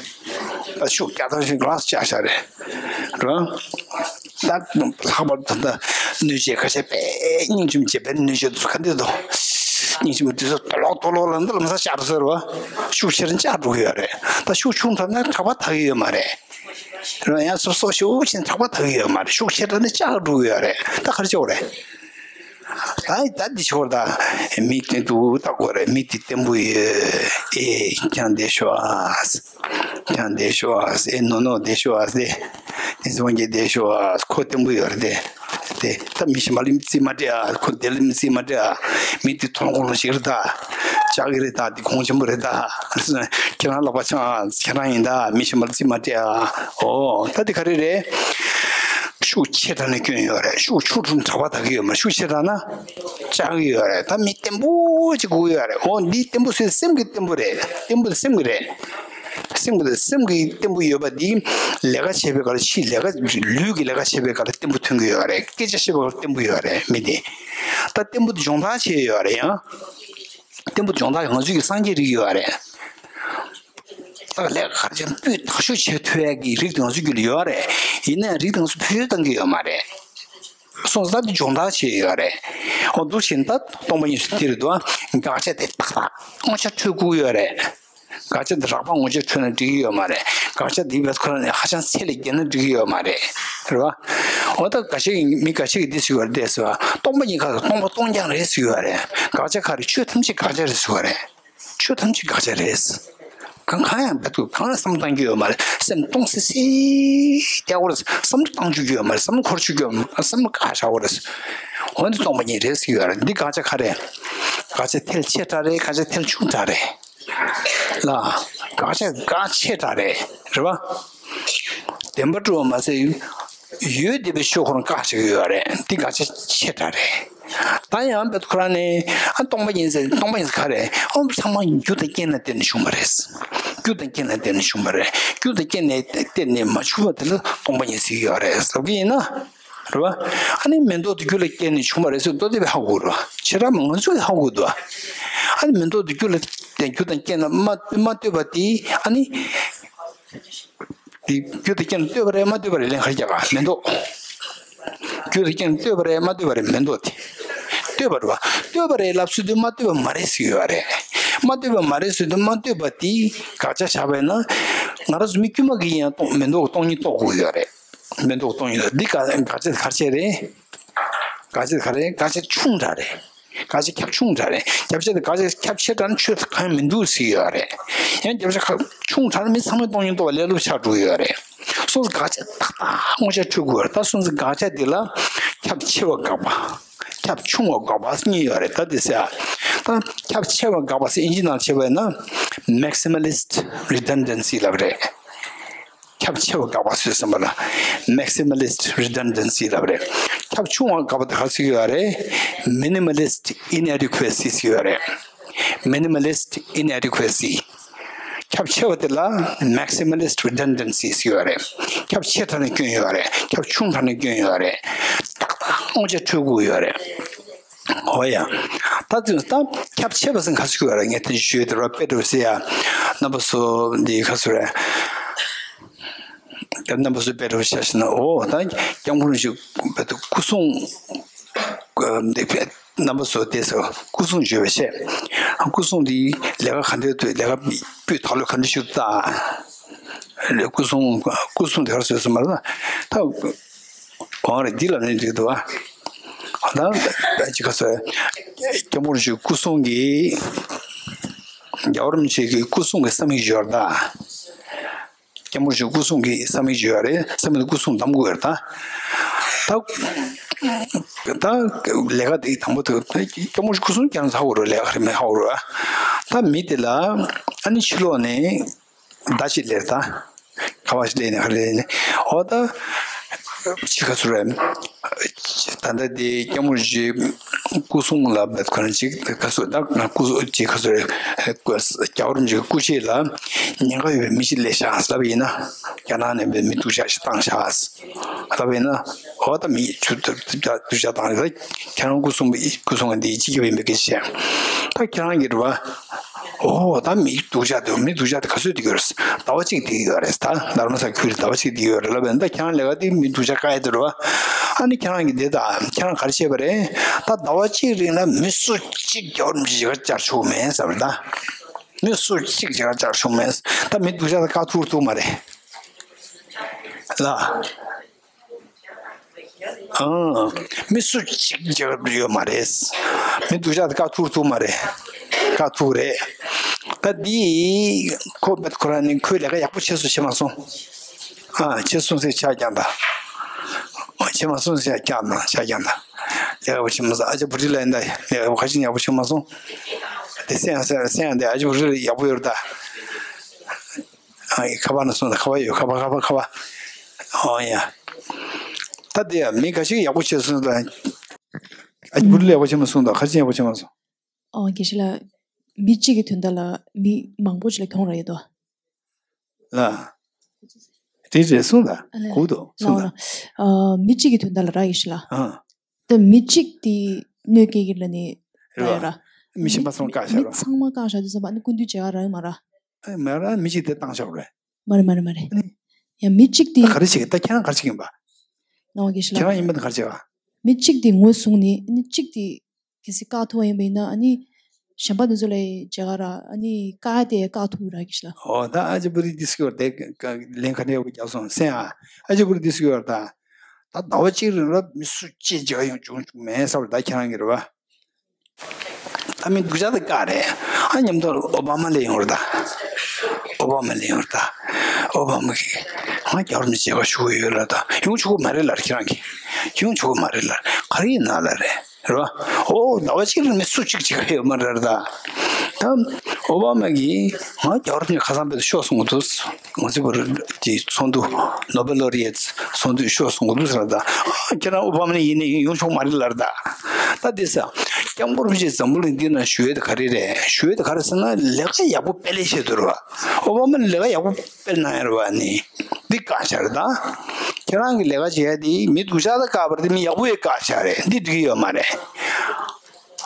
བས་ཤུགས་རྒྱག་ཐང་ཞིག་ག་ལ་སི་བཅག་བྱ་རེད། རེད། ད་ལྷག་པར་དུ་ད་སྣོད་ཆས་ཁ་ཤས་དཔེ་སྙིང་རྗེ་མོ་བྱས། དཔེ་སྣོད་ཆས་དེ་ཚོ་ག་འདྲ་འདུག་སྙིང་རྗེ་མོ་དེ་ཚོ་དོ་ལོག་དོ་ལོག་ལ་འདི་ལ་མ་ས་བཅག་འགྲོ་ཟེར་བ། ཤུགས་ཆེར་བཅག་འགྲོ་གི་ཡོད་རེད། ད་ཤུགས་ཆུང་དྲགས་ན་དྲག་པ་དག་གི་ཡོད་མ་རེད། རེད། ཡང་སོ་སོ་ཤུགས་ཆེན་དྲག་པ་དག་གི་ཡོད་མ་རེད། ཤུགས་ཆེ་དྲགས་ན་བཅག་འགྲོ་གི་ཡོད་རེད། ད་ག་རེ་བྱེད་དགོས་རེད། ད་ད་འདི་ཆོར་ད་མི་དེ་འདུག་ལྟ་དགོས་རེད། མི་དེ་བརྟན་པོ་ཡོད། ཨེ་ཁྱང་བསྡད་ཤོག་ཨ། ཁྱང་བསྡད་ཤོག་ཨ། ཨེ་ནོ་ནོ་བསྡད་ཤོག་ཨ། ཨེ་ནི་སི་དབང་རྒྱལ་བསྡད་ཤོག་ཨ། ཁོ་བརྟན་པོ་ཡོད་རེད་དེ། དེ་ད་མི་གཞན་པ་ལ་རྩིས་མ་སྤྲད་ཨ། ཁོ་དེ་ལ་རྩིས་མ་སྤྲད་ཨ། མི་དེ་དོ་ལོག་ལོག་ཞིག་རེད་ད། ལྕགས་ཀྱི་རེད་ད། དེ་གོང་ཆེན་པོ་རེད་ད། ཁྱེད་རང་ལག་པ་འཆང་ཨ། ཁྱེད་རང་ཡིན་ད། མི་གཞན་པ་ལ་རྩིས་མ་སྤྲད་ཨ། ཨོ་ད་དེ་ག་རེ་རེད། ཤུགས་ཆེ་དྲགས་ན་སྐྱོན་ཡོད་རེད། ཤུགས་ཆུང་དྲགས་ན་དྲག་པ་དག་གི་ཡོད་མ་རེད། ཤུགས་ཆེ་དྲགས་ན་བཅག་གི་ཡོད་རེད། ད་མི་བརྟན་པོ་ཅིག་དགོས་ཡོད་རེད། འོ་འདི་བརྟན་པོ་ཟེར་སེམས་ཀྱི་བརྟན་པོ་རེད། བརྟན་པོ་དེ་སེམས་ཀྱི་རེད། སེམས་ཀྱི་དེ་སེམས་ཀྱི་བརྟན་པོ་ཡོད་པ་འདི་ལས་ཀ་བྱེད་པའི་སྐབས་ལ་ཕྱི་ལས་ཀ་ལུས་ཀྱི་ལས་ཀ་བྱེད་པའི་སྐབས་ལ་བརྟན་པོ་ཐོན་གི་ཡོད་རེད། སྐད་ཆ་བཤད་པའི་སྐབས་ལ་བརྟན་པོ་ཡོད་རེད། མི་དེ་ད་བརྟན་པོ་དེ་སྦྱོང་བརྡར་བྱས་ཡོད་རེད། ཡང་བརྟན་པོ་སྦྱོང་བརྡར་ང་ཚོའི་གི་སངས་རྒྱས་རིགས་ཡོད་རེད། ད་ལས་ཀ་ག་རེ་བྱས་ན་སྤུས་དག་ཤོས་བྱེད་ཐུབ་ཡ་གི་རིགས་དེ་ང་ཚོའི་རྒྱུད་ལ་ཡོད་རེད། ཡིན་ནའང་རིགས་དེ་ང་ཚོ་བེད་སྤྱོད་གཏང་གི་ཡོད་མ་རེད། སོང་ཙང་ད་དེ་སྦྱོང་བརྡར་བྱས་ཡོད་རེད། འོ་འདུག་བྱས་ན་ད་སྟོང་པ་ཉིད་ཟེར་དེ་རེད་འདུག་ཨ། དགག་བྱ་དེ་ཏག་ཏག་ངོ་ཆ་འཕྲོད་དགོས་ཡོད་རེད། དགག་བྱ་དེ་རགས་པ་ངོ་ཆ་འཕྲོད་ན་འགྲིག་གི་ཡོད་མ་རེད། དགག་བྱ་དེ་བས་ཁོ་རང་ནས་ཧ་ཅང་ཚད་ལས་བརྒལ་ན་འགྲིག་གི་ཡོད་མ་རེད། རེད་བ། འོ་ད་འགའ་ཤས་ཀྱིས་མི་འགའ་ཤས་ཀྱིས་འདི་ཟེར་བ་རེད། དེ་ཟེར་བ། སྟོང་པ་ཉིད་ཁ་ལ་སྟོང་པ་སྟོང་རྐྱང་རེད་ཟེར་བ་རེད། དགག་བྱ་ག་རེ། ཆོས་ཐམས་ཅད་དགག་བྱ་རེད་ཟེར་བ་རེད། ཆོས་ཐམས་ཅད་དགག་བྱ་རེད། གང་གང་ཡང་བེད་དུ་གང་ཡང་བསམ་བློ་བཏང་རྒྱུ་ཡོད་མ་རེད། སེམས་སྟོང་སི་སི་རྒྱག་དགོས་རེད། བསམ་བློ་བཏང་བཅུག་རྒྱུ་ཡོད་མ་རེད། བསམ་བློ་འཁོར་བཅུག་རྒྱུ་ཡོད་མ་རེད། བསམ་བློ་བཀག་བཞག་དགོས་རེད། འོན་ཏེ་སྟོང་པ་ཉིད་རེད་ཟེར་གྱི་ཡོད་རེད། འདི་དགག་བྱ་ག་རེ། དགག་བྱ་ཐལ་ཆེ་དྲགས་རེད། དགག་བྱ་ཐལ་ཆུང་དྲགས་རེད། ལ། དགག་བྱ་དགག་ཆེ་དྲགས་རེད། རེད་བ། བདེན་པ་སྒྲུབ་པ་མ་ཟད། ཡོད་བསྡད་པའི་ཆོས་ཁོ་རང་བཀག་བྱེད་ཀྱི་ཡོད་རེད། འདི་དགག་བྱ་ཆེ་དྲགས་རེད། ད་ཡང་བེད་ཁོ་རང་ནས་ཨ་སྟོང་པ་ཡིན་ཟེར། སྟོང་པ་ཡིན་ཟེར་ག་རེ། ཨོ་ཚང་མ་རྒྱུ་དང་རྐྱེན་ལ་བརྟེན་ནས་བྱུང་བ་རེད། རྒྱུ་དང་རྐྱེན་ལ་བརྟེན་ནས་བྱུང་བ་རེད། རྒྱུ་དང་རྐྱེན་ལ་བརྟེན་ནས་མ་བྱུང་བ་དེ་ལ་སྟོང་པ་ཡིན་ཟེར་གྱི་ཡོད་རེད་ཟེར་གྱི་ཡིན་ན། རེད་བ། ཨ་ནི་མེ་ཏོག་དེ་རྒྱུ་ལ་བརྟེན་ནས་བྱུང་བ་རེད་ཟེར་མདོ་སྡེ་པས་ཧ་གོ་རེད་བ། བྱེ་བྲག་མི་ང་ཚོས་ཧ་གོ་འདུག་བ། ཨ་ནི་མེ་ཏོག་དེ་རྒྱུ་ལ་བརྟེན། རྒྱུ་དང་རྐྱེན་ལ་མ་མ་ལྟོས་པ་དེ་ཨ་ནི། དེ་རྒྱུ་དང་རྐྱེན་ལ་ལྟོས་པ་རེད་མ་ལྟོས་པ་རེད། ལན་ག་རེ་རྒྱག་ག་མེ་ཏོག་རྒྱུ་དང་རྐྱེན་ལ་ལྟོས་པ་རེད་མ་ལྟོས་པ་རེད། མེ་ཏོག་དེ་ལྟོས་པ་རེད་བ། ལྟོས་པ་རེད་ལབ་ཚུལ་དེ་མ་ལྟོས་པ་མ་རེད་ཟེར་གྱི་ཡོད་རེད། མ་ལྟོས་པ་མ་རེད་ཟེར་དུས་མ་ལྟོས་པ་དེ་དགག་བྱ་བཞག་པ་ཡིན་ན། ང་རང་ཚོ་མི་དཀྱུས་མ་གིས་ཡིན་ཡང་སྟོང་མེ་ཏོག་གི་སྟོང་ཉིད་རྟོགས་དགོས་ཀྱི་ཡོད་རེད། མེ་ཏོག་གི་སྟོང་ཉིད་འདི་དགག་དགག་བྱ་ག་རེ་བྱས་རེད། དགག་བྱ་ག་རེ། དགག་བྱ་ཆུང་དྲགས་རེད། དགག་བྱ་ཁྱབ་ཆུང་དྲགས་རེད། རྒྱབ་བྱ་དེ་དགག་བྱ་ཁྱབ་ཆེ་དྲགས་ན་ཆོས་གང་ཡང་མི་འདུག་ཟེར་གྱི་ཡོད་རེད། ཡང་རྒྱབ་བྱ་ཁ་ཆུང་དྲགས་ན་མི་ཚང་མས་སྟོང་ཉིད་རྟོགས་པ་ལས་སླ་པོ་ཆགས་འགྲོ་གི་ཡོད་རེད། སོ་སོ་དགག་བྱ་ཏག་ཏག་ངོ་ཆ་འཕྲོད་དགོས་རེད། ད་སོ་སོ་དགག་བྱ་དེ་ལ་ཁྱབ་ཆེ་བ་དགག་པ། ཁྱབ་ཆུང་བ་དགག་པ་གཉིས་ཡོད་རེད། ད་དེ་ཟེར་ཡ། ད་ཁྱབ་ཆེ་བ་དགག་པ་ཟེར་ཨིན་ཇི་ནང་བྱས་པ་ཡིན་ན་maximalist redundancy ལབ་རེད། ཁྱབ་ཆེ་བ་དགག་པ་ཟེར་བསམ་པ་ལ་maximalist redundancy ལབ་རེད། ཁྱབ་ཆུང་བ་དགག་པ་དེ་ག་ཟེར་གྱི་ཡོད་རེད། minimalist inadequacy ཟེར་གྱི་ཡོད་རེད། minimalist inadequacy། ཁྱབ་ཆེ་བ་དེ་ལ་maximalist redundancy ཟེར་གྱི་ཡོད་རེད། ཁྱབ་ཆེ་དྲགས་ན་སྐྱོན་ཡོད་རེད། ཁྱབ་ཆུང་དྲགས་ན་སྐྱོན་ཡོད་རེད། ཏག་ཏག་ངོ་ཆ་འཕྲོད་དགོས་ཡོད་རེད། འོ་ཡ། ད་དུས་ད་ཁྱབ་ཆེ་བ་ཟེར་ག་ཟེར་གྱི་ཡོད་རེད། ངས་དེ་ཞུས་དེ་རོ་པེ་ཏྲོ་ཟེར་ཡ། རྣམ་པ་ཚོ་འདི་ག་ཟེར་རེད། རྣམ་པ་ཚོ་དཔེ་འདྲ་བོ་ཆ་བཞག་ན། འོ་ད་སྐྱབས་མགོན་རིན་པོ་ཆེ་སྐུ་གསུང་། རྣམ་པ་ཚོ་དེ་ཚོ་སྐུ་གསུང་བརྗོད་པའི་ཆེད། སྐུ་གསུང་འདི་ལས་ཀ་ག་འདྲ་འདུག་ལས་ཀ་སྤུས་དག་ལོས་ག་འདྲ་ཞིག་འདུག་ད། སྐུ་གསུང་སྐུ་གསུང་དེ་ག་རེ་ཟེར་སོང་མ་རེད་ད། འོང་རེད། འདི་ལ་ནི་འགྲིག་འདུག་ཨ། ད་ཅི་ག་ཚོད། སྐྱབས་མགོན་རིན་པོ་ཆེ་སྐུ་གསུང་གི། རྒྱལ་བ་རིན་པོ་ཆེ་གི་སྐུ་གསུང་གི་ས་མིག་འབྱོར་ད། སྐྱབས་མགོན་རིན་པོ་ཆེ་སྐུ་གསུང་གི་ས་མིག་ཅིག་ཡོད་རེད། ས་མིག་ལ་སྐུ་གསུང་བདམས་དགོས་རེད་ད། ད་ད་ལས་ཀ་དེ་དང་པོ་དེ་སྐྱབས་མགོན་སྐུ་གསུང་ཁྱེད་རང་ཧ་གོ་རོགས། ལས་ཀ་རེད་མེད་ཧ་གོ་རོགས། ད་མི་དེ་ལ་ཨ་ནི་ཕྱི་ལོགས་ནས་མདའ་ཞིག་སླེབས། ད་ཁ་པར་ཞིག་སླེབས་ནས་ག་རེ་ནས་འོ་ད་ཅི་ག་ཚོད་རེད། ད་ལྟ་དེ་སྐྱབས་མགོན་རིན་པོ་ཆེ་སྐུ་གསུང་ལ་བེད་ཁོ་རང་ཅིག་ག་ཚོད་ད་སྐུ་གསུང་ཅིག་ག་ཚོད་རེད། སྐྱབས་མགོན་རིན་པོ་ཆེ་སྐུ་མཆེད་ལ་ཉེན་ཁ་ཡོད་པའི་མི་ཞིག་སླེབས་ཤག་ལབ་ཡིན་ན། རྒྱ་ནག་ནས་མི་སྡུག་ཅག་ཞིག་བཏང་ཤག་ལབ་ཡིན་ན། འོ་ད་མི་ཆུ་སྡུག་ཅག་བཏང་རེད། ད་ཁྱེད་རང་སྐུ་གསུང་སྐུ་གསུང་འདི་སྤྱི་ཁྱབ་ཡིན་པའི་སྐད་ཆ་བཤད། ད་ཁྱེད་རང་གིས་རེད་བ། ཨོ་ད་མི་སྡུག་ཅག་དེ་མི་སྡུག་ཅག་དེ་ག་ཚོད་དེ་ཡོད་རེད། ཟླ་བ་གཅིག་དེ་ཡོད་རེད། ད་དྷརྨ་ས་ཁུལ་ཟླ་བ་གཅིག་དེ་ཡོད་རེད་ལབ་པས། ད་ཁྱེད་རང་ལས་ཀ་དེ་མི་སྡུག་ཅག་བཀག་ཡ་དེ་རེད་བ། ཨ་ནི་ཁྱེད་རང་གིས་དེ་ད་ཁྱེད་རང་ག་རེ་བྱས་པ་རེད། ད་ཟླ་བ་གཅིག་རིང་ལ་མི་སུ་གཅིག་རྒྱ་བོར་མི་ཅིག་བཅར་ཆོག་མེད་ཟེར་བ་ད། མི་སུ་གཅིག་ཅིག་བཅར་ཆོག་མེད། ད་མི་སྡུག་ཅག་དེ་བཀག་ཐུབ་ཐུབ་མ་རེད་ལ། ཨང་། མི་སུ་གཅིག་རྒྱག་ཡོད་མ་རེད། མི་སྡུག་ཅག་དེ་བཀག་ཐུབ་ཐུབ་མ་རེད། བཀག་ཐུབ་རེད། ད་འདི་ཁོ་མེད་ཁོ་རང་ནི་ཁོས་ལས་ཀ་ཡག་པོ་བྱེད་སོང་བྱེད་མ་སོང་། ཨ་བྱེད་སོང་ཟེར་ཆ་རྐྱང་ད། བྱེད་མ་སོང་ཟེར་ཆ་རྐྱང་ད་ཆ་རྐྱང་ད། ལས་ཀ་བྱེད་མ་སོང་། ཨ་ཅག་བུ་ཁྲིད་ལ་ཡིན་ད་ལས་ཀ་ཁ་ཅིག་ཡག་པོ་བྱེད་མ་སོང་། དེ་སེང་སེང་སེང་དེ་ཨ་ཅག་བུ་ཁྲིད་ལ་ཡག་པོ་ཡོད་རེད་ད། ཨ་ཡི་ཁ་པར་ན་སོང་ད། ཁ་པར་ཡོད། ཁ་པར་ཁ་པར་ཁ་པར། ཨོ་ཡ། ད་དེ་ཡ་མི་ཁ་ཤས་ཡག་པོ་བྱས་སོང་ད། ཨ་ཅག་བུ་ཁྲིད་ལ་ཡག་པོ་བྱེད་མ་སོང་ད། ཁ་ཅིག་ཡག་པོ་བྱེད་མ་སོང་། ཨོ་དགེ་བཤེས་ལགས། མི་གཅིག་གི་དོན་དག་ལ་མི་མང་པོ་ཅིག་ལ་གྱོང་རག་ཡོད་དོ། ལ། དེ་རེད་གསུངས་ད། ཨ་ལས། གོ་འདུག་གསུངས་ད། ལའོ་ལ། ཨ་མི་གཅིག་གི་དོན་དག་ལ་རག་ཡོད་ཤི་ལ། ཨ། ད་མི་གཅིག་དེ་གནོད་སྐྱེལ་གྱི་ལ་ནི་རག་ཡོད་ར། རེད་བ། མི་གཞན་པ་ཚང་མ་བཀག་བཞག་ར། མི་ཚང་མ་བཀག་བཞག་དུས་ཙམ་པ་ནི་སྐུ་མདུན་མཇལ་ག་རག་ཡོད་མ་ར། ཨ་མ་ར། མི་གཅིག་དེ་བཏང་བཞག་རེད། མ་རེད་མ་རེད་མ་རེད། ཨ་ནི། ཡང་མི་གཅིག་དེ། ད་ག་རེ་བྱེད་ཀྱི། ད་ཁྱེད་རང་ག་རེ་བྱེད་ཀྱི་ཡིན་པ། ནའོ་དགེ་བཤེས་ལགས། ཁྱེད་རང་ཡིན་པ་ད་ག་རེ་བྱེད་པ། མི་གཅིག་དེ་ངོས་བཟུང་ནས་ནི་གཅིག་དེ། གལ་སྲིད་བཀག་ཐུབ་པ་ཡིན་པ་ཡིན་ན་ཨ་ནི། གཞན་པ་དེ་ཚོ་ལ་མཇལ་ག་རག་ཨ་ནི་བཀག་དེ་བཀག་ཐུབ་ར་གི་ཤི་ལ། ཨོ་ད་ཨ་ཅེ་བུ་རི་དིས་ཀྱོར་དེ་ལན་ག་འདྲ་ཡག་པོ་རྒྱབ་སོང་སེང་ཨ། ཨ་ཅེ་བུ་རི་དིས་ཀྱོར་ད། ད་ཟླ་བ་གཅིག་རིང་ལ་མི་སུ་གཅིག་མཇལ་ཡོང་བྱུང་བྱུང་མེད་ས་བར་ད་ཁྱེད་རང་གི་རེད་བ། ད་མི་སྡུག་ཅག་དེ་བཀག་རེད། ཨ་མཉམ་དུ་ཨོ་བྷ་མ་ལ་ཡོང་རེད་ད། ཨོ་བྷ་མ་ལ་ཡོང་རེད་ད། ཨོ་བྷ་མ་གིས་ང་རྒྱ་བོར་མི་མཇལ་ཁ་ཞུ་གི་ཡོད་ལ་ད་ཡོང་ཆོག་གི་མ་རེད་ལ་ཁྱེད་རང་གིས། ཡོང་ཆོག་གི་མ་རེད་ལ་ག་རེ་ཡིན་ན་ལ་རེད། རེད་བ། ཨོ་ཟླ་བ་གཅིག་རིང་ནས་སུ་གཅིག་གཅིག་ཡོད་མ་རེད་ད། ད་ཨོ་བྷ་མ་གིས་ང་རྒྱ་བོར་ནས་ཁ་སང་བོད་དུ་ཤོག་གསུང་གི་འདུག་ང་ཚོའི་བར་གྱི་ཚོགས་འདུ་ནོ་བེལ་ལོ་རི་ཡེ་ཚོགས་འདུ་ཤོག་གསུང་གི་འདུག་ཟེར་ད། ཁྱེད་རང་ཨོ་བྷ་མ་ནས་ཡིན་ནས་ཡོང་ཆོག་མ་རེད་ལ་ད། ད་དེ་ས་སྐྱབས་མགོན་རིན་པོ་ཆེ་འཛམ་བུ་གླིང་འདི་ན་ཞུ་ཡས་དེ་ག་རེ་རེད། ཞུ་ཡས་དེ་ག་རེ་ཟེར་ན་ལས་ཀ་ཡག་པོ་སྤེལ་ལས་བྱེད་འདུག་རེད་བ། ཨོ་བྷ་མ་ནས་ལས་ཀ་ཡག་པོ་སྤེལ་གནང་ཡ་རེད་བ་ནི། འདི་བཀག་བཞག་རེད་ད། ཁྱེད་རང་གི་ལས་ཀ་བྱེད་ཡ་དེ་མི་སྡུག་ཅག་ལ་བཀག་པ་རེད་དེ་མི་ཡག་པོ་ཡ་བཀག་བཞག་རེད། འདི་འགྲིག་གི་ཡོད་མ་རེད།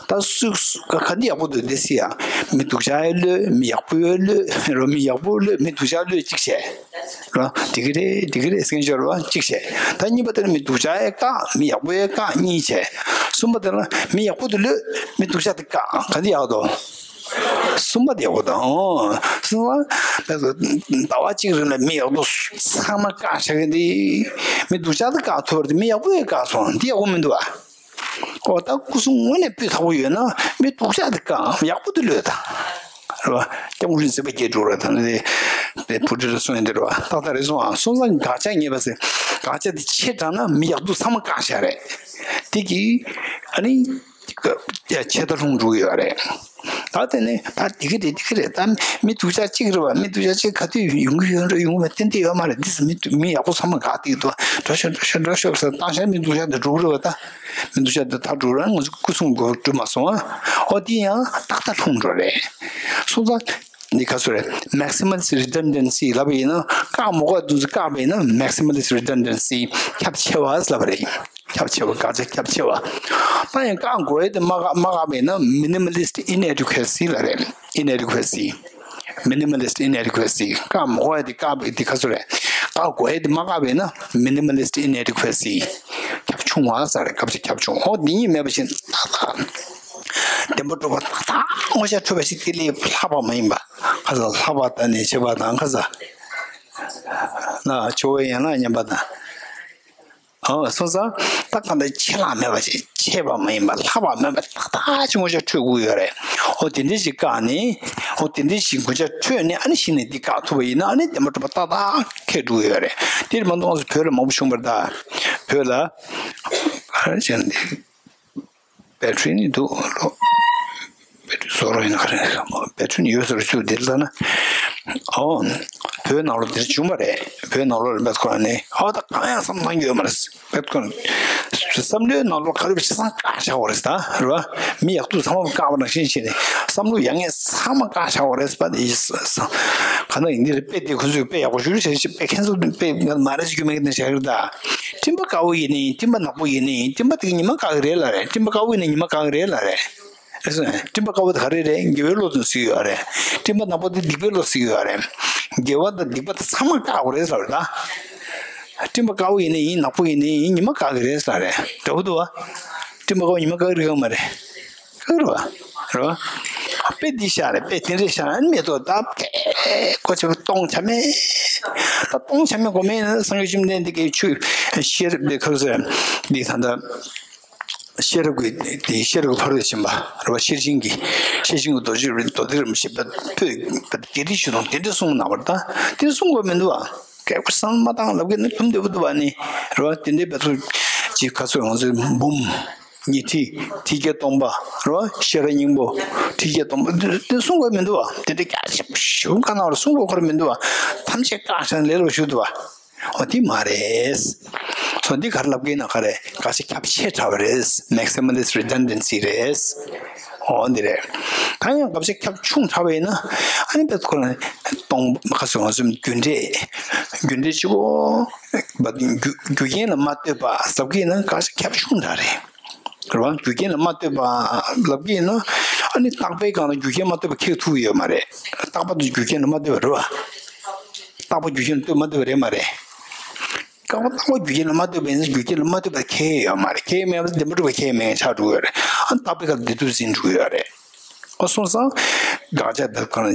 ད་སུ་སུ་ག་ག་འདི་ཡག་པོ་འདུག་འདི་སི་ཡ། མི་སྡུག་ཅག་ཡ་གློད། མི་ཡག་པོ་ཡ་གློད། རོ་མི་ཡག་པོ་གློད། མི་སྡུག་ཅག་གློད་གཅིག་བྱས། རོ་འགྲིག་གི་རེད་འགྲིག་གི་རེད་ཟེར་མཁན་ཤོར་བ་གཅིག་བྱས། ད་གཉིས་པ་དེ་ལ་མི་སྡུག་ཅག་ཡ་བཀག་མི་ཡག་པོ་ཡ་བཀག་གཉིས་བྱས། གསུམ་པ་དེ་ལ་མི་ཡག་པོ་དེ་གློད། མི་སྡུག་ཅག་དེ་བཀག་ག་འདི་ཡག་འདུག་གསུམ་པ་དེ་ཡག་པོ་དང་། གསུམ་པ། ཟླ་བ་གཅིག་རིང་ལ་མི་ཡག་པོ་ཚང་མ་བཀག་བཞག་གི་འདི། མི་སྡུག་ཅག་དེ་བཀག་ཐུབ་པ་རེད་དེ་མི་ཡག་པོ་ཡ་བཀག་སོང་། འདི་ཡག་པོ་མི་འདུག་བ། ཨོ་ད་སྐུ་གསུང་དངོས་གནས་སྤུས་དག་པོ་ཡོད་ན་མི་སྡུག་ཅག་དེ་བཀག་ཡག་པོ་དེ་གློད་ད། རེད་བ། སྐྱབས་མགོན་རིན་པོ་ཆེ་སྐྱེས་འགྲོ་ར་ད་ནི་དེ་བུ་ཁྲིད་ལ་གསུང་ཡིན་དེ་རེད་བ། ཏག་ཏག་རེད་སོང་ཨ། སོང་ཙང་དགག་བྱ་ངེས་པ་ཟེར། དགག་བྱ་དེ་ཆེ་དྲགས་ན་མི་ཡག་སྡུག་ཚང་མ་བཀག་བཞག་རེད། དེ་གིས་ཨ་ནི། ཡ་ཆད་ལྟ་ལྷུང་འགྲོ་གི་ཡོད་རེད། ད་དེ་ནས་ད་འདི་གི་རེད་འདི་གི་རེད། ད་མི་སྡུག་ཅག་གཅིག་རེད་བ། མི་སྡུག་ཅག་གཅིག་ག་དུས་ཡོང་གི་ཡོད་རེད་ཡོང་གི་མེད་ཏན་ཏན་ཡོད་མ་རེད། འདི་ཚོ་མི་སྡུག་མི་ཡག་པོ་ཚང་མ་དགག་བསྡད་ཀྱི་འདུག་འགྲོ་ཤོག་འགྲོ་ཤོག་འགྲོ་ཤོག་ཟེར་བཏང་ཤག་མི་སྡུག་ཅག་འདི་འགྲོ་གི་རེད་བ། ད་མི་སྡུག་ཅག་འདི་ད་འགྲོ་ར་ང་ཚོ་སྐུ་སྲུང་དགོས་འགྲོ་མ་སོང་ཨ། ཨོ་དེ་ཡང་ཏག་ཏག་ལྷུང་འགྲོ་རེད། སོང་ཙང་འདི་ག་ཚོད་རེད། Maximalist redundancy ལབ་པ་ཡིན་ན་བཀག་མ་དགོས་དུས་བཀག་པ་ཡིན་ན་Maximalist redundancy ཁྱབ་ཆེ་བ་ལབ་པ་རེད། ཁྱབ་ཆེ་བ། དགག་བྱ་ཁྱབ་ཆེ་བ། ད་ཡང་བཀག་དགོས་ཡས་དེ་མ་བཀག་མ་བཀག་པ་ཡིན་ན་minimalist inadequacy ལབ་རེད། Inadequacy། Minimalist inadequacy བཀག་མ་དགོས་ཡས་དེ་བཀག་པའི་དེ་ག་ཚོད་རེད། བཀག་དགོས་ཡས་དེ་མ་བཀག་པ་ཡིན་ན་minimalist inadequacy ཁྱབ་ཆུང་བ་ཟེར་རེད། དགག་བྱ་ཁྱབ་ཆུང་། ཨོ་འདི་གཉིས་མེད་པ་བཞིན་ཏག་ཏག་བདེན་པ་གྲུབ་པ་ཏག་ཏག་དངོས་ཆ་འཕྲོད་པ་ཞིག་དེ་ལས་ལྷག་པ་མ་ཡིན་པ། ཁ་ས་ལྷག་པ་དང་ནི་ཆེ་བ་དང་ཁ་ས་ན་ཆོ་བའི་ཡན་ལག་ཉམས་པ་དང་། ཨོ་སོང་ཙང་ད་གང་ལྟར་ཆེ་ལྷག་མེད་པ་ཞིག་ཆེ་བ་མ་ཡིན་པ་ལྷག་པ་མེད་པ་ཏག་ཏག་ཅིག་དངོས་ཆ་འཕྲོད་དགོས་ཡོད་རེད། ཨོ་དེ་འདྲ་ཞིག་བཀག་ནས་ཨོ་དེ་འདྲ་ཞིག་དངོས་ཆ་འཕྲོད་ནས་ཨ་ནི་གཞི་ནས་འདི་བཀག་ཐུབ་པ་ཡིན་ན་ཨ་ནི་བདེན་པ་གྲུབ་པ་ཏག་ཏག་འཁེལ་འགྲོ་གི་ཡོད་རེད། དེར་མ་གཏོགས་ང་ཚོ་བོད་ལ་མང་པོ་བྱུང་བ་རེད་ད། བོད་ལ་ ག་རེ་བྱས་ན་འདི། བེ་ཊི་རི་ནི་འདུག་ལོ། བེ་ཊི་རི་བཟོ་རོགས་ཡིན་ན་ག་རེ། བེ་ཊི་རི་ནི་ཡོད་ཟེར་རྒྱུ་འདི་ལ་ན། ཨོ། བོད་ནང་ལོགས་འདིར་བྱུང་བ་རེད། བོད་ནང་ལོགས་ལ་བེད་ཁོ་ནི་ཨོ་ད་གང་ཡང་བསམ་བློ་གཏོང་རྒྱུ་ཡོད་མ་རེད། བེད་ཁོ་ནི་བསམ་བློའི་ནང་ལོགས་ག་རེ་བྱས་སང་བཀག་བཞག་པ་རེད་ད་རེད་བ། མི་ཡག་སྡུག་ཚང་མ་བཀག་པ་ནང་བཞིན་བྱས་ནས་བསམ་བློ་ཡག་ངན་ཚང་མ་བཀག་བཞག་པ་རེད་པ། དེ་ཡིས་ག་ན་ཡིན་འདིར་དཔེ་དེ་ཁོ་ཚོས་དཔེ་ཡག་པོ་ཞུ་རེ་བྱས་དཔེ་ཁྱེད་ཚོ་དཔེ་མ་རེད་ཟེར་རྒྱུ་མེད་ཀི་ནས་བཞག་གི་རེད་ད། སྤྲིན་པ་དཀར་པོ་ཡིན་ནའི་སྤྲིན་པ་ནག་པོ་ཡིན་ནའི་སྤྲིན་པ་དེ་ཉི་མ་དཀར་གི་རེད་ལབ་རེད། སྤྲིན་པ་དཀར་པོ་ཡིན་ནའི་ཉི་མ་དཀར་གི་རེད་ལབ་རེད། ཨེ་སོ། སྤྲིན་པ་དཀར་པོ་དེ་ག་རེ་རེད། དགེ་བའི་བློ་ཟེར་གྱི་ཡོད་རེད། སྤྲིན་པ་ནག་པོ་དེ་སྡིག་པའི་བློ་ཟེར་གྱི་ཡོད་རེད། དགེ་བ་དང་སྡིག་པ་དེ་ཚང་མ་དཀར་པོ་རེད་ལབ་རེད་ད། སྤྲིན་པ་དཀར་པོ་ཡིན་ནའི་ཡིན་ནག་པོ་ཡིན་ནའི་ཡིན་ཉི་མ་དཀར་གི་རེད་ལབ་རེད། འདྲ་པོ་འདུག་བ། སྤྲིན་པ་དཀར་པོ་ཉི་མ་དཀར་གི་རེད་གང་མ་རེད། ཨེ་རེད་བ། རེད་བ། དཔེ་འདི་ཤར་རེད། དཔེ་དེ་འདྲས་ཤར་ཨ་ནི་མེ་ཏོག་ད་ཕེ་ཀོ་ཆ་སྟོང་ཆ་མེད། ད་སྟོང་ཆ་མེད་གོ་མེད་ན་སངས་རྒྱས་བཅོམ་ལྡན་འདས་ཀྱི་ཆོས་ཤེས་རབ་འདི་ཁ་ཟེར་འདི་ད་ལྟ་ཤེས་རབ་ཀྱི་དེ་ཤེས་རབ་ཀྱི་ཕ་རོལ་ཕྱིན་པ་རེད་བ། ཤེར་ཕྱིན་གྱི་ཤེར་ཕྱིན་གྱི་རྡོ་རྗེ་རིན་མདོ་སྡེ་རིན་པོ་ཆེ་པ་ཕུད་པ་དེ་འདྲས་ཞུ་དང་དེ་འདྲས་གསུངས་གནང་བར་ད་དེ་གསུང་དགོས་མི་འདུག་བ། སྐད་ཆ་བསམ་མ་བཏང་ལབ་གི་ནི་དུམ་བདེ་པོ་འདུག་བ་ནི་རེད་བ། དེ་འདྲའི་བེད་ཐུག་ཅིག་ཁ་ཚོད་ང་ཚོའི་འབུམ། ཉི་ཁྲི། ཁྲི་བརྒྱད་སྟོང་པ། རོ། ཤེས་རབ་སྙིང་པོ། ཁྲི་བརྒྱད་སྟོང་པ་འདི་འདི་གསུང་དགོས་མི་འདུག་བ། དེ་འདྲ་རྒྱ་ཆེ་ཞུ་ག་ན་བར་གསུང་དགོས་ཁོ་ར་མི་འདུག་བ། ཐམས་ཅད་བཀག་བཞག་ལས་སླ་པོ་ཞུ་འདུག་བ། འོ་དེ་མ་རེད། སོ་འདི་ག་རེ་ལབ་གི་ན་ག་རེ་དགག་བྱ་ཁྱབ་ཆེ་དྲགས་པ་རེད། Maximalist redundancy རེད། འོ་འདི་རེད། ད་ཡང་དགག་བྱ་ཁྱབ་ཆུང་དྲགས་པ་ཡིན་ན་ཨ་ནི་བེད་ཁོ་ན་སྟོང་ཁ་སོ་ང་ཚོའི་རྒྱུ་འབྲས་རྒྱུ་འབྲས་གཅིག་པོ། རྒྱུ་རྒྱུ་རྐྱེན་ལ་མ་ལྟོས་པ་ཟབ་གི་ན་དགག་བྱ་ཁྱབ་ཆུང་དྲགས་རེད། རེད་བ། རྒྱུ་རྐྱེན་ལ་མ་ལྟོས་པ་ལབ་གི་ན་ཨ་ནི་རྟག་པའི་སྒང་ལ་རྒྱུ་རྐྱེན་མ་ལྟོས་པ་ཁེགས་ཐུབ་ཀྱི་ཡོད་མ་རེད། རྟག་པ་དང་རྒྱུ་རྐྱེན་ལ་མ་ལྟོས་པ་རེད་བ། རྟག་པ་རྒྱུ་རྐྱེན་ལ་ལྟོས་མ་ལྟོས་པ་རེད་མ་རེད། རྟག་པ་རྟག་པ་རྒྱུ་རྐྱེན་ལ་མ་ལྟོས་པ་ཡིན་ན་རྒྱུ་རྐྱེན་ལ་མ་ལྟོས་པ་ཁེགས་ཡོད་མ་རེད། ཁེགས་མེད་པ་བདེན་པ་གྲུབ་པ་ཁེགས་མེད་ཆགས་འགྲོ་གི་ཡོད་རེད། ཨ་ནི་རྟག་པའི་སྐབས་བདེན་གྲུབ་འཛིན་འགྲོ་གི་ཡོད་རེད། ཨ་སོང་ཙང་། དགག་བྱ་དེ་གང་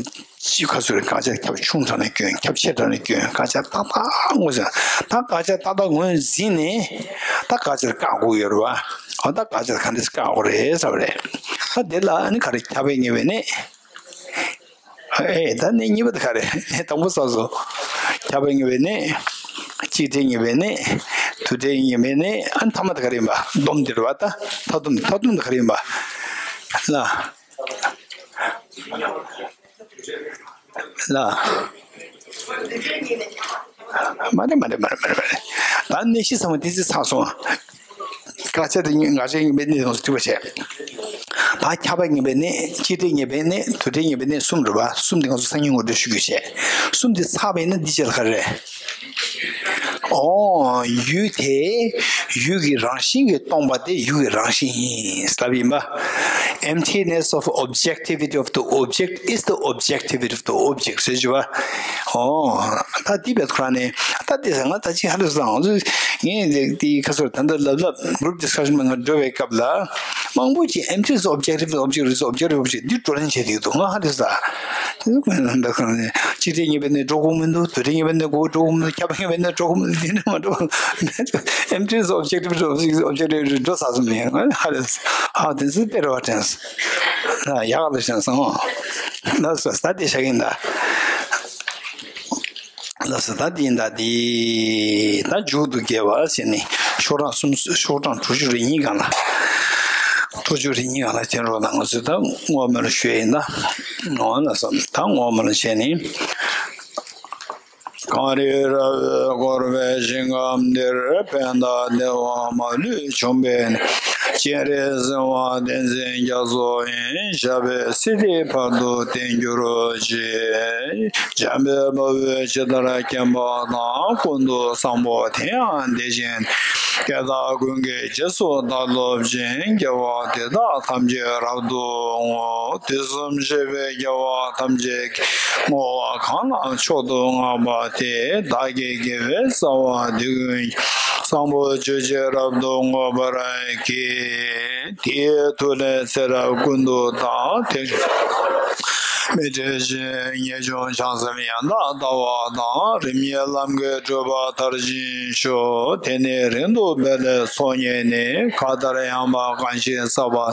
ཅི་ག་ཚོད་རེད། དགག་བྱ་ཁྱབ་ཆུང་དྲགས་ནས་སྐྱོན། ཁྱབ་ཆེ་དྲགས་ནས་སྐྱོན། དགག་བྱ་ཏག་ཏག་ངོས་ཟིན། ད་དགག་བྱ་ཏག་ཏག་ངོས་ཟིན་ནས་ད་དགག་བྱར་བཀག་དགོས་ཡོད་རེད་བ། ཨ་ད་དགག་བྱར་ག་འདྲས་བཀག་དགོས་རེད་ཟེར་བ་རེད། ད་དེ་ལ་ཨ་ནི་ག་རེ་ཁྱབ་པའི་ངེས་པའི་གནས། ཨེ་ད་གནས་གཉིས་པ་དེ་ག་རེ། གནས་དང་པོ་ཚར་སོང་། ཁྱབ་པའི་ངེས་པའི་གནས། གཅིག་སྒྲའི་ངེས་པའི་གནས། དུ་སྒྲའི་ངེས་པའི་གནས། ཨ་ནི་ཐ་མ་དེ་ག་རེ་ཡིན་པ། སྡོམ་དེ་རེད་བ། ད་མཐའ་སྡོམ་མཐའ་སྡོམ་དེ་ག་རེ་ཡིན་པ། ལ། ལ། མ་རེད་མ་རེད་མ་རེད་མ་རེད་མ་རེད། ད་གནས་བཞི་ཚང་མ་དེ་ཚོ་ཚར་སོང་། དགག་བྱ་དེ་ངེས་དགག་བྱའི་ངེས་པའི་གནས་དང་གཅིག་པ་བྱས། ད་ཁྱབ་པའི་ངེས་པའི་གནས། གཅིག་སྒྲའི་ངེས་པའི་གནས། དུ་སྒྲའི་ངེས་པའི་གནས་གསུམ་རེད་བ། གསུམ་དེ་ང་ཚོ་སང་ཉིན་ངོ་སྤྲོད་ཞུ་རྒྱུ་བྱས། གསུམ་དེ་ཚར་བ་ཡིན་ན་འདི་བྱས་ལ་ག་རེ་རེད། ཨོ། ཡུལ་དེ་ཡུལ་གྱི་རང་བཞིན་གྱིས་སྟོང་པ་དེ་ཡུལ་གྱི་རང་བཞིན་ཡིན་ལབ་ཡིན་པ། Emptiness of objectivity of the object is the objectivity of the object ཟེར་གྱི་བ། ཨོ། ད་འདི་བས་ཁོ་རང་ནས་ད་འདི་ཟེར་ང་ད་ཅི་ཧ་ལས་སོང་། ང་ཚོས་ངས་འདི་འདི་ཁ་སོར་ད་ལྟ་ལབ་ལབ་group discussion ལ་ང་འགྲོ་བའི་སྐབས་ལ་མང་པོ་ཅིག་emptiness of objective object is objective object འདི་བགྲོ་གླེང་བྱས་བསྡད་འདུག་ང་ཧ་ལས་སོང་། གཅིག་སྒྲའི་ངེས་པའི་གནས་འགྲོ་དགོས་མི་འདུག་དུ་སྒྲའི་ངེས་པའི་གནས་འགྲོ་དགོས་མི་འདུག་ཁྱབ་པའི་ངེས་པའི་གནས་འགྲོ་དགོས་མི་འདུག་དེ་འདྲ་མ་འགྲོ། Emptiness objective objective འགྲོ་ཚར་སོང་མིན། ཧ་ལས་ཨ་དེ་ཚོ་དཔེ་རེད་བ་དྲན་སོང་། ཡག་ལ་དྲན་སོང་། ལགས་སོ། ད་དེ་བཞག་གིན་ད། ལགས་སོ། ད་དེ་ཡིན་ད་དེ། ད་མཇུག་ཏུ་དགེ་བ་ཟེར་ནས་ཤོག་གྲངས་གསུམ་ཤོག་གྲངས་དྲུག་ཅུ་རེ་གཉིས་སྒང་ལ། དྲུག་ཅུ་རེ་གཉིས་སྒང་ལ་དེ་རོགས་ལ་ང་ཚོས་ད་བསྔོ་སྨོན་ཞུ་ཡ་ཡིན་ད། འོ་ལགས་སོ། ད་བསྔོ་སྨོན་བྱས་ནས། གངས་རི་ར་བས་བསྐོར་བའི་ཞིང་ཁམས་འདིར། ཕན་དང་བདེ་བ་མ་ལུས་འབྱུང་བའི་གནས། སྤྱན་རས་གཟིགས་དབང་བསྟན་འཛིན་རྒྱ་མཚོ་ཡི། ཞབས་པད་སྲིད་མཐའི་བར་དུ་བརྟན་གྱུར་ཅིག། འཇམ་དཔལ་དཔའ་བོས་ཇི་ལྟར་མཁྱེན་པ་དང་། ཀུན་ཏུ་བཟང་པོ་དེ་ཡང་དེ་བཞིན་ཏེ། དེ་དག་ཀུན་གྱི་རྗེས་སུ་བདག་སློབ་ཅིང་། དགེ་བ་འདི་དག་ཐམས་ཅད་རབ་ཏུ་བསྔོ། དུས་གསུམ་མཆོད་པའི་དགེ་བ་ཐམས་ཅད་ཀྱི། བསྔོ་བ་གང་ལ་མཆོག་ཏུ་བསྔགས་པ་དེས། བདག་གི་དགེ་བའི་རྩ་བ་འདི་ཀུན་ཀྱང་། བཟང་པོ་སྤྱོད་ཕྱིར་རབ་ཏུ་བསྔོ་བར་བགྱི། དེའི་མཐུ་ལས་ཚེ་རབས་ཀུན་ཏུ་བདག་དེ། མི་འབྲལ་ཞིང་ངེས་འབྱུང་བྱང་སེམས་ཡང་དག་ལྟ་བ་དང་། རིམ་གཉིས་ལམ་གྱི་སྒྲུབ་པ་མཐར་ཕྱིན་ཤོག་དེ་ནས་རིང་དུ་འཕེལ་བའི་ཚོགས་བརྙེས་ནས། མཁའ་ལྟར་ཡངས་པ་གང་ཞིག་བསགས་པ།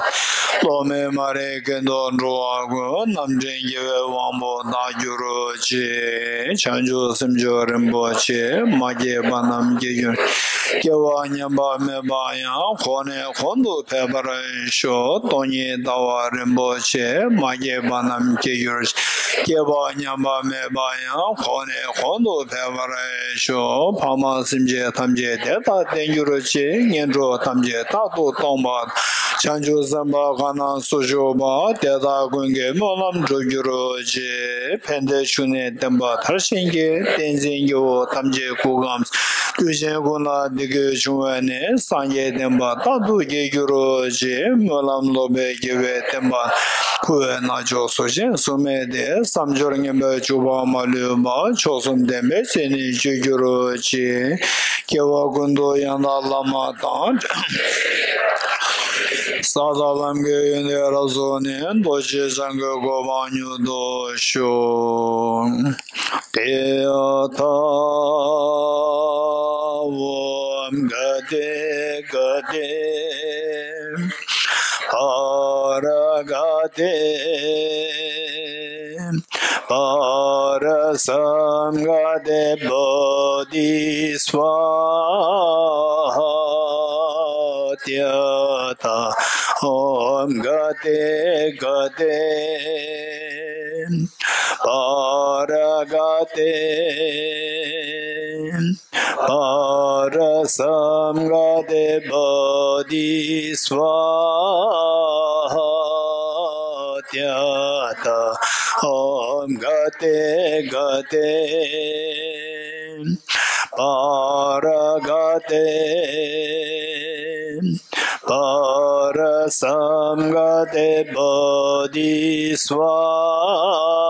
གློག་མེ་མ་རིག་གིན་དུ་འགྲོ་བ་ཀུན། རྣམ་འདྲེན་རྒྱལ་བའི་དབང་པོ་དག་གྱུར་ཅིག་བྱང་ཆུབ་སེམས་མཆོག་རིན་པོ་ཆེ། མ་སྐྱེས་པ་རྣམས་སྐྱེ་གྱུར། སྐྱེ་བ་ཉམས་པ་མེད་པ་ཡང་། གོང་ནས་གོང་དུ་འཕེལ་བར་ཤོག་སྟོང་ཉིད་ལྟ་བ་རིན་པོ་ཆེ། མ་སྐྱེས་པ་རྣམས་སྐྱེ་གྱུར་ཅིག་སྐྱེ་བ་ཉམས་པ་མེད་པ་ཡང་། གོང་ནས་གོང་དུ་འཕེལ་བར་ཤོག་ཕ་མ་སེམས་ཅན་ཐམས་ཅད་དེ་ལྟར་བརྟན་གྱུར་ཅིག་ངན་འགྲོ་ཐམས་ཅད་རྟག་ཏུ་སྟོངས་པ། བྱང་ཆུབ་སེམས་དཔའ་གང་རྣམས་སུ་ཞུགས་པ། དེ་དག་ཀུན་གྱི་སྨོན་ལམ་འགྲུབ་གྱུར་ཅིག་ཕན་བདེའི་ཕྱུག་ནི་བསྟན་པ་མཐར་ཕྱིན་གྱིས། བསྟན་འཛིན་སྐྱེ་བོ་ཐམས་ཅད་སྐུ་ཁམས། དུས་ཆེན་ཀུན་ལ་བདེ་སྐྱིད་འབྱུང་བ་ནས། སངས་རྒྱས་བསྟན་པ་རྟག་ཏུ་རྒྱས་གྱུར་ཅིག་སྨོན་ལམ་ལོག་པའི་དགེ་བའི་བསྟན་པ། འཁོར་བའི་རྣལ་འབྱོར་སོགས་ཅན་སུ་མེད་དེ། བསམ་སྦྱོར་ངན་པའི་འཇུག་པ་མ་ལུས་པ། མཆོག་གསུམ་བདེན་པའི་ཚེ་ནི་སྤྱོད་གྱུར་ཅིག་སྐྱེ་བ་ཀུན་ཏུ་ཡང་དག་བླ་མ་དང་། ས་དང་ལམ་གྱི་ཡོན་ཏན་རབ་རྫོགས་ནས། རྡོ་རྗེ་འཆང་གི་གོ་འཕང་མྱུར་ཐོབ་ཤོག་ཏདྱ་ཐཱ། ཨོཾ་ག་ཏེ་ག་ཏེ་བྷ་ར་ག་ཏེ་བྷ་ར་སཾ་ག་ཏེ་བོ་དྷི་སྭཱ་ཧཱ། ཏདྱ་ཐཱ། ཨོཾ་ག་ཏེ་ག་ཏེ་བྷ་ར་ག་ཏེ་བྷ་ར་སཾ་ག་ཏེ་བོ་དྷི་སྭཱ་ཧཱ། ཏདྱ་ཐཱ། ཨོཾ་ག་ཏེ་ག་ཏེ་བྷ་ར་ག་ཏེ་བྷ་ར་སཾ་ག་ཏེ་བོ་དྷི་སྭཱ་ཧཱ།